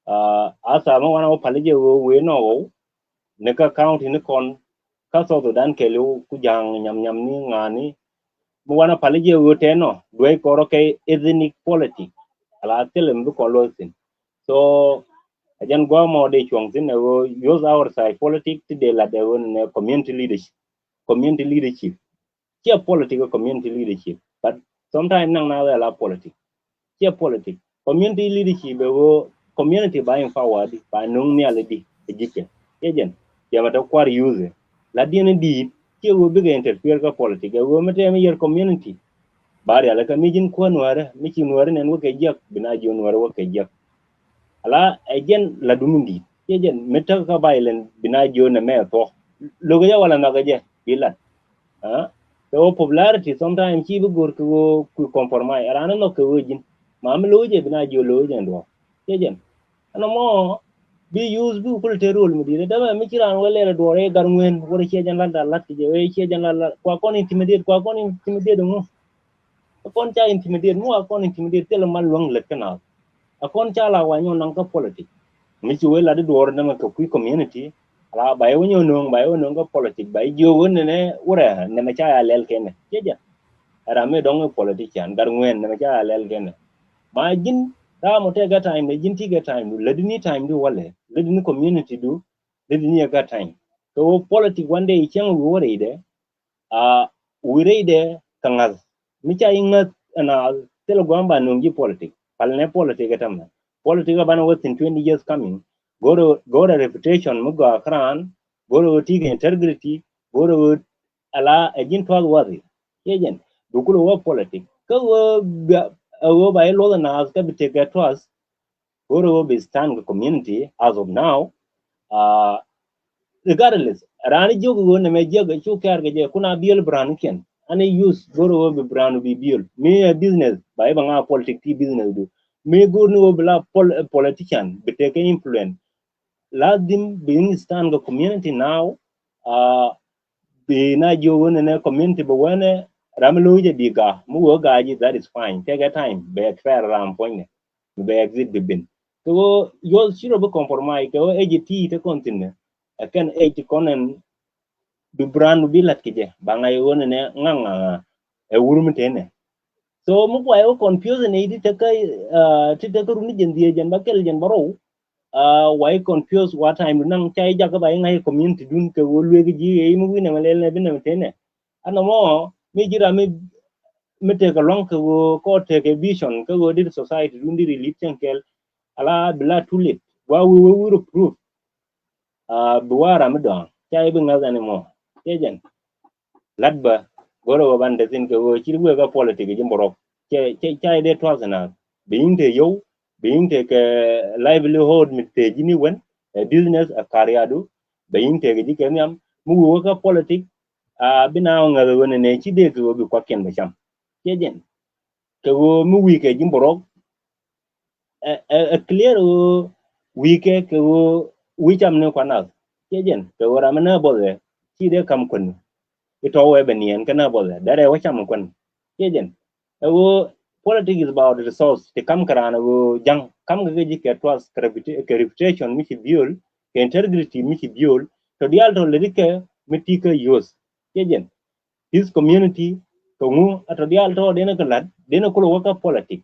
Ah, asa mi wanɛ wä pali jɛ ɣöö wee nɔ ɣɔw. Ni kä county ni kɔn kä South Sudan kɛɛliw ku ja̱a̱ŋ nyam nyam ni ŋa̱a̱ni. Mi wanɛ pali jɛ ɣöö tɛn nɔ duec kɔrɔ kɛ ethnic politic. Ala thilɛ mi bi kɔn luɔth thin. So a jɛn gua̱a̱ mɔ dee cuɔ̱ŋ thin ɛ ɣöö youth outside politic ti dee lat ɛ ɣöö nɛ community leadership. Community leadership. Ciɛ politic ɛ community leadership. But sometimes naŋ na wee la politic. Ciɛ politic. Community leadership ɛ ɣöö community ba empower di, ba nuŋ nhial di ɛ ji̱kɛ. Ciɛ jɛn. Ciɛ mɛ te kuar youth. La diɛn di̱i̱t ciɛ ɣöö bikɛ interfere kä politic ɛ ɣöö mi te mi yɛr community. Ba rialikä mi ji̱n kuäär nuäärä, mi ci nuäärä nɛn wä kɛ jiäk, bi na jiö nuäärä wä kɛ jiäk. Ala ɛ jɛn la dumin di̱i̱t. Ciɛ jɛn mi täk kä violence bi na jiö nɛ mɛ thuɔ̱k. Lo̱kɛ jɛ wala nhɔakɛ jɛ bi lat. Ah, kɛ ɣöö popularity sometimes ci bi go̱r kɛ ɣöö kui̱ compromise. Ɛ raan nhɔk kɛ ɣöö ji̱n. Ma mi lo̱k jɛ bi na jiö lo̱k jɛ duɔ̱ɔ̱k. Ciɛ jɛn. Ɛn ɛmɔ bi youth bi kul te rol mi di̱i̱t. Dämɛ mi ci raan wä lɛr duɔ̱ɔ̱r ɛ gar ŋueen wä rɛ ciɛ jɛn lat dal lat kɛ jɛ wä ciɛ jɛn lat lat. Kua kɔn intimidate, kua kɔn intimidate ŋu. A kɔn ca intimidate, ŋu a kɔn intimidate, thilɛ mal luäŋ lät kä naath. A kɔn ca la wa nyɔn naŋ kä politic. Mi ci wee lat di duɔɔr nɛmɛ kɛ kui̱ community, ala ba yɛ wä nyɔn nööŋ, ba yɛ wä nööŋ kä politic, ba yɛ jiök wä nɛnɛ wurɛ nɛmɛ ca ya lɛl kɛnɛ. Ciɛ jɛ. Ɛ ram mi dɔŋ i̱ politician, gat ŋuɛn nɛmɛ ca ya lɛl kɛnɛ. Ma ji̱n, ram mɔ tɛkɛ time dɛ, ji̱n tikɛ time du, lätdi ni time du walɛ, lätdi ni community du, lätdi ni ɛ gat time. Kɛ wä politic one day cieŋ wä wä rɛydɛ, a wi̱i̱ rɛydɛ kɛ ŋa̱th. Mi ca i̱ ŋäth ɛn a thilɛ gua̱a̱m ba nöŋ ji̱ politic. Pal nɛ politic ɛ tämɛ. Politic ɛ banɛ wä thin twenty years coming. Go̱rɛ, go̱rɛ reputation mi gɔaa kä raan. Go̱rɛ wä tikɛ integrity. Go̱rɛ wä ala ɛ ji̱n tuath wathi. Ciɛ jɛn. Bi kulɛ wä politic. Kä wä ba, ɛ wä ba i̱ luɔth ɛn a kä bi tekɛ tuath. Go̱rɛ wä bi stand kɛ community as of now. Uh, regardless, raan jiök wä nɛmɛ jiäk cu kɛɛr kɛ jɛ kun a biöl bi raan kiɛn. Ani youth go̱rɛ wä bi raan bi biöl. Mi ɛ business, ba i̱ ba ŋa politic ti business du. mi go̱o̱r ni ɣöö bi la pol-, politician bi tekɛ influence. Lazim bi understand kɛ community now, uh, bi na jiök ɣöö nɛnɛ community bi wänɛ ram mi lo̱c ɛ bi ga̱a̱, mi wee ga̱a̱ ji̱, that is fine. Tekɛ time bɛ expire ram puɔ̱nynɛ, bi bɛ exit bi bin. Kɛ ɣöö youth ci rɔ bi compromise kɛ ɣöö age ti te kɔn thi̱n ɛ kɛn age ti kɔn ɛn bi brand bi la̱t kɛ jɛ ba ŋa̱c ɣöö nɛnɛ ŋa̱ ŋa̱ ɛ wur mi tënɛ. So mi kuay wä confuse ni ti tekɛ, uh, ti tekɛ run ni jɛn dhiee jɛn ba kɛl jɛn ba rɔw. Uh, wa i̱ confuse wa time du naŋ ca i̱ jakä ba i̱ ŋa̱c community dun kɛ ɣöö luek ji̱ i̱ mi wi̱n ɛmɛ lɛl nɛ bi nɛmɛ tënɛ. Ɛn ɛmɔ mi ji̱ ram mi, mi tekɛ luaŋ kɛ ɣöö kɔ tekɛ vision kɛ ɣöö dit society dun dit i̱ lit cɛn kɛl. Ala bi la too late. Wa wi̱i̱ wee wi̱i̱ rɔ proof. Uh, bi wa ram mi dɔ̱a̱ŋ ca i̱ bi ŋa̱th ɛn ɛmɔ. Cɛ jɛn. Lat bä go̱rɛ wä ban te thi̱n kɛ ɣöö ci wek kä politik ji̱ mborok. Cɛ, cɛ, ca i̱ dee tuath na bi yi̱ŋ te yio̱w, bi yi̱ŋ te kɛ livelihood mi te ji̱ ni wen, ɛ business, ɛ kariadu, bi yi̱ŋ te kɛ ji̱ kɛ nhiam mi wek kä politik. A bi na wä ŋäth wen nɛ ci dee kɛ ɣöö bi kuakiɛn bɛ cam. Cɛ jɛn kɛ ɣöö mi wi̱i̱ kɛ ji̱ mborok. Ɛ, ɛ, ɛ clear ɣöö wi̱i̱ kɛ kɛ ɣöö wi̱i̱ cam ni kuan nath. Cɛ jɛn kɛ ɣöö ram mi nä both ɛ ci dee kam kuän i̱ tɔ̱ wee bɛ niɛn kä nä both ɛ derɛ wä cam kuän. Cɛ jɛn ɛ ɣöö politics is about resource ti kam kɛ raan ɛ ɣöö ja̱ŋ kam kɛ kɛ ji̱ kɛ trust kɛ reputa-, kɛ reputation mi ci build kɛ integrity mi ci build tɔ diaal tɔ leti kɛ mi ti kä youth. Cɛ jɛn this community kɛ ŋu a tɔ diaal tɔ denɛ kɛ lat denɛ kulɛ wä kä politik.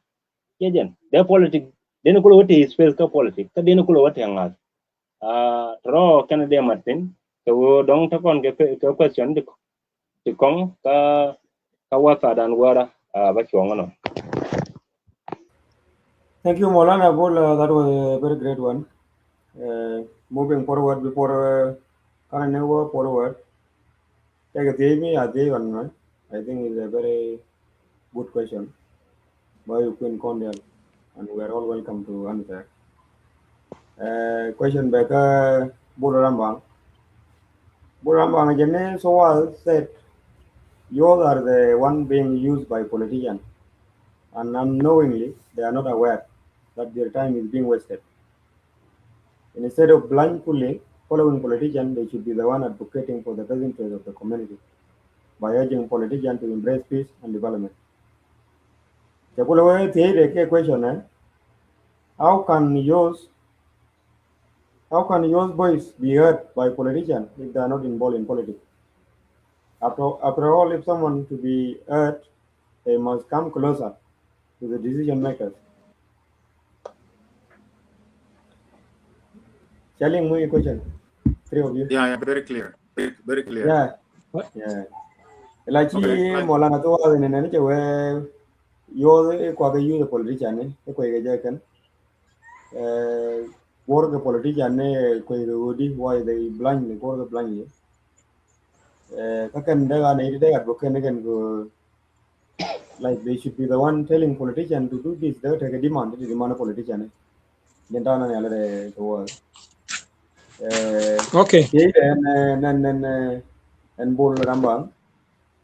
Cɛ jɛn dee politik denɛ kulɛ wä te space kä politik kä denɛ kulɛ wä te ŋa̱th. Ah, tɔrɔ kɛn dee mat thin kɛ wä dɔŋ te kɔn kɛ pe-, kɛ question ti, ti kɔŋ kä, kä wä thadan wärä, ah, ba cuɔŋ nɔ. Thank you, Maulana Bol. Uh, that was a very great one. Uh, moving forward, before, uh, can I never forward? Take a theory, a theory on, uh, I think it's a very good question by you, Queen Condial, and we are all welcome to answer. Uh, question back, uh, Bol Rambang. Bol Rambang, Jene Sowal said, "Youth are the one being used by politicians, and unknowingly they are not aware that their time is being wasted. Instead of blindly following politicians, they should be the one advocating for the best interest of the community by urging politicians to embrace peace and development." Cɛ kulɛ wee thiec dee kɛ question, eh? How can youth, how can youth voice be heard by politicians if they are not involved in politics? After, after all, if someone to be heard, they must come closer to the decision makers. Cɛ liŋ mi question, three of you. Yeah, yeah, very clear. Very, very clear. Yeah. Yeah. La ci, okay, Maulana Tuwa ni nani cɛ wee youth, eh, kua kɛ youth politician ni, eh, kua kɛ jɛ kɛn. Eh, work politician ni, eh, kua kɛ wodi, why they blindly, work blindly. Eh, kä kɛn dee ka ni dee advocate ni kɛn ko, like, they should be the one telling politician to do this. Dee tekɛ demand, dee demand politician ni. Jɛn ta̱a̱ nani alɛ dee kɛ wä. Eh, okay. Ti dee nɛ, nɛ, nɛ, nɛ, ɛn Bol Rambang.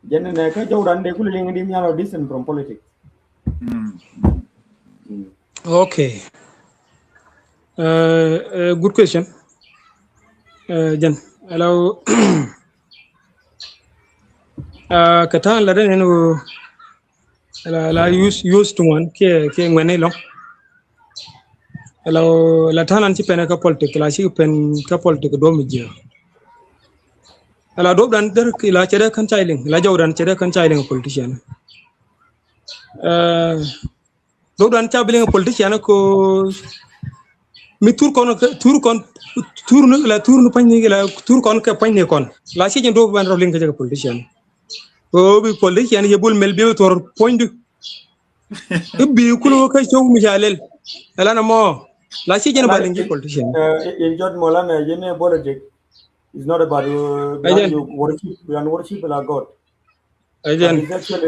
Jɛn nɛ kä jɔw dan dee kulɛ liŋ di mial ɔ distant from politics. Mm. Mm. Okay. Uh, uh, good question. Uh, jɛn, hello. Uh, kɛ ta̱a̱ la den ɛn wä, la, la use, use to one kiɛ, kiɛ ŋuɛn ilɔŋ. La, la ta̱a̱ nan ci pɛn kä politik, la ci pɛn kä politik duɔ̱p mi jiɛ. La duɔ̱p dan der, la cɛ dee kän ca liŋ, la jɔw dan cɛ dee kän ca liŋ politician. Uh, Duɔ̱p dan ca bi liŋ politician ko mi thur kɔn, thur kɔn, thur ni, la thur ni pa̱ny ni, la thur kɔn kɛ pa̱ny ni kɔn. La ci jɛn duɔ̱p ban rɔ liŋ kɛ jɛ kɛ politician. Ko bi politician yɛ Bol Mel bi thor puɔ̱nydu. I̱ bi kul wä kä cok mi ca lɛl. Ɛla na mɔ. La ci jɛn ba liŋ kɛ politician. Uh, in short, Maulana, jɛn ni politic is not about, uh, you worship, you worship la God. Ɛ jɛn.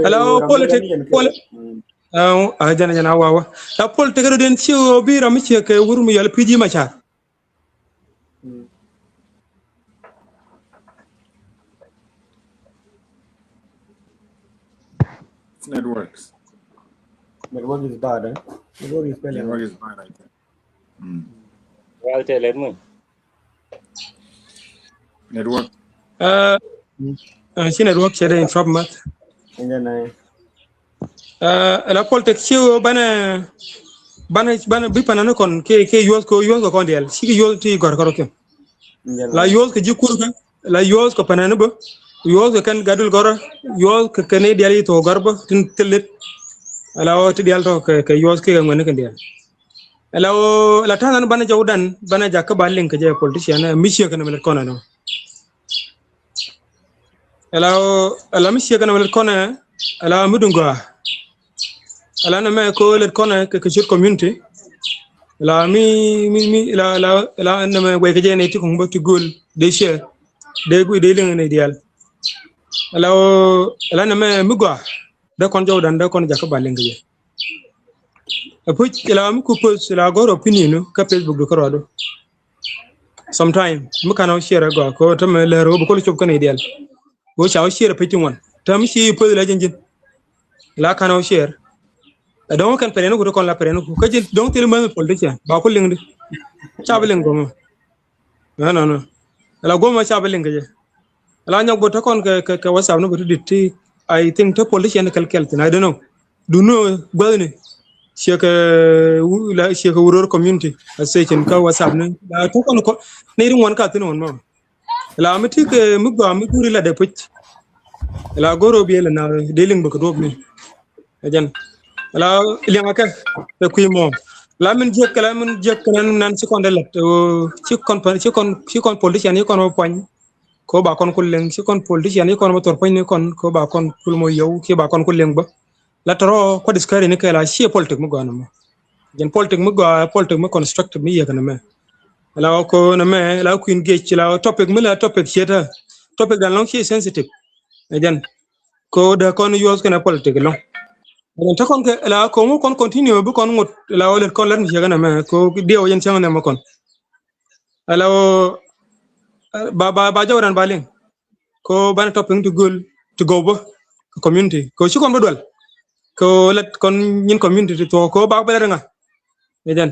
Hello, politic, poli-, mm. Ɛ jɛn, ɛ jɛn, a wa wa. La politic ro den ci o bi ram ci kɛ wur mi yal P G Machar. Mm. Networks. Network is bad, eh? Network is failing. Network is bad, I think. Mm. Well, tell it me. Network. Uh, uh, ci network cɛ dee interrupt math. And then I Uh, la politik ci wä banɛ banɛ banɛ bi panani kɔn ke ke yuɔth ko yuɔth ko kɔn diɛl ci ki yuɔth ti gɔr kɔrɔ kɛ. and then La yuɔth kɛ ji̱ kur kɛ la yuɔth kɛ panani bä yuɔth kɛ kɛn gadul gɔrɔ yuɔth kɛ kɛn idiɛl yi thok gɔr bä tin thil lit. La wä ti diɛl tɔ kɛ kɛ yuɔth kɛ ŋuɛni kɛ diɛl. La wä la ta̱a̱ nan banɛ jɔw dan banɛ jak kä ba liŋ kɛ jɛ politician mi ciek kɛn mi lɛt kɔn ɛnɔ. Ɛla ɛla mi ciek kɛn a wä lät kɔnɛ ɛla mi duŋ gɔaa. Ɛla nɛ mɛ ko lät kɔnɛ kɛ kɛ ciet community. Ɛla mi mi mi ɛla ɛla ɛla nɛ mɛ wɛy kɛ jɛ nɛ ti kɔŋ bä ti göl dee ciɛ dee gui dee liŋ nɛ diaal. Ɛla ɛla nɛ mɛ mi gɔaa dee kɔn jɔw dan dee kɔn jakä ba liŋ kɛ jɛ. Ɛpuc ɛla mi ku post ɛla gɔr opinion kä Facebook du kärɔɔdu. Sometime mi kan ɔ share gɔaa ko tämɛ lɛr ɣöö bi kol cop kɛn idiɛl. Ɣöö ca ɔ share pec ti ŋuan tämɛ ci post la jin jin. La kan ɔ share. Ɛ dɔŋ kɛn pɛrɛn ku ti kɔn la pɛrɛn ku kä jin dɔŋ thil mɛn politician ba ku liŋ di. Ca bi liŋ gɔmɔ. No no no. Ɛla gɔmɔ ca bi liŋ kɛ jɛ. Ɛla nyɔk bä te kɔn kɛ kɛ kɛ WhatsApp ni bä te dit ti I think te politician kɛl kɛl thin I don't know. Dun ni gua̱thni ciekɛ la ciekɛ wuror community association kä WhatsApp ni la te kɔn kɔ ni ri ŋuan ka thin ŋuan mɔ. La mi ti kɛ mi gɔaa mi guri la de puc. La goro bi la na de liŋ bä kɛ duɔp ni. Ɛ jɛn la liɛŋ akɛ kɛ kui̱ mɔ la min jiäk kɛ la min jiäk kɛ nan nan ci kɔn dee lät ci kɔn ci kɔn ci kɔn politician ci kɔn wä puany. Ko ba kɔn ku liŋ ci kɔn politician ci kɔn wä thor puany ni kɔn ko ba kɔn kul mɔ yɛw ci ba kɔn ku liŋ bä. La tɔrɔ kɔ discourage ni kɛ la ci politic mi gɔaa ni mɔ. Jɛn politic mi gɔaa politic mi constructive mi yek ni mɛ. La ko ni mɛ la kuin gec la topic mi la topic ciet topic dan lɔŋ ci sensitive. Ɛ jɛn ko dee kɔn yuɔth kɛnɛ politic lɔŋ. Ɛ jɛn te kɔn kɛ la ko ŋu kɔn continue bi kɔn ŋut la wä lät kɔn lät mi ciek ni mɛ ko diɛw jɛn cäŋ ni mɛ kɔn. Ɛla wä ba ba ba jɔwdan ba liŋ. Ko banɛ topic ti göl ti gɔw bä kɛ community ko ci kɔn bä dual. Ko lät kɔn nyin community ti thuɔk ko bak bɛ lät ŋa. Ɛ jɛn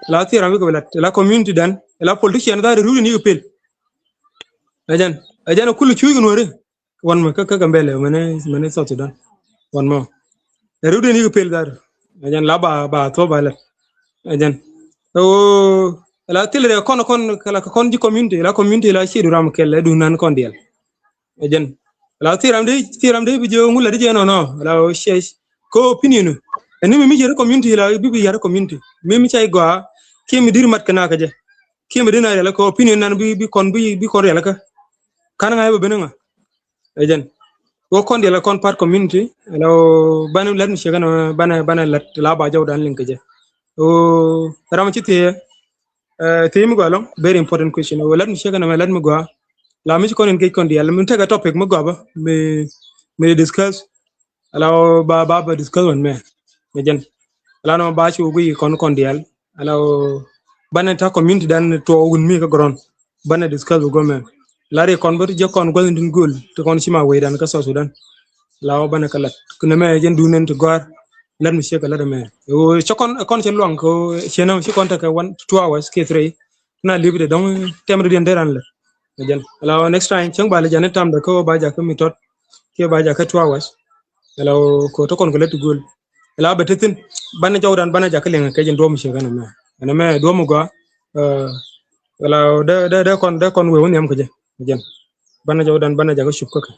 la thiram wikɛ bɛ lät la community dan la politician dhar rudi ni kɛ pel. Ɛ jɛn ɛ jɛn kul cuy kɛ nuɔri. Wan mɛ kä kä Gambɛlɛ mɛnɛ mɛnɛ South Sudan. Wan mɔ ɛ rudi ni kɛ pel dhar. Ɛ jɛn la ba ba thuɔ ba lät. Ɛ jɛn ɛ wä la thil rɛ kɔn kɔn kɛ la kɔn ji̱ community la community la ci du ram kɛl ɛ du nan kɔn diɛl. Ɛ jɛn la thiram di thiram di bi jɛ ŋu la di jɛ nɔnɔ la wä ciɛ ko opinion. Ɛni mi mi yɛri community la bi bi yɛri community mi mi cay gɔaa kiɛ mi dir mat kɛ na kɛ jɛ kiɛ mi dir na riɛl kɛ opinion nan bi bi kɔn bi bi kɔn riɛl kɛ kan ŋa yɛ bɛ ben ŋa. Ɛ jɛn wä kɔn diɛl kɔn part community la wä banɛ lɛt mi ciɛ kɛn banɛ banɛ lɛt la ba jɔw dan liŋ kɛ jɛ. Wä ram ci thiee. Thiec mi gɔaa lɔŋ very important question. Wä lät mi ciek ɛn ɛmɛ lät mi gɔaa. La mi ci kɔn in kec kɔn diɛl mi tekɛ topic mi gɔaa bä mi mi discuss. Ala ba ba ba discuss wan mɛ. Ŋa jɛn ala nɔ ba ci wä guiy kɔn kɔn diɛl. Ala banɛ ta community dan tuɔ wun mi kä ground. Banɛ discuss wä gɔmɛ. La ri kɔn bä ti jɛ kɔn guath in tin gul ti kɔn ci ma wei dan kä South Sudan. La wä banɛ kä lät kinɛ mɛ jɛn dunen ti gɔar. Lät mi ciek kɛ lät ɛmɛ. Cɛ kɔn kɔn cɛ luaŋ kɛ cɛ nɛ ci kɔn tekɛ one two hours kɛ three. Na lipi de dɔŋ tɛm ri diɛn deran lɛ. Jɛn ala next time cäŋ ba lɛ jɛn tam de kä ba jakä mi tɔt kiɛ ba jakä two hours. Ala ko tɔ kɔn kɛ lɛ ti gul ala bɛ ti thin banɛ jɔw dan banɛ jakä liŋ kɛ jɛn duɔm ciɛ kɛn mɛ ɛn mɛ duɔm gɔa. Ala de de de kɔn de kɔn weu niɛm kɛ jɛ jɛn banɛ jɔw dan banɛ jakä cup kä kɛ.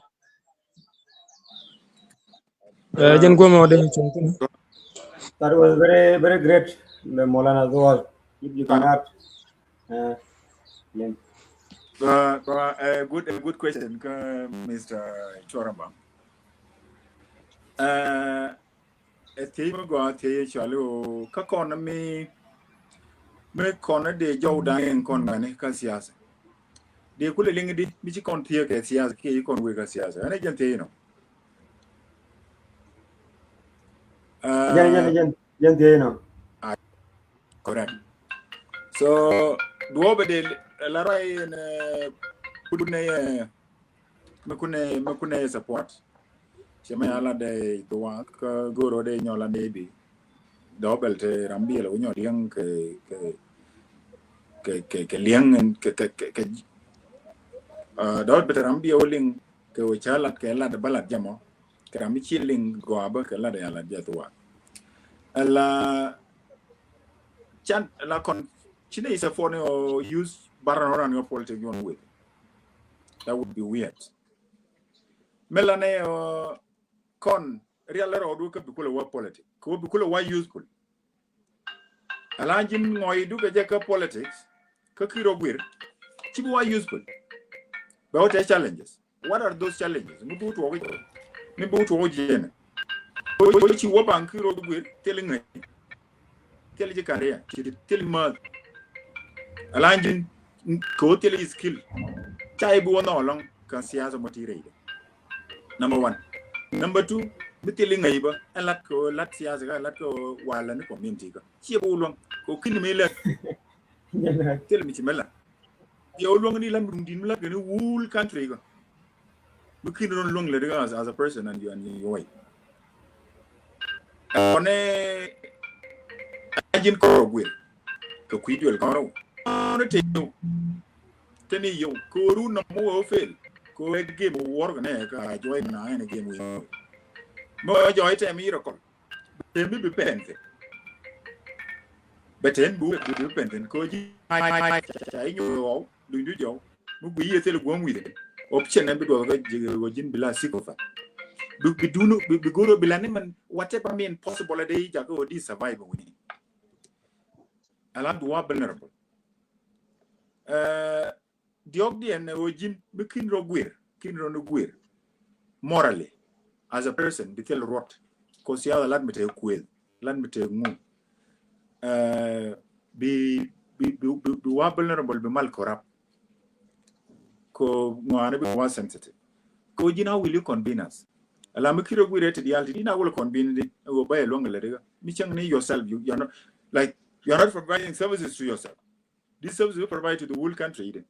Jɛn guɔmɔ de cuŋ thin. That was very very great. The Molana Zuwal. If you can add. Uh, yeah. Uh, uh, a good a good question, uh, Mister Choramba. Uh, a thing go a thing chalo ka kɔn mi mi kɔn de jɔw dan kɔn mani ka siyasa. De kule lingi di mi ci kɔn thiɛ kɛ siyasa ki kɔn wei ka siyasa. Ɛn jɛn thing no. Jɛn jɛn jɛn jɛn thing no. Correct. So duɔbɛ de la rɔy ne kune ye me kune me kune ye support. Cɛ me ala de duwa ka goro de nyola de bi. dɔ̱ bɛl te ram biɛl wä nyɔ liɛŋ kɛ, kɛ, kɛ, kɛ, kɛ liɛŋ ɛn kɛ, kɛ, kɛ, kɛ, ah, dɔ̱ bɛl te ram biɛl wä liŋ kɛ wä ca lat kɛ lat bä lat jɛ mɔ. Kɛ ram mi ci liŋ gɔaa bä kɛ lat ya lat jɛ thuwa. Ala can, ala kɔn ci ni is a phone or use bara nɔ ran yɔ politic yɔn weth. That would be weird. Mɛ la nɛ, uh, kɔn rial rɔ du kä bi kulɛ wa politic. Kɛ wä bi kulɛ wa useful. Ala ji̱n ŋɔy du kɛ jɛ kä politics, kä ki rɔ guir. Ci bi wa useful. Bɛ wä tɛ challenges. What are those challenges? Mi bi wä tuɔk ji̱. Mi bi wä tuɔk ji̱ jɛ nɛ. Wä ci wä baŋ ki rɔ guir, thil ŋäc. Thil ji̱ career, ci thil mäth. Ala ji̱n kɛ wä thil skill. Ca i̱ bi wä nhɔk ɛlɔ̱ŋ kɛ siasa mɔ ti rɛy dɛ. Number one. Number two, mi thil i̱ ŋäc bä, ɛn lat kɛ wä lat siasa kä lat kɛ wä walɛ ni community kä. Ci i̱ bi wä luäŋ, kɛ wä ki̱n mi lɛk. Thil mi ci mɛ la. Yɛ wä luäŋ ni lat mi duŋ di̱n mi lat kɛ ni whole country kä. Mi ki̱n run luäŋ lɛ di as, as a person and you, and you way. Kɔnɛ a ji̱n kɔrɔ guir kɛ kui̱ duel kɔrɔ. Kɔnɛ te yɛw. Te ni yɛw. Kɛ wä run nɔmɔ wä fail. Kɛ wä game wä wɔr kɛ nɛ ka joy na ɛn game wä. Mɛ wä joy te mi rɛ kɔl. Te mi bi pɛn te. Bɛ te mi bi pɛn te. Kɛ wä ji̱ ai ai ai ca inyuɔ wä luny du jɔw. Mi gui yɛ thil guɔ̱m wi̱i̱. Option ɛn bi duɔth kä ji̱ wä ji̱n bi la sik ɔ fa. Bi, bi dunu, bi, bi goro bi la ni man whatever mean possible a day jakä wä di survive wini. Ala du wa vulnerable. Eh, diɔk diɛn ɛ wä ji̱n mi kin rɔ guir, kin rɔ ni guir. Morally, as a person, bi thil ruɔt. Kɔ siasa lat mi te kuël, lat mi te ŋu. Eh, bi, bi, bi, bi, bi wa vulnerable, bi mal corrupt. Kɔ ŋuani bi wa sensitive. Kɔ ji̱n, how will you convince us? Ala mi kin rɔ guir ɛ ti dial ti di na will convince di. Ɛ wä ba yɛ luɔŋ lɛ di kä. Mi cäŋ ni yourself, you, you are not, like, you are not providing services to yourself. These services we provide to the whole country.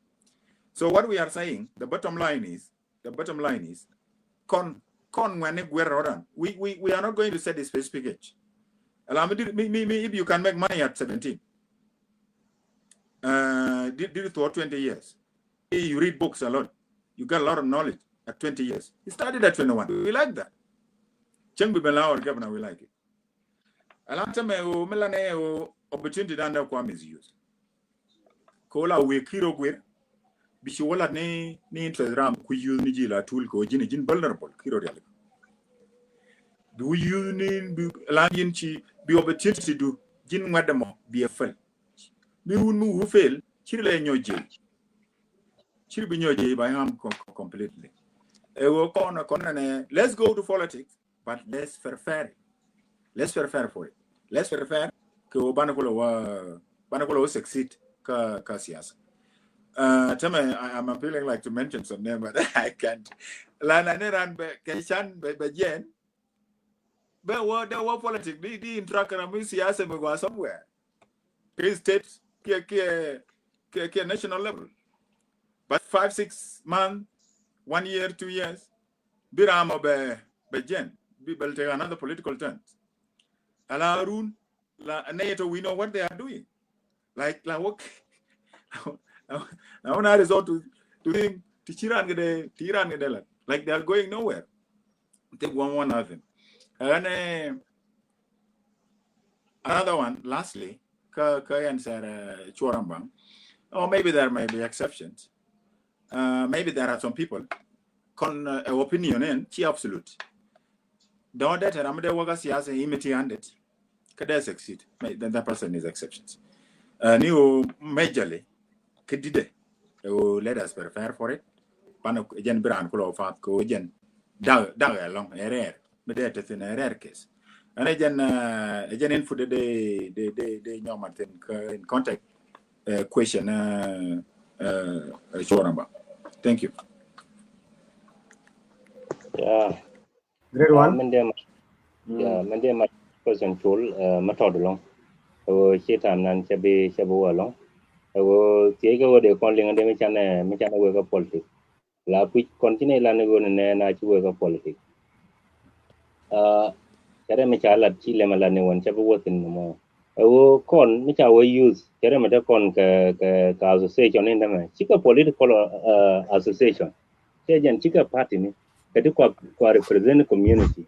So what we are saying, the bottom line is, the bottom line is, kɔn, kɔn ŋuɛni guer rɔdan. We, we, we are not going to set a specific age. Ala mi, mi, mi, mi, if you can make money at seventeen, uh, did, did it for twenty years. You read books a lot. You got a lot of knowledge at twenty years. You started at twenty-one. We like that. Cäŋ bi ben la our governor, we like it. Alam tɛmɛ ɣöö mi lanɛ ɣöö opportunity dan dee kua misuse. Kɛ ɣöö la wëë ki̱i̱r ɔ guir. Bi ci wä lat ni, ni interest ram ku use ni ji̱ la tool kɛ ɣöö ji̱n, ji̱n vulnerable ki̱i̱r ɔ rialikä. Bi wä use ni, bi la ji̱n ci, bi opportunity du ji̱n ŋuɛ̈t ɛmɔ bi ɛ fail. Mi wun mi wun fail, ci ri lɛ nyɔk ji̱. Ci ri bi nyɔk ji̱ ba yam completely. Ɛ ɣöö kɔn, kɔn nɛ, let's go to politics. But let's prepare. Let's prepare for it. Let's prepare. Kɛ wä banɛ kulɛ wä, banɛ kulɛ wä succeed kä, kä siasa. Uh, tɛmɛ, I, I'm feeling like to mention some name, but I can't. Lana ni ran bɛ, kɛ can bɛ, bɛ jɛn. Bɛ wä, dee wä politic, di, di interact kɛ ram mi siasa mi gua somewhere. Kɛ state, kɛ, kɛ, kɛ, kɛ national level. But five, six months, one year, two years, bi ram ɔ bɛ, bɛ jɛn, bi bɛ take another political turn. Ala run, la, nɛ yɛ tɔ, we know what they are doing. Like, la wä, la wä na resort to, to thing, ti ci ran kɛ dee, ti ran kɛ dee la. Like, they are going nowhere. Take one, one nothing. And, uh, another one, lastly, kä, kä answer, uh, Cuɔr Ambaŋ. Or maybe there may be exceptions. Uh, maybe there are some people kɔn, uh, opinion in ci absolute. Dɔ̱ŋ dee te ram dee wä kä siasa imiti handed. Kä dee succeed. May, that, that person is exceptions. Uh, ni ɣöö majorly kä didɛ. Ɛ ɣöö let us prepare for it. Pan jɛn bi raan kulɔ fath kɛ ɣöö jɛn dak, dak ɛlɔŋ ɛ rɛɛr. Mi dee te thin ɛ rɛɛr case. Ɛn ɛ jɛn, uh, ɛ jɛn info dee, dee, dee, dee nyɔman thin kä in contact, uh, question, uh, uh, Cuɔr Ambaŋ. Thank you. Yeah. Grade one. Min dee ma, yeah, min dee ma question Col, uh, ma tɔt ɛlɔŋ. Ɛ ɣöö ci tam nan cɛ bi, cɛ bi wä ɛlɔŋ. Ɛ ɣöö thiec kɛ ɣöö dee kɔn liŋ dee mi canɛ, mi canɛ wek kä politik. La kui̱c kɔn ci nɛ ilan i̱ ɣöö ni nɛ na ci wek kä politik. Uh, Cɛ rɛ mi ca lat ci lɛmɛ lat ni wän cɛ bi wä thin ni mɔ. Ɛ wä kɔn mi ca wä use cɛ rɛ mi te kɔn kɛ kɛ kɛ association in dämɛ cikɛ political association. Cɛ jɛn cikɛ party ni kɛ ti kua kua represent community.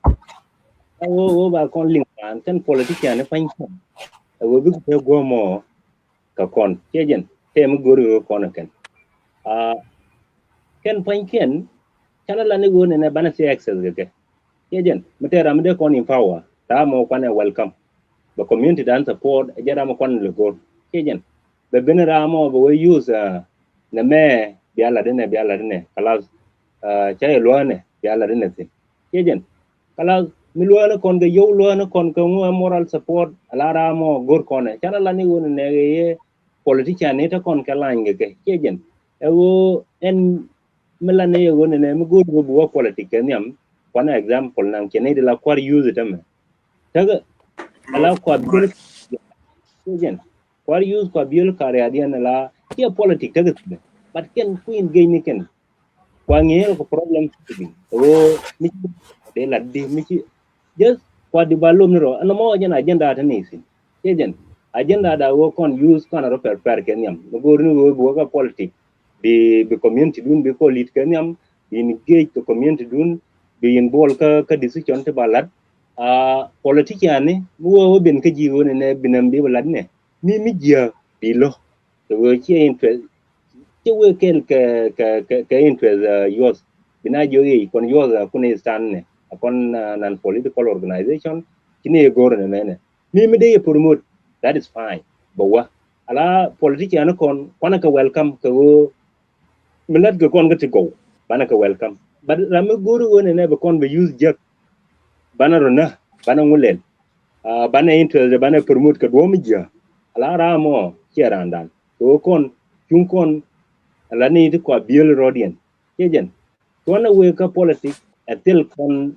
Ɛ wä wä ba kɔn liŋ paan kɛn politician ni pany kɔn. Ɛ wä bi kɛ guɔ mɔ kɛ kɔn cɛ jɛn tɛ mi go̱ri kɛ kɔn kɛn. Kɛn pua̱nykiɛn canɛ la ni ɣöö nɛnɛ banɛ thia access kɛ kɛ. Cɛ jɛn mi tɛ ram mi dee kɔn empower ram mɔ kuanɛ welcome. Bɛ community dan support ɛ jɛ ram mɔ kuanɛ lɛ go̱r. Cɛ jɛn bɛ ben ram mɔ bɛ wee use nɛ mɛ bia lat inɛ bia lat inɛ kalas. Ca yɛ luäänɛ bia lat inɛ thin. Cɛ jɛn kalas mi luäänɛ kɔn kɛ yow luäänɛ kɔn kɛ ŋu ɛ moral support a la ram mɔ go̱r kɔnɛ canɛ la ni ɣöö nɛnɛ yɛ politician ni te kɔn kɛ lany kɛ kɛ cɛ jɛn. Ɛ ɣöö ɛn mi la nɛ yɛ ɣöö nɛnɛ mi go̱o̱r ɣöö bi wä politic kɛ nhiam. Kuanɛ example naŋ cɛ nɛy di la kuar youth tämɛ. Tekɛ ala kua biöl cɛ jɛn kuar youth kua biöl kariadiɛn ala kiɛ politic tekɛ thilɛ. But kɛn kuin geny ni kɛn kua ŋiɛl kɛ problem. Ɣöö mi ci dee lat di mi ci just kua di ba lom ni rɔ ɛn mɔ jɛn agenda te ni thin. Cɛ jɛn agenda da ɣöö kɔn use kɔn a rɔ pɛr pɛr kɛ nhiam mi go̱o̱r ni ɣöö bi wä kä politic bi bi community dun bi kɔ lit kɛ nhiam bi in gauge kɛ community dun bi in bol kä kä decision ti ba lat. Politician ni mi wä wä bin kä ji̱ ɣöö ni nɛ bi nɛm bi ba lat nɛ mi mi jiä bi lɔ. Kɛ ɣöö ciɛ interest ci wee kɛl kɛ kɛ kɛ interest youth. Bi na jiök i̱ kɔn youth a kun i̱ stand nɛ a kɔn non political organization. Ci ni i̱ go̱r nɛ mɛnɛ mi mi dee i̱ promote, that is fine. Bɛ wä ala politician kɔn kuanɛ kɛ welcome kɛ ɣöö mi lat kɛ kɔn kä ti gɔw banɛ kɛ welcome. But ram mi go̱r i̱ ɣöö nɛ nɛ bɛ kɔn bɛ use jek banɛ rɔ nä banɛ ŋu lɛl. Banɛ interest banɛ promote kɛ duɔ̱ɔ̱m mi jiä ala ram mɔ ciɛ randan. Kɛ ɣöö kɔn cuŋ kɔn ala ni ti kua biöl rɔdiɛn. Cɛ jɛn kuanɛ wee kä politic ɛ thil kɔn.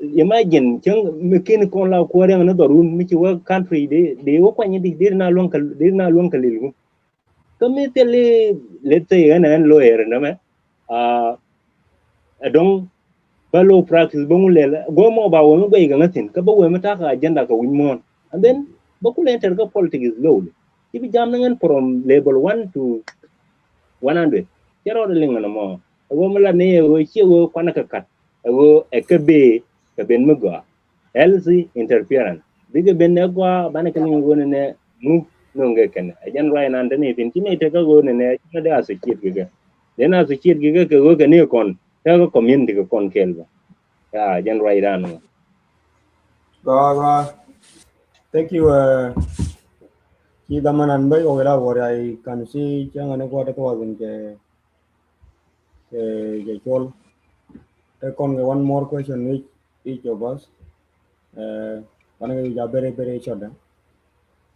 Imagine cäŋ mi ken kɔn la kuäär yäŋ ni dhɔrun mi ci wä country di di wä kuany di di na luäŋ kɛ di na luäŋ kɛ lil kum. Kä mi thil li let's say ɛn ɛn lawyer nɛ mɛ ɛ dɔŋ bä low practice bä ŋun lɛl guɔ mɔ ba wä mi guɛy kɛ ŋäthin kä bä wä mi takä agenda kɛ wi̱ny muɔ̱ɔ̱n. And then bä kulɛ enter kä politics slowly. Ci bi jam ni ŋän from level one to one hundred. Cɛ rɔɔdɛ liŋ ŋän mɔ ɛ wä mi la ni ɛ wä ciɛ wä kuanɛ kɛ kat ɛ wä ɛ kɛ bee kɛ ben mi gɔaa. Healthy interference bikɛ ben nɛ gɔaa banɛ kɛ ni ŋun nɛ mu no̱ŋ kɛ kɛn ɛ jɛn ruac nan te ni thin ci ni te kä ɣöö nɛ nɛ ci ni dee associate kɛ kɛ. Dee ni associate kɛ kɛ kɛ ɣöö kɛ ni kɔn te kä community kɛ kɔn kɛɛl bä. Ya jɛn ruac dan ŋun. Gɔaa gɔaa. Thank you. Ci damanan bä yɔk ila wor ya ikan si cäŋ ani kuat kuat in kɛ kɛ kɛ cuɔl. Te kɔn kɛ one more question which each of us. Banɛ kɛ ja very very short.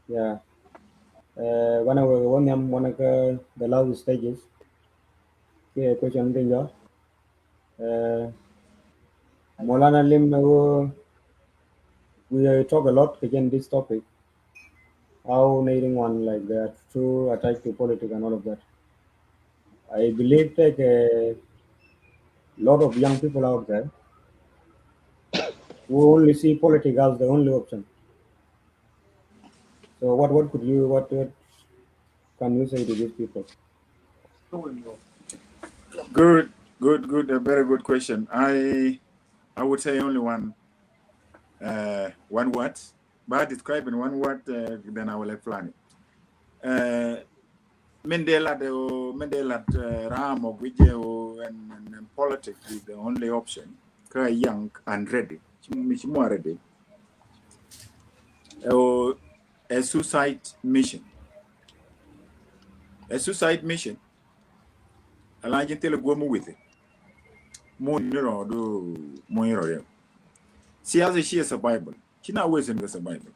Yeah. Banɛ wek wä nhiam banɛ kɛ the last stages. Kɛ question tin jɔ. Molana lim na wo. We talk a lot again this topic. How needing one like that too attached to politics and all of that. I believe that a lot of young people out there who only see politics as the only option. So what what could you what what can you say to these people? Good, good, good. A very good question. I I would say only one uh, one word. But describe in one word, uh, then I will explain it. Uh, min dee lat o min dee lat ram o guije o and, and, and politics is the only option. Ka young and ready. Mi ci mɔ ready. O a suicide mission. A suicide mission. Ala jin tele guɔ mu withi. Mu ni rɔ do mu ni rɔ rɛ. Siyasa ci a survival. Ci na wee thin kɛ survival.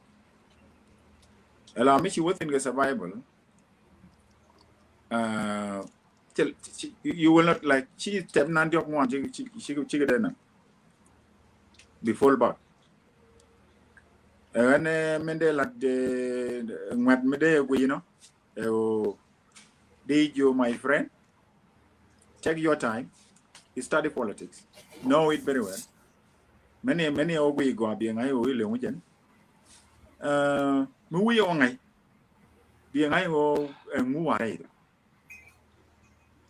Ala mi ci wee thin kɛ survival. Uh, till, ci, you will not like ci tɛp nan diɔk ŋuan ci ci ci ci kɛ dɛ na. Before back. Ɛn min dee lat dee ŋuɛt mi dee guic nɔ. Ɛ o dee jiö my friend. Take your time. Study politics. Know it very well. Mɛni, mɛni ɛ wä guiy gɔaa biɛ ŋa̱c ɛ wä ilɛ ŋu jɛn. Ɛ, mi wi̱i̱ ɛ wä ŋa̱c biɛ ŋa̱c ɛ wä ɛŋu warɛ i̱.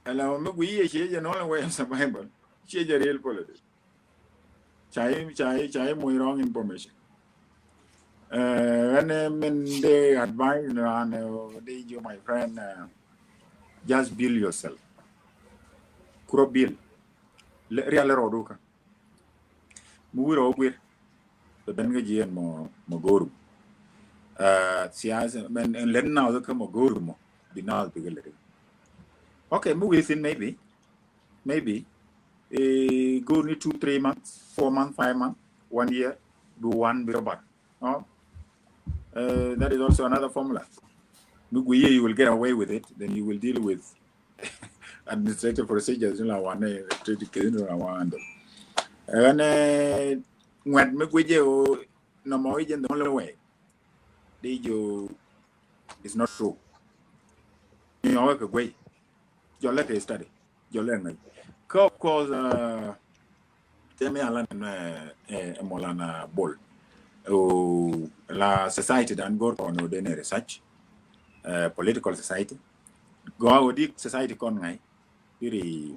Ɛlɛ mi guiy yɛ ciɛ jɛ nɔnɛ way of survival. Ciɛ jɛ real politics. Ca i̱, ca i̱, ca i̱ moc wrong information. Ɛ, ɛn ɛ min dee advice ni ran ɛ dee ji̱ my friend, ɛ, just build yourself. Kurɔ build. Lɛ, rial lɛ rɔɔdu kä. Mi wi̱i̱ rɔ guir. Bɛ ben kä jiɛn mɔ, mɔ go̱o̱ru. Ɛ, siasa, mɛn, ɛn lɛn na wä kä mɔ go̱o̱ru mɔ. Bi na wä bi kä lɛri. Okay, mi wi̱i̱ thin maybe. Maybe. Ɛ, go̱o̱r ni two, three months, four months, five months, one year, bi wan bi rɔ bar. No? Ɛ, that is also another formula. Mi guiy yɛ, you will get away with it, then you will deal with administrative procedures ni la wan ni te di kedi ni la wan do. Ɛn ɛ ŋuɛt mi guic jɛ o nɔmɔ i̱ jɛ the only way. Di jo is not true. Ni ɔwɛ kɛ guic. Jɔ lɛ kɛ study. Jɔ lɛ ŋa̱c. Kä of course, ɛ, tɛmɛ ala ni ɛ, ɛ, Molana Bol. O la society dan gor kɔn o den research. Ɛ, political society. Gɔaa wä di society kɔn ŋa̱c. Diri,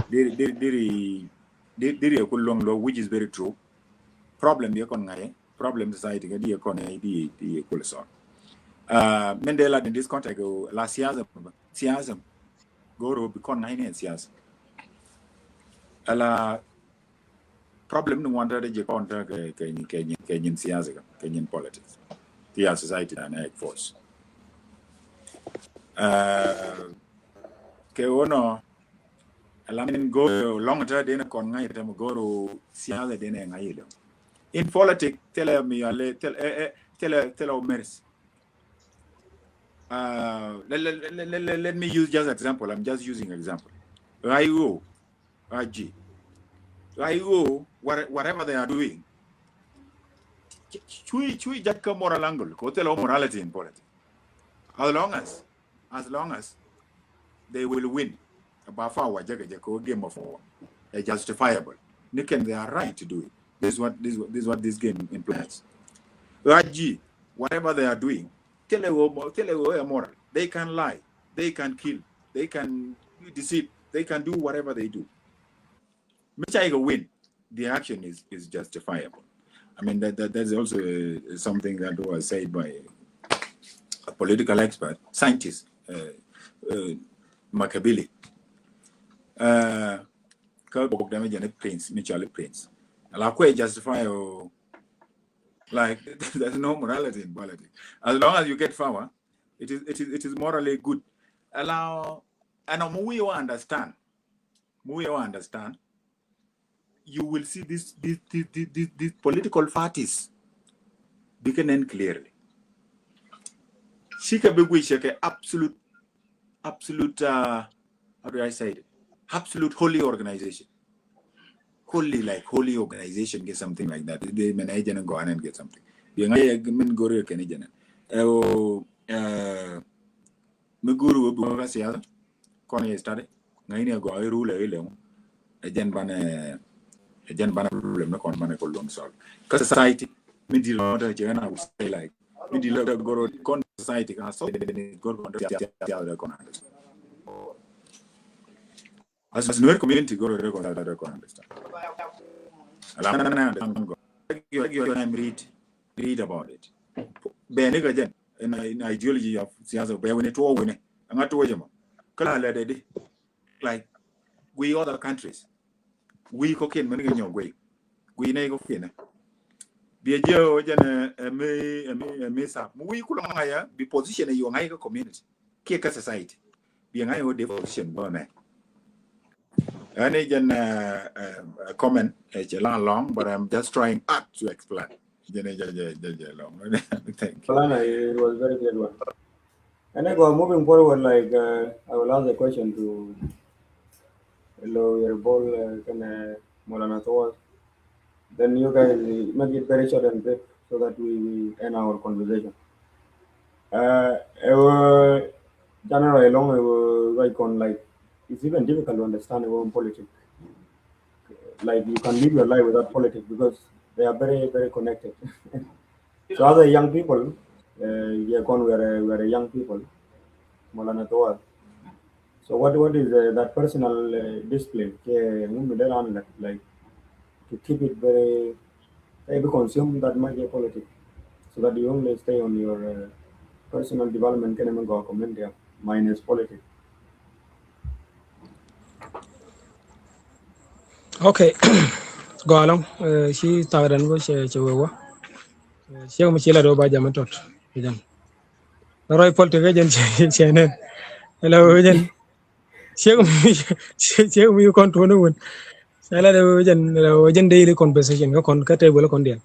diri, diri, diri, diri, diri ɛ kul luɔ̱ŋ luɔ̱ŋ, which is very true. Problem di ɛ kɔn ŋa̱c, problem society kɛ di ɛ kɔn ɛ di, di ɛ kul sɔr. Ɛ, min dee la in this context, la siasa, siasa. Goro bi kɔn ŋa̱c ni siasa. Ala problem ni ŋuan te de jɛ kɔn te kɛ, kɛ, kɛ, kɛ nyin siasa kɛ, kɛ nyin politics. Ti a society na ne force. Ɛ, kɛ wä nɔ, ala min goro lɔŋ te den kɔn ŋa̱c te mi goro siasa den ŋa̱c ilɛ. In politics, thilɛ mi ale, thilɛ, ɛ, ɛ, thilɛ, thilɛ omeris. Uh, let, let, let, let, let, let me use just example. I'm just using example. Ɣa̱c ɣöö, ɣa̱c ji̱. Ɣa̱c ɣöö, what, whatever they are doing. Cu, cu, cu jat kä moral angle, kɛ thilɛ morality in politics. As long as, as long as they will win. Ba power jɛ kɛ jɛ kɛ game of power. Ɛ justifiable. Ni kɛn they are right to do it. This is what, this is what, this is what this game implies. Ɣa̱c ji̱, whatever they are doing, thilɛ ɣöö, thilɛ ɣöö ɛ moral. They can lie. They can kill. They can deceive. They can do whatever they do. Mi ca ikɛ win, the action is, is justifiable. I mean, that, that, that's also, uh, something that was said by a political expert, scientist, uh, uh, Machiavelli. Uh, kä bok dɛmɛ jɛn Prince, mi cɔal Prince. Ala kuɛ justify o, like, there's no morality in politics. As long as you get power, it is, it is, it is morally good. Ala, ɛn ɔ mi wi̱i̱ wä understand. Mi wi̱i̱ wä understand. You will see this, this, this political parties bikɛ nɛn clearly. Cikɛ bi guic cɛ kɛ absolute, absolute, uh, how do I say it? Absolute holy organization. Holy, like, holy organization, get something like that. They men agent and go on and get something. Biɛ ŋa̱c min go̱r kɛ ni jɛn. Ɛ, ɛ, mi go̱r wä bi wä kä siasa. Kɔn yɛ study. Ŋa̱c ni agɔaa i̱ rule i̱ lɛŋu. Ɛ jɛn banɛ, ɛ jɛn banɛ problem ni kɔn banɛ kɔ luɔ̱ŋ solve. Kä society, mi dil mɔ tɛ cɛ na, I would say, like, mi dil tɛ goro kɔn society ka so ni goro kɔn tɛ siasa tɛ kɔn understand. As, as Nuer community goro tɛ kɔn tɛ kɔn understand. Ala na na understand goro. Your, your time read, read about it. Bɛ ni ka jɛn, in, in ideology of siasa, bɛ wini tuɔ wini. Ŋa tuɔ jɛ mɔ. Kala lɛ dɛ di. Like, we other countries. Wi̱i̱ kɔ̱kiɛn mɛn kɛ nyɔk guey. Guiy nɛy kɔ̱kiɛn ɛ. Biɛ jiɛ ɣöö jɛn ɛ mi, ɛ mi, ɛ mi sap. Mi wi̱i̱ kulɔ ŋa̱c ɛ bi position ɛ yuɔ ŋa̱c kä community. Kiɛ kä society. Biɛ ŋa̱c ɛ ɣöö dee position bä mɛ. Ɛn i̱ jɛn, uh, uh, comment ɛ cɛ la long, but I'm just trying hard to explain. Jɛn ɛ jɛ, jɛ, jɛ, jɛ long. Thank you. Lana, it was very good one. And I go moving forward, like, uh, I will ask the question to Lawyer Bol, uh, kɛnɛ, uh, Molana Thowal. Then you guys, uh, make it very short and brief so that we, we end our conversation. Uh, ɛ wä, general ɛlɔ̱ŋ ɛ wä, like, it's even difficult to understand ɛ wä politics. like, you can live your life without politics because they are very, very connected. So as a young people, uh, yeah, kon we are, we are young people. Mɔlana tɔa. So what, what is, uh, that personal, uh, discipline? Kɛ ŋun mi dee ran, like, like, to keep it very, ɛ bi consume that much, uh, politics, so that you only stay on your, uh, personal development kɛnɛ mi gɔɔ community, uh, minus politics. Okay. Gɔaa ɛlɔ̱ŋ, uh, ci thaakdan bä cɛ, cɛ wee wä. Uh, ciek mi ci lat wä ba jam mi tɔt. Jam. Rɔy politics ɛ jɛn cɛ, cɛ nɛn. Ɛlɛ wee jɛn. Ciek mi, ciek mi kɔn tuɔni wun. Cɛ lat wee jɛn, wee jɛn daily conversation kä kɔn, kä table kɔn diɛn.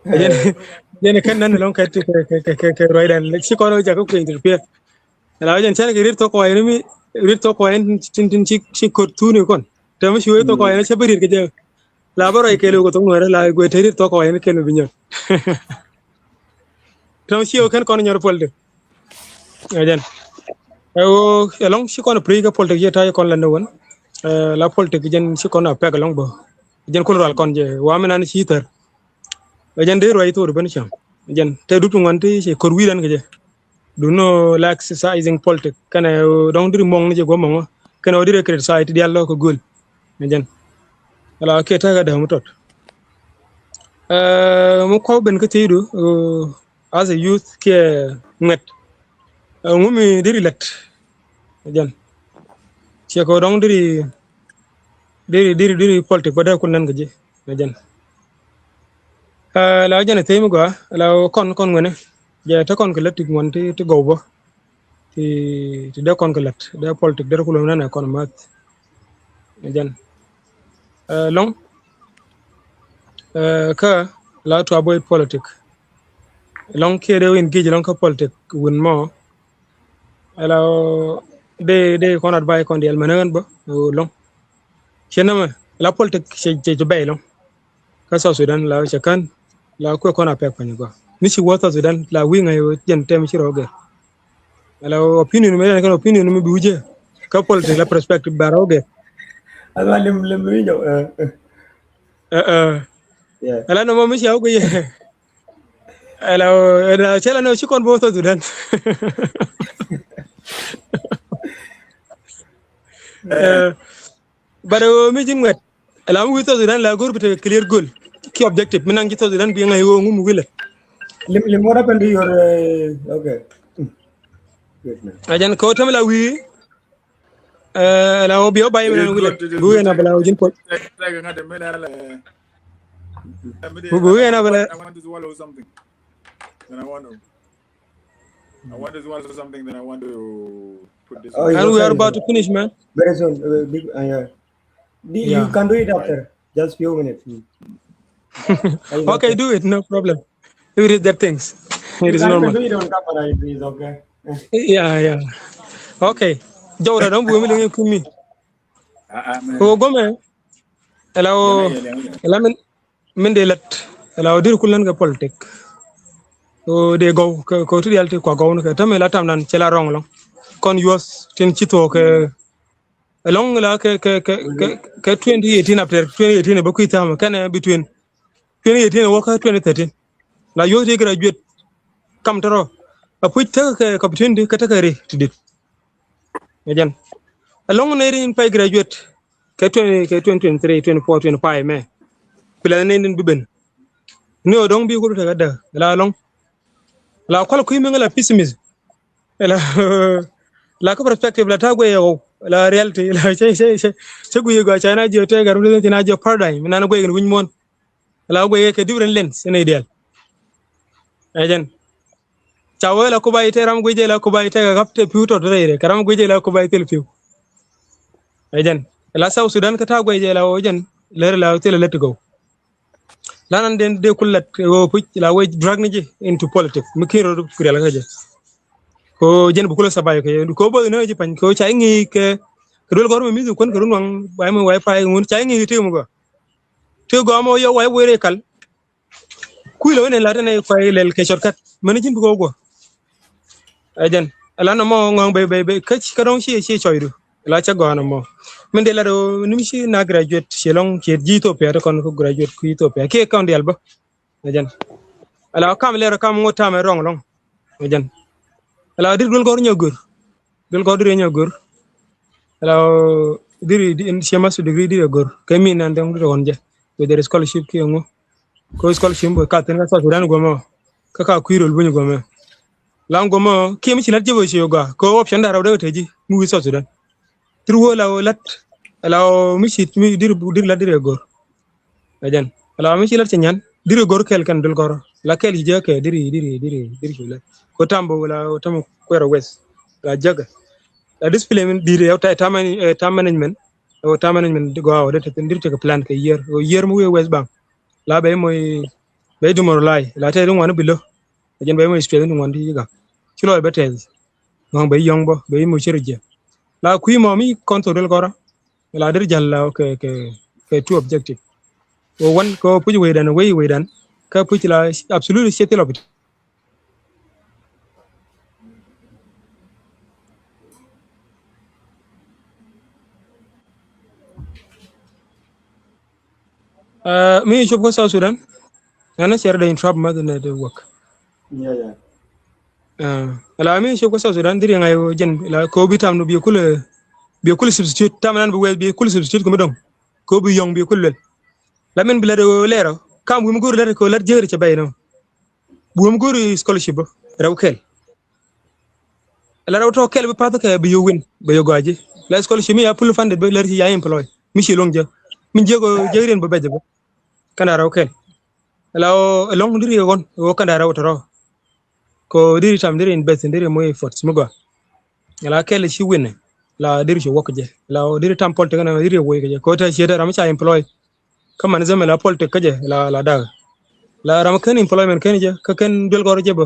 Jɛn, jɛn kɛn nan lɔŋ kɛ, kɛ, kɛ, kɛ, kɛ rɔydan. Ci kɔn wee jakä kui̱ interfere. Ɛlɛ wee jɛn cɛn kɛ riet thok kɔn wee ni mi, riet thok kɔn wee ni tin, tin ci, ci kot thuni kɔn. Tɛm ci wee thok kɔn wee ni cɛ bi riet kɛ jɛ. La bä rɔy kɛɛliw kɛ thok nuɛrɛ la guɛ te riet thok kɔn wee ni kɛɛliw bi nyɔr. Tɔŋ ci ɣöö kɛn kɔn nyɔr politics. Ɛ jɛn. Ɛ ɣöö ɛlɔ̱ŋ ci kɔn pray kä politics yɛ ta̱a̱ ci kɔn lɛ ni wän. Ɛ la politics jɛn ci kɔn a pɛk ɛlɔ̱ŋ bä. Jɛn kul rual kɔn jɛ wa mi nan ci thär. Ɛ jɛn dee ruac thor ben cam. Ɛ jɛn te dup ti ŋuan ti ci kor wi̱i̱ dan kɛ jɛ. Duno la exercising politics kɛnɛ ɣöö dɔ̱ŋ diri muɔŋ ni jɛ guɔ muɔŋ kɛnɛ ɣöö diri criticize ti dial lɔ kɛ göl. Ɛ jɛn. Ala kɛ ta̱a̱ kɛ däm tɔt. Ɛ mi kuaw ben kä thiecdu, ɛ, as a youth kiɛ ŋuɛt. Ɛ ŋu mi diri lät. Ɛ jɛn. Ciɛ kɛ dɔ̱ŋ diri, diri, diri, diri politics bä dee kun nɛn kɛ ji̱. Ɛ jɛn. Ɛ la jɛn ɛ thiec mi gɔaa, la kɔn, kɔn ŋuɛni. Jɛ te kɔn kɛ lät ti ŋuan ti, ti gɔw bä. Ti, ti dee kɔn kɛ lät, dee politics dee kulɛ nɛn ɛ kɔn math. Ɛ jɛn. Ɛ lɔ̱ŋ. Ɛ kä la to avoid politics. Lɔŋ kiɛ dee win gic lɔŋ kä politics win mɔ. Ɛla dee, dee kɔn advice kɔn diɛl mɛn ɣän bä lɔŋ. Ciɛ nɛmɛ la politics cɛ, cɛ, cɛ bɛy lɔŋ. Kä South Sudan la cɛ kän la kuɛ kɔn a pɛk pany gua. Mi ci wä South Sudan la wi̱i̱ ŋa̱c jɛn tɛm ci rɔ gɛ. Ɛla opinion mi, ɛla kɛn opinion mi bi wujɛ. Kä politics la perspective ba rɔ gɛ. Ala lim, lim mi jɔ. Ɛ, ɛ. Ɛla nɔmɔ mi ci a wä gɛ yɛ. Ɛla, ɛla cɛ la nɔ ci kɔn bä South Sudan. Ɛ, but ɛ mi ji̱n ŋuɛt. Ɛla mi wi̱i̱ South Sudan la go̱r bi tekɛ clear goal. Ki objective mi naŋ ji̱ South Sudan bi ŋa̱c ɣöö ŋum wi̱lɛ. Lim, lim, what happened to your, uh, okay. Good, man. A jɛn kɛ wä tɛm la wi̱i̱. Ɛ la wä bi wä bay mi naŋ wi̱lɛ. Bi wä yɛn a bɛ la wä ji̱n puɔ̱c. Bi wä yɛn a bɛ la. I want to swallow something. Then I want to, I want to swallow something. Then I want to put this. Oh, and we are about to finish, man. Very soon. Uh, big, uh, yeah. You can do it after just few minutes. Okay, do it, no problem. If it is that things, it is normal. You can do it on camera, it is okay. Yeah, yeah. Okay. Jɔwda dɔ̱ŋ bukɛ mi liŋ i̱ kumi. Kɛ wä gomɛ. Ɛla wä, ɛla min, min dee lät. Ɛla wä dir kulän kɛ politik. Wä dee gɔw kɛ, kɛ wä ti dial ti kua gɔw ni kɛ tämɛ la tam nan cɛ la rɔŋ lɔŋ. Kɔn yuɔth tin ci thuɔk kɛ. Ɛlɔŋ la kɛ, kɛ, kɛ, kɛ, kɛ twenty eighteen, after twenty eighteen bä kui̱ tha̱a̱m kɛnɛ between twenty eighteen wä kä twenty thirteen. La yuɔth ti graduate kam tɔrɔ. A puc tekɛ kɛ opportunity kä tekɛ ri ti dit. Ɛ jɛn. Ɛlɔŋ nɛ ri in pay graduate kɛ twenty, kɛ twenty twenty-three, twenty-four, twenty-five mɛ. Pilɛ nɛ ni bi ben. Ni ɔ dɔŋ bi kul tekɛ dɛ la ɛlɔŋ. La kual kui̱ mi ŋä la pessimism. La, la kä perspective la ta̱a̱ guiy ɛ ɣɔw. La reality la cɛ, cɛ, cɛ, cɛ guiy ɛ gɔaa ca na jiɛ tɛk ɛ run ti na jiɛ paradigm mi nan guiy kɛn wi̱ny muɔ̱n. La guiy kɛ different lens in ideal. Ɛ jɛn. Ca wee la kuba ite ram guiy jɛ la kuba ite kɛ gap te pi̱w tɔt rɛy rɛ kɛ ram guiy jɛ la kuba ite pi̱w. Ɛ jɛn. La South Sudan kä ta̱a̱ guiy jɛ la wee jɛn lär la thilɛ lät ti gɔw. Lanan den de kul lat kɛ ɣöö puc la wec drag ni ji̱ into politics mi ki̱n rot kurial kä jɛ. Ko jɛn bi kulɛ sabai kɛ ko both ni ji̱ pany ko ca iŋi kɛ kɛ duel gɔr mi mithi kuän kɛ run waŋ wai mi wai pay ŋun ca iŋi ti mi gɔ. Ti gɔ mo yɔ wai were kal. Kui̱ lo ni lat ni kɔy lɛl kɛ shortcut mɛn ji̱n bi ko gɔ. Ɛ jɛn ɛla nɔmɔ ŋɔŋ bɛy bɛy bɛy kä kä dɔŋ ci ci cɔydu. Ɛla cɛ gɔaa nɔmɔ. Min dee lat ɣöö ni mi ci na graduate ci lɔŋ ci ji̱ Ethiopia ti kɔn kɛ graduate ku Ethiopia kiɛ kɔn diaal bä. Ɛ jɛn. Ala kam lɛr kam ŋot tamɛ rɔŋ lɔŋ. Ɛ jɛn. Ala diri duel gɔr nyɛ gör. Duel gɔr diri nyɛ gör. Ala diri, diri in ci master degree diri gör. Kɛ min nan dɛŋ diri ɣɔn jɛ. Whether scholarship kiɛ ŋu. Kɛ scholarship bä ka thin ka South Sudan gɔmɔ. Kä ka kui̱ rol buny gɔmɛ. Lan gɔmɔ kiɛ mi ci lat jɛ bä ci yoga kɛ option da rɛw dee te ji̱ mi wi̱i̱ South Sudan. Through wä la wä lat, la wä mi ci mi diri diri lat diri gor. Ɛ jɛn la wä mi ci lat ci nyan diri gor kɛl kɛn dul gɔr la kɛl ci jɛ kɛ diri diri diri diri ci lat. Ko tam bä la wä tam kuɛr wes la jɛ kɛ la discipline diri yɛ ta ta management. Wä ta management di gɔa wä dee te diri te kɛ plan kɛ year wä year mi wi̱i̱ wes bang. La bɛ moc bɛ demoralize la te di ŋuan bilo. Ɛ jɛn bɛ moc stress di ŋuan di gak ci lɔc bɛ tɛth. Ŋɔŋ bɛ yɔŋ bä bɛ moc cir jiɛ la kui̱ mɔ mi kɔn thok del kɔrä. La der jäl la kɛ kɛ kɛ two objective. Kɛ wan kɛ puc wecdan wec wecdan kä puc la absolutely ciɛ thil ɔpit. Mi cop kä South Sudan. Ɛn cɛr dee interrupt math nɛ dee work. Yeah, yeah. Ala mi cop kä South Sudan dhiri ŋa̱c jɛn la ko bi tam nu bi kul bi kul substitute tam nan bi wɛ bi kul substitute kɛ mi dɔŋ. Ko bi yɔŋ bi kul luel. La min bi lɛt lɛrɔ kam wi̱m go̱ri lɛt ko lɛt jeri cɛ bɛy nɔ. Bi wi̱m go̱ri scholarship bä rɛw kɛl. La rɛw tɔ kɛl bi path kɛ bi yo win bi yo gɔaji. La scholarship mi ya full funded bi lɛr ci ya employ mi ci luŋ jɛ. Min jiɛ ko jɛ riɛn bi bɛjɛ bä. Kɛn a rɛw kɛl. La o lɔŋ diri ɣɔn o kɛn a rɛw tɔrɔ. Ko diri tam diri invest diri mo efforts mi gɔa. La kɛl ci win la diri ci wɔk jɛ la o diri tam politik na diri woi kɛ jɛ ko ta ci ta ram ca employ. Kä man zɛmɛ la politik kä jɛ la la dag. La ram kɛn employment kɛn jɛ kä kɛn duel gɔr jɛ bä.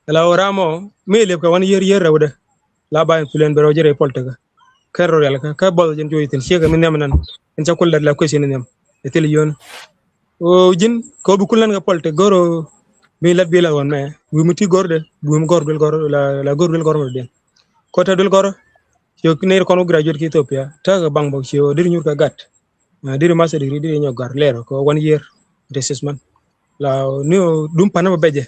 La o ram o mi lep kɛ wan yer yer rɛwdɛ. La ba employment bɛ rɛw jɛ rɛ politik. Kɛn rɔ rial kä kä bɔth jɛn juɔc thin ciek mi nhiam nan. In ca kul lat la question nhiam. Ithil yön. O ji̱n ko bi kul nan kɛ politik goro. Mi lat bi la wan mɛ wi mi ti gor de wi mi gor duel gor la la gor duel gor mɛ den. Ko ta duel gor. Yo ner kɔn graduate ki Ethiopia ta kɛ bang bok ci o dir nyur kɛ gat. Diri master degree diri nyɔ gar lɛr kɛ one year. Te six month. La ni o dum panä bɛ bɛjɛ.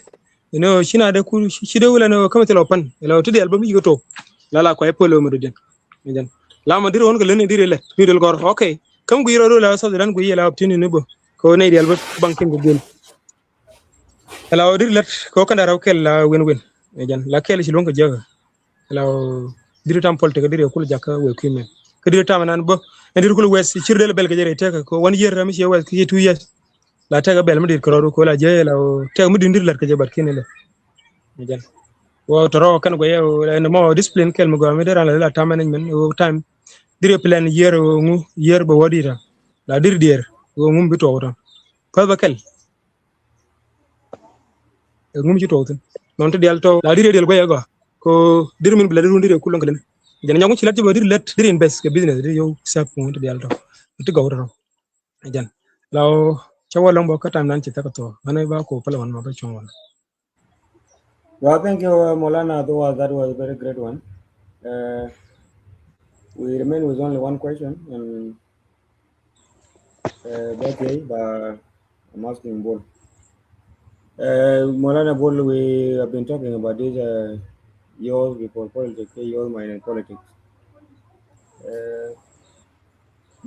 Ni o cina de ku ci de wula ni o kama ti la pan la o ti dial bä mi ko to. La la kwa polo mi do den. Jan la ma diri on ko leni diri let mi dol gor okay. Kam gui ro la South Sudan gui la optini ni bo ko ne dial bä banking ko gin. La o diri let ko kanda raw kel la win win. Jan la kel ci lon ko jaga. La o diri tam politik diri kul jaka we kuimen. Ke diri tam nan bo en diri kul wes cir del bel ke jere tek ko one year mi ci wes ki two years. La tɛk bɛl mi dit kärɔɔdu ko la jiɛ la tɛk mi dit dit lät kä jɛ bat kini lɛ. Jɛn wä tɔrɔ kɛn guɛyɛ ɛn mɔ discipline kɛl mi gɔaa mi dee ran la la time management wä time. Diri plan year wä ŋu year bɛ wä dit la diri dier wä ŋu mi bi tuɔk tɔ. Kuɛ bɛ kɛl ŋu mi ci tuɔk thin nɔn ti dial tɔ la diri dial guɛyɛ gɔaa. Ko diri min bi lät diri run diri kulon kɛlin. Jɛn nyɔŋ ci lät jɛ bɛ diri lät diri invest kɛ business diri yow sap ŋu ti dial tɔ. Ti gɔw tɔ. Jɛn la wä cä wä lɔŋ bä kä tam nan ci thäk thok ɣän ba ko pälɛ wan ma bä cuŋ wan. Well, thank you, uh, Molana. Otherwise, that was a very great one. Uh, we remain with only one question, and uh, that way, but I'm asking Bol. Uh, Molana Bol, we have been talking about this uh, youth before politics, youth mind and politics. Uh,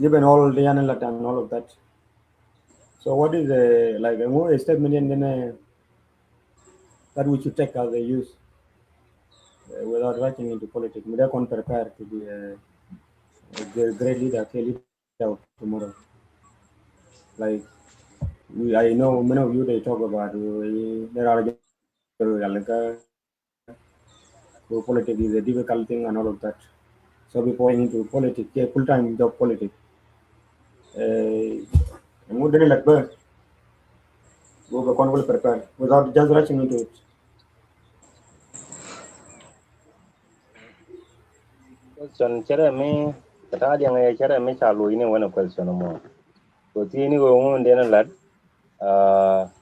given all the analysis and all of that, so what is the like a more statement in the that we should take as a youth uh, without rushing into politics? Mira con prepare to be a, a great leader, a leader of tomorrow. Like we, I know many of you they talk about uh, there are So politics is a difficult thing and all of that. So before into politics, a full-time job politics. Eh, and what did it like birth? Go back on will prepare without just rushing into it. Question chere mi kata diang ya chere mi chalu ini wana question mo. Ko tini ko ngun dena lad.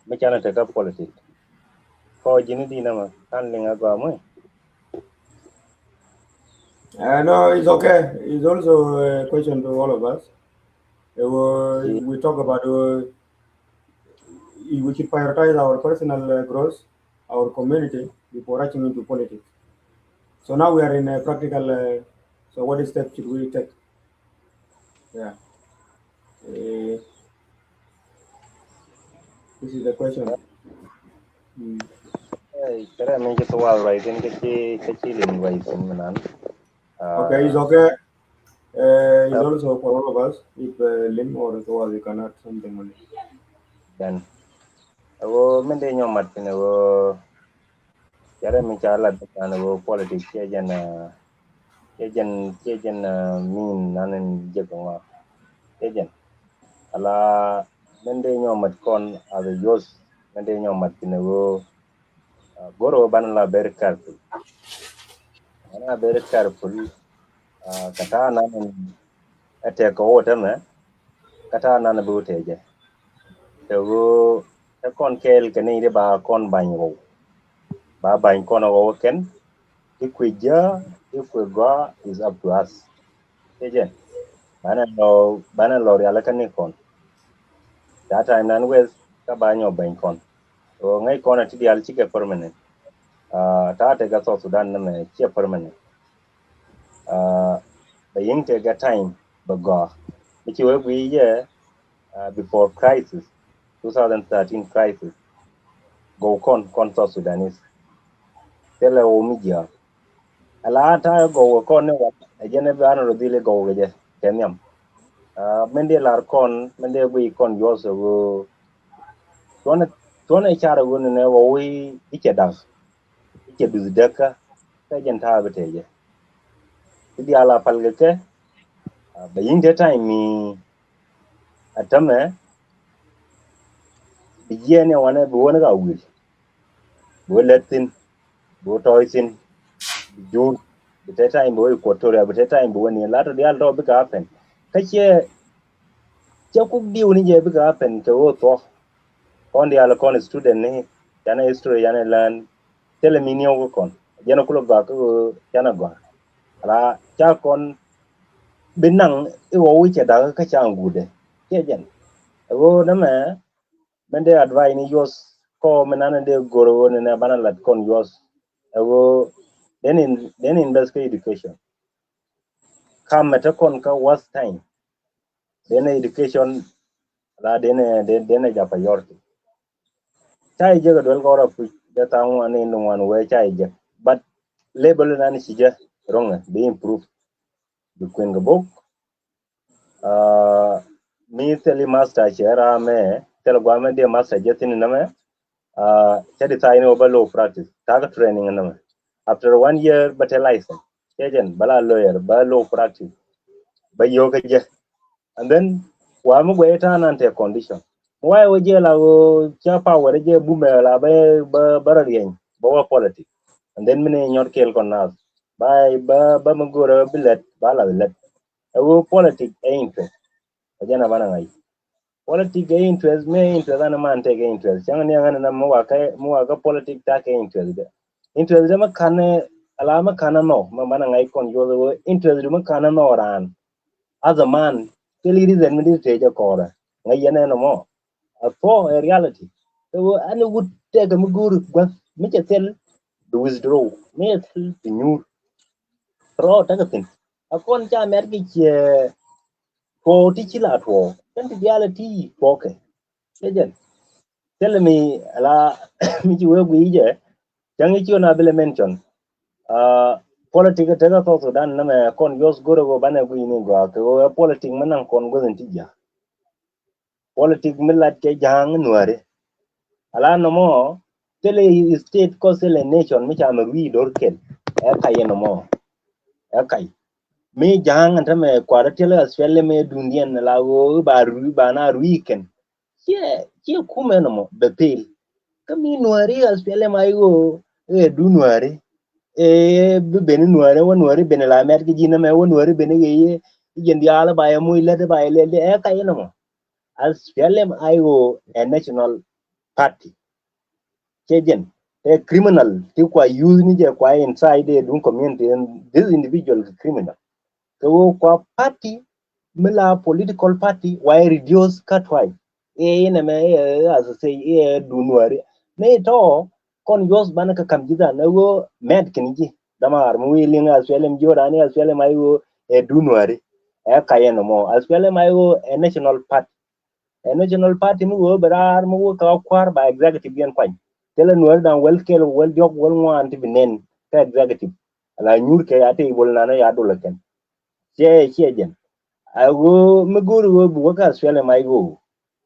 Mi canɛ tekä politik kɔ ji̱n i̱ di̱n ɛmɛ kan liŋ a gɔaa mui. Uh, no, it's okay. It's also a question to all of us. Uh, we, we talk about, uh, we should prioritize our personal, uh, growth, our community, before rushing into politics. So now we are in a practical, uh, so what steps should we take? Yeah. Uh, this is the question. Mm. Hey, kɛrɛ mi ci tuwal ruac thin kä ci, kä ci lim ruac thin mi nan. Okay, it's okay. Uh, it's also for all of us. If, uh, Lim or Tuwal, you can add something on it. Then, ɛ ɣöö min dee nyɔk mat thin ɛ ɣöö kɛrɛ mi ca lat thin ɛ ɣöö politics ciɛ jɛn, uh, ciɛ jɛn, ciɛ jɛn, uh, min nan in jek ŋɔ. Ciɛ jɛn. Ala min dee nyɔk mat kɔn as a youth, min dee nyɔk mat thin ɛ ɣöö, uh, go̱r ɣöö banɛ la very careful. Banɛ la very careful. Uh, kɛ ta̱a̱ nan in ɛ tɛk kɛ wä tämɛ, kɛ ta̱a̱ nan in bi wä tɛk jɛ. Kɛ ɣöö ɛ kɔn kɛɛl kɛ ni di ba kɔn ba̱ny ɣɔw. Ba ba̱ny kɔn ɣɔw kɛn, ti kui̱ jɛ, ti kui̱ gɔaa is up to us. Ciɛ jɛn. Banɛ lɔ, banɛ lɔ rial kä ni kɔn. That time nan weth kä ba nyɔk beny kɔn. So ŋäc kɔn a ti dial cikɛ permanent. Uh, ta̱a̱ tɛk kä South Sudan ni mɛ ciɛ permanent. Uh, bɛ yiŋ tɛk kä time bɛ gɔaa. Mi ci wee gui yɛ, uh, before crisis, two thousand thirteen crisis. Gɔw kɔn, kɔn South Sudanese. Thilɛ wä mi jiaak. Ala ta̱a̱ gɔw kɔn ni wat, ɛ jɛn ɛ bi an rɔ dhil gɔw kɛ jɛ kɛ nhiam. Uh, min dee lar kɔn, min dee gui kɔn yuɔth ɛ ɣöö tuɔnɛ, tuɔnɛ car ɛ ɣöö ni nɛ wä wi̱i̱ i̱ cɛ da̱k, i̱ cɛ duth däkä, kä jɛn ta̱a̱ bi tɛɛ jɛ. Ti diaal a pal kɛ kɛ, uh, bɛ yi̱n te time mi a tämɛ, bi jiɛɛn ɛ wanɛ bi wä ni ka wi̱i̱. Bi wä lät thi̱n, bi wä tɔɔy thi̱n, bi jur, bi te time bi wä Equatoria, bi te time bi wä ni lat tɔ diaal tɔ bikɛ happen. Kä ciɛ, ciɛ kuk diw ni jɛ bikɛ happen kɛ wä thuɔ̱k. Kɔn diaal kɔn student ni, canɛ history canɛ learn, thilɛ mi niɛw kä kɔn. Jɛn kulɛ gɔaa kä canɛ gɔaa. Ala ca kɔn bi naŋ i̱ wä wi̱cɛ da̱k kä ca ŋuudɛ. Ciɛ jɛn. Ɛ ɣöö nɛmɛ, min dee advice ni youth kɔ min nanɛ dee go̱r ɣöö ni nɛ banɛ lat kɔn youth. Ɛ ɣöö den in, den invest kä education. Kam mɛ te kɔn kä worst time. Den education la den, den, den ja priority. Ca i̱ jek a duel kɔrɔ puc, jɛ thaŋ wan in ŋuan wee ca i̱ jek. But level nan ci jɛ roŋɛ bi improve. Bi kuën kɛ bok. Uh, mi thil i̱ master cɛ ram mɛ, thil guamɛ diɛ master jɛ thin nɛmɛ. Uh, cɛ di tha̱a̱ in wä bä law practice, ta̱a̱ kɛ training nɛmɛ. After one year bä te license. Cɛ jɛn bä la lawyer, bä law practice. Bä yio̱o̱ kɛ jɛ. And then wa mi guɛ ta̱a̱ nan te condition. Wa wä jɛ la wä ca power jɛ bumɛ la bä, bä, bä rɔ riɛny bä wä politics. And then mi ni nyɔt kel kɔn nath. Ba, bä, bä mi go̱rɛ bi lɛt, ba la bi lɛt. Ɛ wä politics ɛ interest. Ɛ jɛn a banɛ ŋa̱c. Politics ɛ interest, mi ɛ interest an man tek ɛ interest. Cäŋ ni ɛ ŋän na mi wa kä, mi wa kä politics ta̱a̱ kɛ interest dɛ. Interest dɛ mi ka̱n ɛ, ala mi ka̱n ɛ nhɔk, mi banɛ ŋa̱c kɔn juɔth ɛ wä interest dɛ mi ka̱n ɛ nhɔk raan. As a man, thil i̱ reason mi di tëë jɛ kɔɔrɛ. Ŋäc yɛn ɛn ɛmɔ. A thuɔ̱k ɛ reality. Ɛ ɣöö ɛn ɛ wut tɛkɛ mi go̱o̱ri gua̱th mi cɛ thil bi withdraw. Mi cɛ thil bi nyuur. Rɔɔk tekɛ thi̱n. A kɔn ca mɛt kɛ ciɛ tuɔɔk ti ci la tuɔɔk. Kɛn ti diaal ɛ ti tuɔɔkɛ. Cɛ jɛn. Thilɛ mi ala mi ci wee guiy jɛ. Cäŋ i̱ ciö na bilɛ mention. Uh, politik tekɛ South Sudan nɛmɛ kɔn youth go̱rɛ ɣöö banɛ gui̱ni gɔaa kɛ ɣöö ɛ politik mi naŋ kɔn guäth in ti jia̱. Politik mi lat kɛ ja̱a̱ŋ nuääri. Ala nɔmɔ thilɛ state kɔ thilɛ nation mi ca mɛ rui̱ do̱r kɛl. Ɛ kac ɛ nɔmɔ. Ɛ kac. Mi ja̱a̱ŋ ɛn tämɛ kua̱r thilɛ Australia mɛ dundiɛn la ɣöö ba rui̱ ba na rui̱ kɛn. Ciɛ, ciɛ kumɛ nɔmɔ bɛ pel. Kä mi nuääri Australia ma i̱ ɣöö ɛ du nuääri. Ɛ bi ben nuääri wä nuääri ben la mɛt kä ji̱n ɛmɛ wä nuääri ben i̱ ɣöö i̱ jɛn diaal ba yɛ moc lät ba yɛ lɛl ɛ kac nɔmɔ. Australia ma i̱ ɣöö ɛ national party. Cɛ jɛn. ɛ criminal ti kua use ni jɛ kua inside ɛ duŋ community, and this individual is a criminal. Kɛ ɣöö kua party mi la political party wa ɛ reduce kä tuay. Ɛ inɛ mɛ ɛ as I say ɛ dunuari. Ni tɔ kɔn yos banɛ kä kam ji̱ dhan ɛ ɣöö mɛt kini ji̱. Dama ar mi wi̱i̱ liŋ ɛ SPLM ji̱ ɣöö dani SPLM ay ɣöö ɛ dunuari. Ɛ kayɛ nɔmɔ SPLM ay ɣöö ɛ national party. Ɛ national party mi wee bɛ raar mi wee kä kua̱r ba executive yɛn kuany. Thilɛ nuɔ̱ɔ̱r da̱ŋ wäl kɛl wäl diɔ̱k wäl ŋuan ti bi nɛn kä executive. Ala nyuur kɛ ya te ibol nanɔ ya dol kɛn. Ciɛ ciɛ jɛn. A ɣöö mi go̱o̱ri ɣöö bi wä kä SPLM ay ɣöö.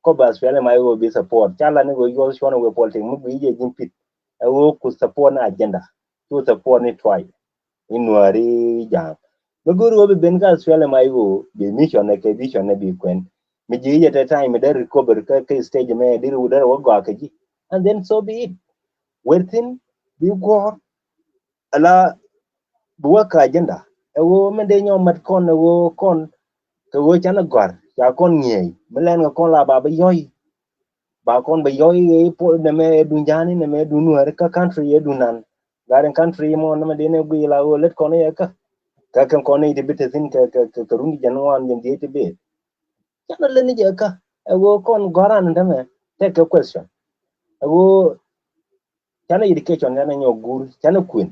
Kɔ ba SPLM ay ɣöö bi support ca la ni ɣöö yuɔth cuɔn ɣöö politic mi gui jɛ ji̱n pit. A ɣöö ku support ni agenda. Cu support ni tuay. Inuari ja̱a̱ŋ. Mi go̱o̱ri ɣöö bi ben kä SPLM ay ɣöö bi mission ɛ kɛ vision ɛ bi kuɛn. Mi ji̱ jɛ te time mi dee recover kä kä stage mɛ diri wä dee wä gɔaa kɛ ji̱. And then so be it. Wer thin bi guɔ̱ɔ̱r ala bi wä kä agenda. Ɛ ɣöö min dee nyɔk mat kɔn ɛ ɣöö kɔn kɛ ɣöö canɛ gɔ̱a̱r ca kɔn ŋiɛy mi lɛn kɛ kɔn la ba bi yɔ̱y. Ba kɔn bɛ yɔy ɛ pol nɛmɛ ɛ duŋ ja̱a̱ni nɛmɛ ɛ duŋ nuääri kä country ɛ duŋ nan. Gat in country mɔ nɛmɛ dee nɛ guiy la ɣöö lät kɔn ɛ kä. Kä kɛn kɔn ɛ ti bi te thin kɛ kɛ kɛ run ti jɛn ŋuan jɛn dhiec ti bi. Canɛ lät ni jɛ kä ɛ ɣöö kɔn gɔ̱ran in tämɛ tɛk kɛ question. Ɛ ɣöö canɛ education canɛ nyɔk guur canɛ kuën.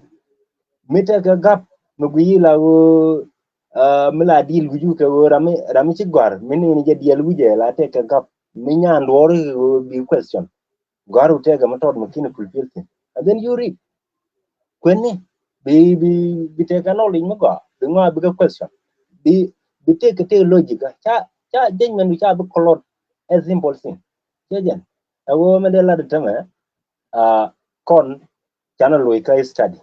Mi tɛk kɛ gap mi guiy la ɣöö mi la deal wi̱c wä kɛ ɣöö ram mi ram mi ci gɔ̱a̱r mi ni ni jɛ diɛl wi̱cɛ la tɛk kɛ gap mi nyan duɔɔri kɛ ɣöö bi question. Gɔ̱a̱r wä tɛk kɛ mi tɔt mi kini fulfill thin and then you read. Kuën ni bi bi bi tɛk kɛ knowledge mi gɔaa bi ŋɔaa bi kɛ question. Bi bi tɛk kɛ tɛk logic ca ca judgment bi ca bi kolot. A simple thing. Cɛ jɛn ɛ ɣöö mi dee lat tämɛ. Kɔn canɛ loc kä study.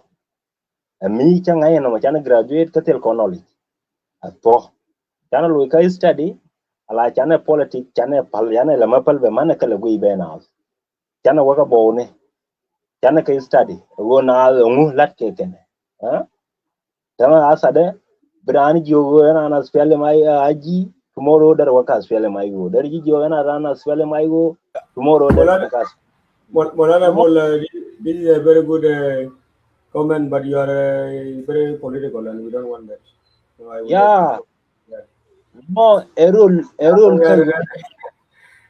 Ɛ mi cä ŋa̱c ɛnɔmɔ canɛ graduate kä thil kɔn knowledge. Ɛ thuɔ canɛ loc kä study. Ala canɛ politic canɛ pal canɛ lɛ ma pal bɛ manɛ kɛ lɛ guiy bɛ naath. Canɛ wä kä bɔwni. Canɛ kɛ study ɛ ɣöö naath ɛŋu lat kɛ kɛnɛ. Tama asade bi raan jiök ɣöö ɛn an SPLM ay aji tomorrow der wä kä SPLM ay ɣöö der ji̱ jiök ɛn an SPLM ay ɣöö tomorrow der wä kä. Molana Bol, uh, this, this is a very good uh, comment, but you are uh, very political and we don't want that. So I would like to, yeah. No, a rule, a rule.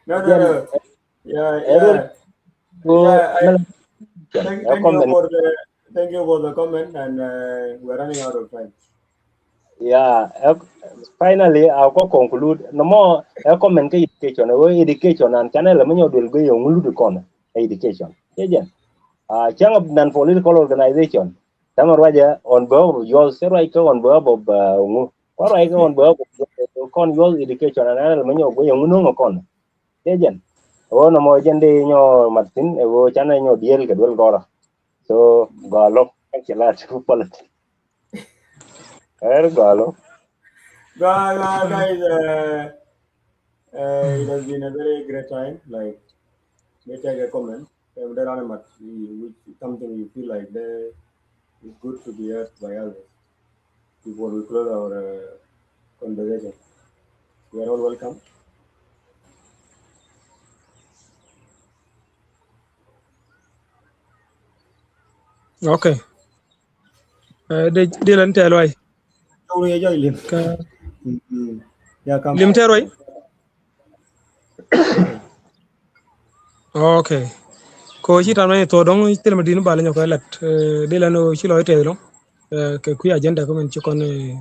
No, no, no. Yeah, yeah. Thank, thank you for the thank you for the comment and uh, we're running out of time. Yeah, finally, I'll go conclude. No more a comment kɛ education. Ɛ ɣöö education an canɛ lɛ mi nyɔk duel gɛ yɛ ŋu lut kɔn ɛ education. Cɛ jɛn. Cäŋ nan political organization. Tama ruacɛ on behalf of yours, cɛ ruac kɛ on behalf of ŋu. Kua ruac kɛ on behalf of kɔn yours education an canɛ lɛ mi nyɔk gɛ yɛ ŋu no̱ŋ kɔn. Cɛ jɛn. Ɛ ɣöö nɔmɔ jɛn dee nyɔ mat thi̱n ɛ ɣöö canɛ nyɔ dieel kɛ duel gɔrä. So gɔaa lo̱k ɛn ci la ti ku politic. Ɛr gɔaa lo̱k. Gɔaa, gɔaa, guys, uh, uh, it has been a very great time. Like, may take a comment. If there are much, which something you feel like there is good to be heard by others before we close our uh, conversation. You are all welcome. Okay. Uh, de de lan tɛl wai. Lim tɛl wai. Okay. Ko ci tam ni tho dong thil ma din bal nyɔk lat. Eh, de la no ci lɔ tɛth long. Eh, kɛ kui̱ agenda ko men ci kɔn, eh,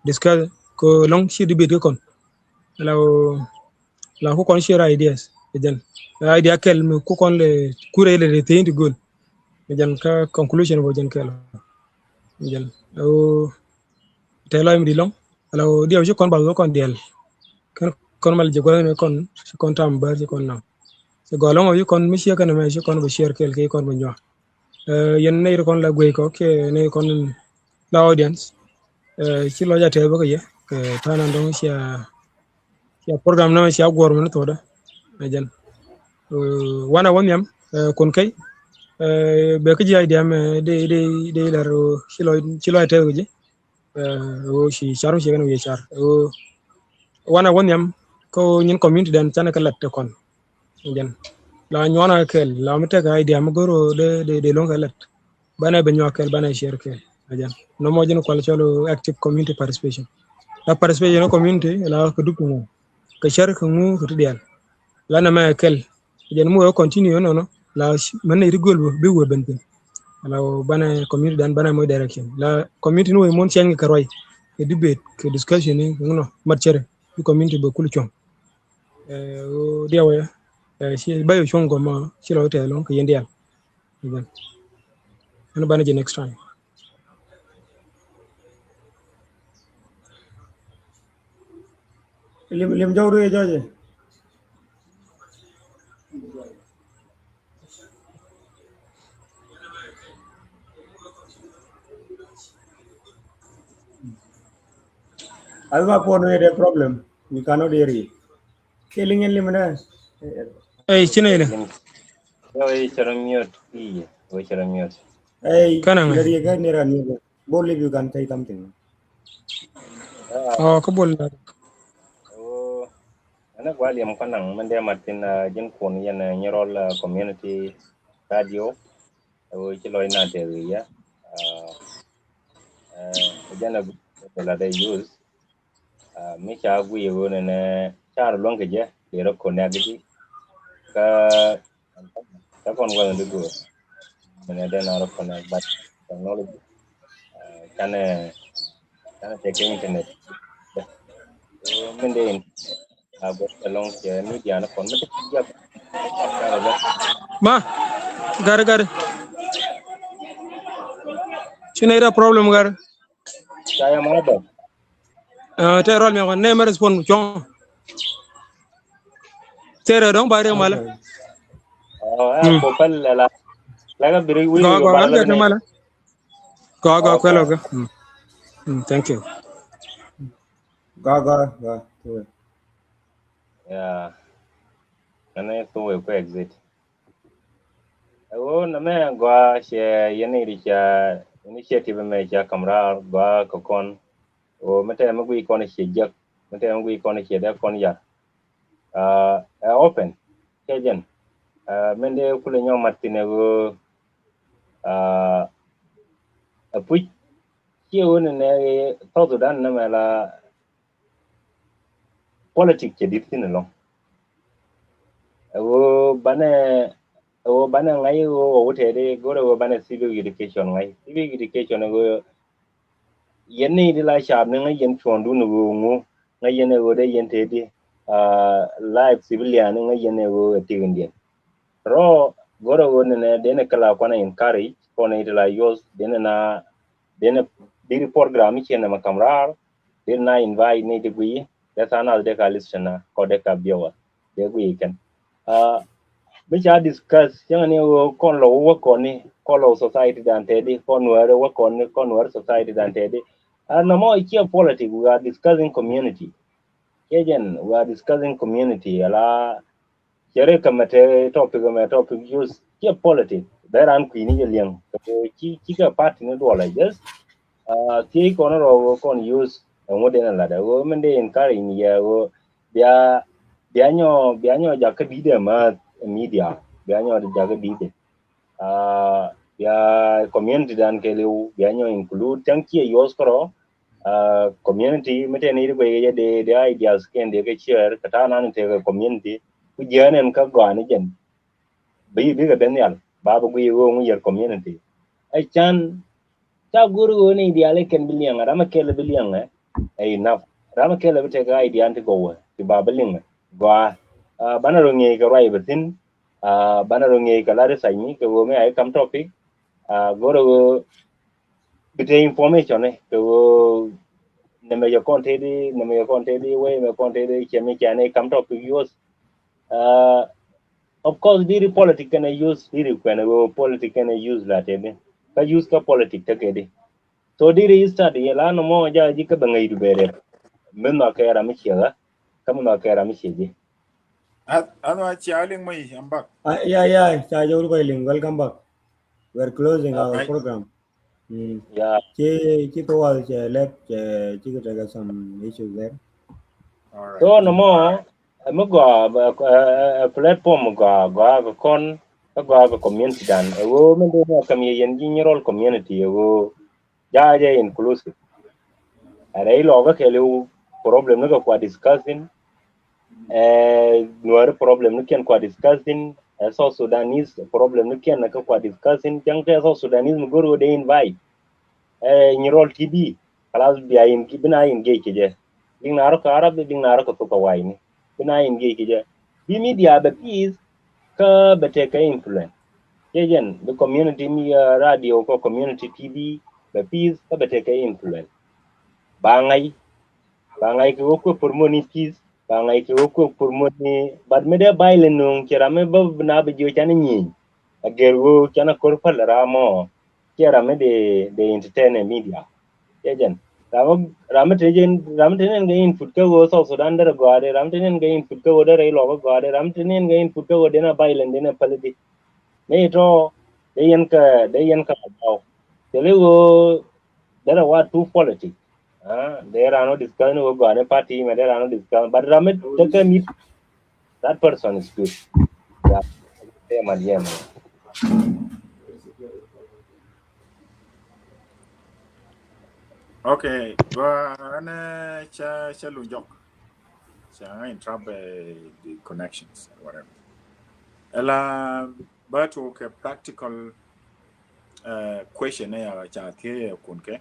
discuss ko long ci debate ko kɔn. La la ku kɔn share ideas. Jɛn idea kɛl mi ku kɔn le kure le de thin ti gol. Jɛn ka conclusion bo jɛn kɛl. Jɛn o tɛ lɔy mi di long. Ala o diɛw ci kɔn ba kɔn diɛl. Kɛn kɔn mal jɛ gɔlɛ mi kɔn ci kɔn tam bär ci kɔn nam. Ci gɔlɛ ŋɔ ci kɔn mi ciɛ kɛn mɛ ci kɔn bɛ ciɛ kɛl kɛ kɔn bɛ nyuak. Yɛn nɛy ri kɔn la guey kɔ kɛ nɛy kɔn la audience. Ci lɔc a tɛth bä kɛ yɛ kɛ ta̱a̱ nan dɔŋ cia cia program nä cia guɔr mɛn thokdä. Ɛ jɛn wanɛ wä nhiam kun kɛy. Bɛ kä ji̱ idea mɛ de de de lɛr ci lɔc ci lɔc a tɛth kɛ ji̱. Ɣöö ci car mi ci kɛn wi̱i̱ car ɣöö wanɛ wä nhiam kä ɣöö nyin community dɛn canɛ kɛ lɛt te kɔn. Jɛn La nyuɔn a kɛl, la mi tek idea mi goro de, de, de loŋ kɛ lɛt. Banɛ bɛ nyuɔn a kɛl, banɛ share kɛl. Ajan. Nɔmɔ jin kual cɔl active community participation. La participation ni community, la kɛ dup kɛ ŋu. Kɛ share kɛ ŋu kɛ ti dial. La nɛ mɛ kɛl. Ajan mu wee continue nɔnɔ. La mɛn ni ri gol bi wee ben pin. La banɛ community dan banɛ mo direction. La community ni wee mon change kɛ ruai. Kɛ debate, kɛ discussion ni ŋu nɔ. Mat chere. Bi community bɛ kul cuɔŋ. Ɛ, ɣöö diawɛ, ɛ, ci ba yɛ cuɔ̱ŋ gɔma ci lɔ tɛth lɔŋ kɛ yɛn dial. Amen. Ɛn banɛ jɛ next time. Lim, lim jɔw ruɛ jɔjɛ. As my phone with a problem. We cannot hear you. Kɛ liŋ in lim nɛ. Ey, ci nɛy nɛ. Ey, cɛ rɔ miöt. Ey, cɛ rɔ miöt. Ey, kanɛ ŋɛ. Yɛ riek ɛ nira ni bol if you can say something. Oh, kä bol. Oh, ɛn ɛ gua̱l yɛm kɔn naŋ mɛn dee mat thin, ah, ji̱n kun yɛn, ah, Nyirol, ah, community radio. Oh, ci lɔc na tɛth wi̱i̱ yɛ. Ah, eh, jɛn ɛ gua̱l dee use. Ah, mi ca guiy ɣöö nɛnɛ ca rɔ luäŋ kɛ jɛ dee rɔ connect ji̱. Kä, kä kɔn gua̱th in di go̱o̱r. Nɛnɛ dee na rɔ connect, but technology, ah, canɛ, canɛ tɛkɛ internet. So min dee in, ah, gua̱th ɛlɔŋ cɛ media ni kɔn mi ti jɛ. Ma, gari, gari. Ci nɛy rɔ problem gari. Ca yɛ ma bɛ. Ah, tɛ rɔl mi kɔn nɛ mɛ respond cuɔ̱ŋ. Tɛ rɛ dɔŋ ba riɛk malä. Oh, ɛ ko pɛl la. La ka biri wi̱i̱. Gɔ, gɔ, gɔ, gɔ, gɔ, gɔ, kuɛl, okay. Mm. Mm, thank you. Gɔ, gɔ, gɔ. Yeah. Ɛn ɛ thok ɛ kuɛ exit. Ɛ ɣöö nɛmɛ gɔaa cɛ yɛn i̱ ca initiative mɛ ca ka̱m raar gɔaa kɛ kɔn. Ɣöö mi tɛmɛ guic kɔn ciɛ jiäk, mi tɛmɛ guic kɔn ciɛ dee kɔn yar. Ah, ɛ open kɛ jɛn. Ah, min dee kulɛ nyɔk mat thi̱n ɛ ɣöö, ah, ɛ puc ciɛ ɣöö ni nɛ South Sudan nɛmɛ la politic cɛ di̱t thi̱n ɛlɔ̱ŋ. Ɛ ɣöö banɛ, ɛ ɣöö banɛ ŋa̱c ɛ ɣöö wä wä tɛɛdi go̱rɛ ɣöö banɛ civic education ŋa̱c. Civic education ɛ ɣöö yɛn ni di la caap ni ŋa̱c yɛn cuɔ̱ɔ̱ŋdun ɛ ɣöö ŋu ŋa̱c yɛn ɛ ɣöö dee yɛn tɛɛdi, ah, life civilian ni ŋa̱c yɛn ɛ ɣöö ɛ tikindiɛn. Rɔ go̱rɛ ɣöö nɛnɛ denɛ kɛ la kuanɛ encourage kɔnɛ iti la youth denɛ na denɛ diri program i̱ ciɛn nɛmɛ ka̱m raar. Diri na invite ni ti guiy dee tha̱a̱ŋ nath dee ka listener kɔ dee ka viewer dee guiy kɛn. Ah, bi ca discuss cäŋɛ ni ɣöö kɔn lɔ wä kɔn ni kɔn lɔ society dan tɛɛdi kɔn nuɛɛri wä kɔn ni kɔn nuɛɛri society dan tɛɛdi. Ah, nɔmɔ i̱ ciɛ politic, we are discussing community. Cɛ jɛn we are discussing community ala. Cɛ ri kɛ mɛ te topic mɛ topic just kiɛ politic. Bɛ ran kui̱ni jɛ liɛŋ kɛ ci ci kɛ party ni duɔlɛ just, ah, thiec kɔn rɔ kɔn use ɛŋu den lat ɛ ɣöö min dee encourage ni yɛ ɣöö bia bia nyɔ bia nyɔ jakä di̱t ɛ ma media bia nyɔ jakä di̱t ɛ. Ah, bia community dan kɛɛliw bia nyɔ include cäŋ ciɛ youth kärɔ. Ah, community mi tɛn i̱ ti guɛy kɛ jɛ dee dee ideas kɛn dee kɛ share kɛ ta̱a̱ nan tekɛ community ku jiɛɛn ɛn kä gɔaa ni jɛn. Bi bikɛ ben nhial ba bi guiy ɣöö ŋu yɛr community. Ɛ can ca go̱r ɣöö ni ideal i̱ kɛn bi liɛŋ ɛ ram ɛ kɛl bi liɛŋ ɛ ɛ enough. Ram ɛ kɛl bi tekɛ idea ti gɔwɛ ti ba bi liŋ ɛ gɔaa. Ah, banɛ rɔ ŋi̱eec kɛ ruac bɛ thi̱n. Ah, banɛ rɔ ŋi̱eec kɛ la research ni kɛ ɣöö mi a i̱ kam topic. Ah, go̱rɛ ɣöö bi te information ni kɛ ɣöö nɛmɛ yɛ kɔn tëëdi nɛmɛ yɛ kɔn tëëdi wee mɛ kɔn tëëdi cɛ mi cɛ ni kam topic use. Ah, of course diri politic kɛnɛ use diri kuɛn ɣöö politic kɛnɛ use la tëëdi kä use kä politic tä kɛ di. So diri study yɛ la nɔmɔ ja ji̱ kä bɛ ŋäcdu bɛ rɛp. Min nhɔk kɛ ram mi ciɛ ɣä kä min nhɔk kɛ ram mi ciɛ ji̱. An, an wa cia liŋ mɔ yi, I'm back. Ah, yeah, yeah, ca jɔw ri kɔc liŋ, welcome back. We're closing our program. Mm. Yeah. Ci, ci kɛ wal cɛ lɛp, cɛ, ci kɛ tekɛ some issues there. All right. So nɔmɔ, Ɛ mi gɔaa, ɛ, ɛ, ɛ, platform gɔaa, gɔaa kɛ kɔn, ɛ gɔaa kɛ community dan. Ɛ ɣöö min dee ni a kam yɛ yɛn ji̱ Nyirol community, ɛ ɣöö jaajɛ inclusive. Ɛ rɛy lɔɔkä kɛɛliw problem ni kɛ kua discussing. Ɛ Nuäri problem ni kiɛn kua discussing. Ɛ South Sudanese problem ni kiɛn kɛ kua discussing. Cäŋ tɛ South Sudanese mi go̱r ɣöö dee invite. Ɛ Nyirol T V. Kalas bia in, bi na engage kɛ jɛ. Biŋ na rɔ kɛ Arab, biŋ na rɔ kɛ thok kɛ wayni. Bi na engage kɛ jɛ. Bi media bɛ peace, kä bɛ tekɛ influence. Cɛ jɛn, bi community mi, uh, radio kɛ community T V bɛ peace, kä bɛ tekɛ influence. Ba ŋa̱c, ba ŋa̱c kɛ wä kuɛ promote ni peace, ba ŋa̱c kɛ wä kuɛ promote ni, but mi dee violence nuŋ, cɛ ram mi bä na bi jiɔ can nyieny. A gɛr ɣöö can a kor päl ram mɔ, cɛ ram mi dee, dee entertain ɛ media. Cɛ jɛn. Ram mi, ram mi te jɛn, ram mi te nɛn kɛ input kä ɣöö South Sudan derɛ gɔaa dee, ram mi te nɛn kɛ input kä ɣöö derɛ ilɔk kä gɔaa dee, ram mi te nɛn kɛ input kä ɣöö dee na violence dee na päl di. Ni tɔ, dee yɛn kä, dee yɛn kä a gɔw. Cɛ li ɣöö derɛ wa two politic. Ah, dee ran wä discuss ni wä gɔaa ni party mɛ, dee ran wä discuss. But ram mi tekɛ mi, that person is good. Yeah. Dee mat yɛ mɛ. Okay, ba ɛn cɛ, cɛ lu jɔk. Cɛ ŋa interrupt, eh, the connections, whatever. Ɛla ba tuɔk kɛ practical, eh, question ɛ ya ca thiee ɛ kun kɛ.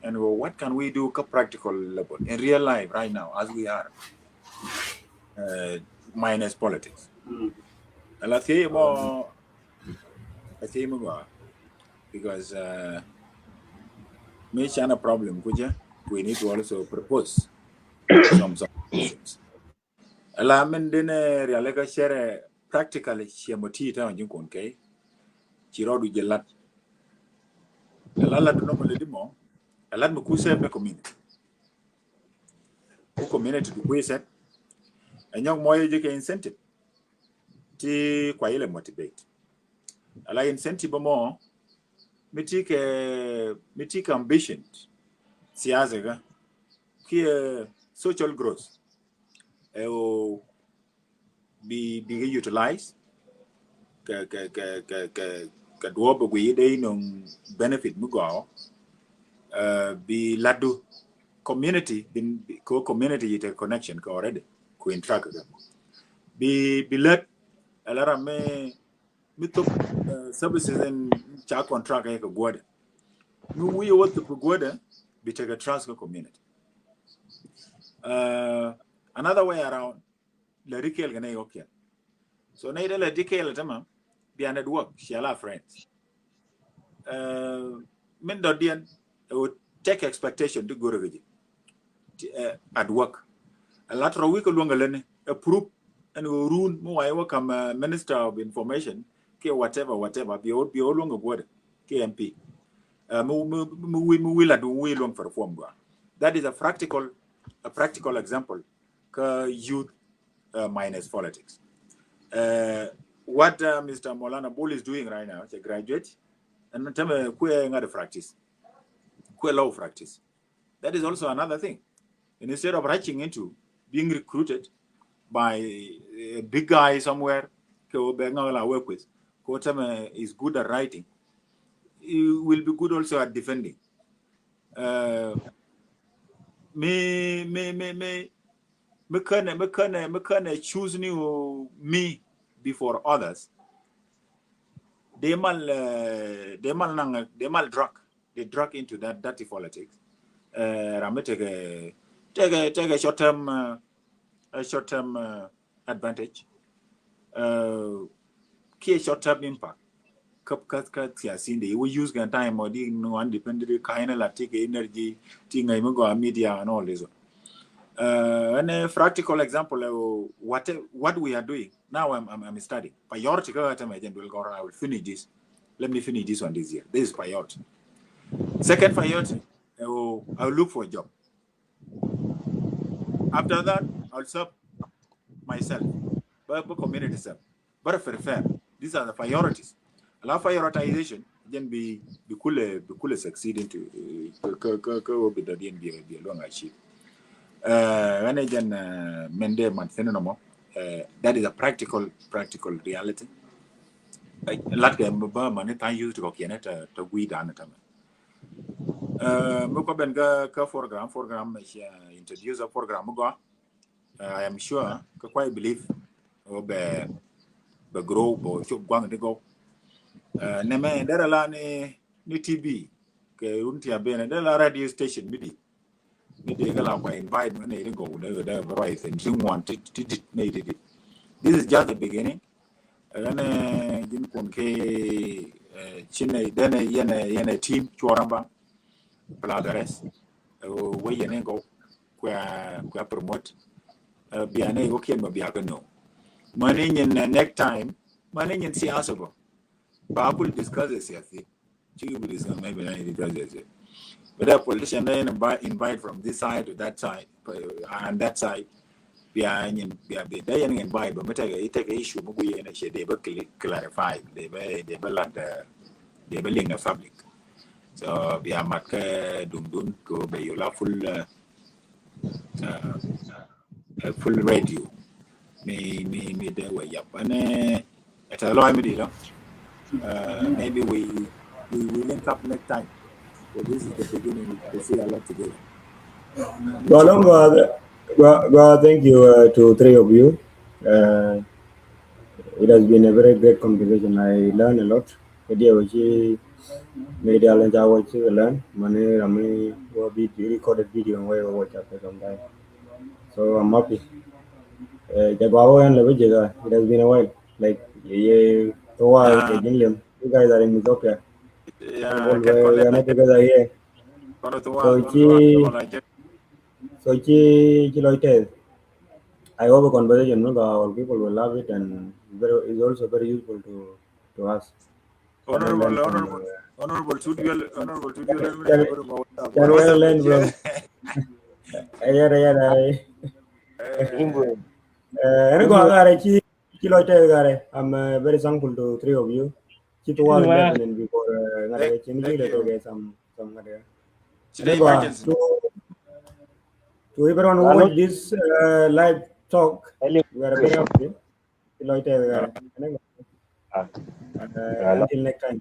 And what can we do kä practical level in real life right now as we are, eh, minus politics? Mm. Ɛla thiee mɔ, ɛ thiee mɔ gɔaa. Because, uh, mi can a problem kucä, we need to also propose some, some solutions. Ɛla min dee ni riali kä cɛrɛ practically ciɛ mɔ ti ta ji̱ kun kɛ. Ci rɔɔdu jɛ lat. Ɛla lat nɔ mɔ lɛ di mɔ. Ɛla mi ku sɛ mɛ community. Ku community du kui̱ sɛ. Ɛ nyɔk mɔ yɛ jɛ kɛ incentive. Ti kua ilɛ motivate. Ala incentive mɔ, mi ti kɛ, mi ti kɛ ambition, siasa kä, kiɛ social growth. Ɛ o bi, bi kɛ utilize, kɛ, kɛ, kɛ duɔp bɛ gui dee inɔ benefit mi gɔɔ. Ɛ, bi ladu community, bi, bi, ko community yi te connection kɛ already, ku interact kɛ. Bi, bi lät, ala ram mi, mi thop, uh, services in ca contract ɛ kɛ guɔdɛ. Mi wi̱i̱ wä thop kɛ guɔdɛ, bi tekɛ trust kɛ community. Uh, another way around, lɛ ri kɛɛl kɛ nɛ yɔkiɛn. So nɛ idɛ lɛ ri kɛɛl tɛmɛ, bi a network, share la friends. Uh, min dɔ̱diɛn, ɛ wä take expectation ti go̱rɛ kɛ ji̱. Ti, eh, at work. A lat rɔ wi̱i̱ kɛ luäŋ kɛ lätni, ɛ proof, ɛn ɣöö run, mi wa iwä kam, eh, Minister of Information, kiɛ whatever, whatever, bi wä, bi wä luäŋ kɛ guɔdɛ, kiɛ M P. Eh, mi, mi, mi wi̱i̱, mi wi̱i̱ lat, mi wi̱i̱ luäŋ for reform gɔaa. That is a practical, a practical example kä youth, uh, minus politics. Uh, what, uh, Mister Maulana Bol is doing right now, cɛ graduate, ɛn tämɛ kuɛ ŋa̱t practice. Kuɛ low practice. That is also another thing. And instead of rushing into being recruited by a big guy somewhere, kɛ wä bɛ ŋa̱ la work with, kɛ wä tämɛ is good at writing, he will be good also at defending. Uh, mi, mi, mi, mi, mi känɛ, mi känɛ, mi känɛ choose ni mi before others. Dee mal, uh, dee mal naŋ, dee mal drag, dee drag into that dirty politics. Uh, ram mi tekɛ, tekɛ, tekɛ short term, uh, a short term, uh, advantage. Uh, kiɛ short term impact. Kä, kä, kä siasin de, wä use kɛ time mɔ di ni wan depend di ka̱n in la ti kɛ energy, ti ŋäc mi gɔaa media and all this one. Uh, and a practical example, uh, what, what we are doing. Now I'm, I'm, I'm studying. Priority kä tämɛ jɛn duel gɔrɔn, I will finish this. Let me finish this one this year. This is priority. Second priority, uh, I will look for a job. After that, I'll serve myself. Bä, bä community serve. Bä fair, fair. These are the priorities. Ala prioritization, jɛn bi, bi kulɛ, bi kulɛ succeed into, uh, kä, kä, kä, kä wä bi dɔ̱diɛn bi, bi luäŋ achieve. Ɣän ɛ jɛn mɛn dee mat thin nɔmɔ. That is a practical, practical reality. Lat kɛ bä mani tha̱a̱ŋ yuth ti kɔkiɛn ɛ tɛ gui̱dan ɛ tämɛ. Mi kɔ ben kä program, program mi cia introduce a program mi gɔa. I am sure kä kuay believe ɔ bɛ, bɛ grow bɛ cop guaŋ ti gɔw. Nɛmɛ derɛ la ni, ni T V kɛ run ti a ben derɛ la radio station mi di. Mi di kɛ la kua invite mi ni di gɔw dee dee bɛ ruac thin ti ŋuan ti ti ti ni di di. This is just the beginning. Ɣän ɛ ji̱n kun kɛ ci nɛ denɛ yɛnɛ, yɛnɛ team cuɔramba. Plus the rest. Wee yɛn in kɔ kua, kua promote. Bia ni kɔ kiɛn ma bia kɛ no. Mani nyin next time, mani nyin siasa bɔ. Ba kul discuss the siasa. Ci kul discuss, maybe ni discuss the siasa. But a politician ni invite, invite from this side to that side and that side. Bia nyin, bia bi dee yɛn invite bä mi tekɛ, tekɛ issue mi gui yɛn a cie dee bä clarify, dee bä, dee bä lat, dee bä liŋ a public. So bia mat kä duŋdun kɛ bɛ yola full, full radio. Mi, mi, mi dee wä yap ɛnɛ. Ɛ tɛ lɔc mi di lɔ. Maybe we, we will link up next time. So this is the beginning. We see a lot together. Gua lɔŋ, gua, gua, thank you to three of you. It has been a very great conversation. I learn a lot. Kɛ diɛ wä ci mi dial in ca wä ci learn mani ram mi wä video, recorded video wä wä ca kɛ sometime. So I'm happy. Jɛ gua wä ɛn lɛ bä jɛ ka. It has been a while. Like, ye, ye, to wa kɛ ji̱n lem. You guys are in Ethiopia. Yeah, we are not together here. So ci, so ci, ci lɔc tɛth. I hope a conversation mi gua, all people will love it and very, is also very useful to, to us. Honorable, honorable, honorable Tuduel, honorable Tuduel. Can we learn from? Ayɛr, ayɛr, ayɛr. Ɛn gua garɛ ci, ci lɔc tɛth garɛ. I'm very thankful to three of you. Ci tuwal eleven and before ŋa̱t kɛ ci mi ji̱ lɛ tɔkɛ some, some ŋa̱t kɛ. Ci dee emergency. To, to everyone who watch this live talk, we are very happy. Ci lɔc tɛth garɛ. Until next time.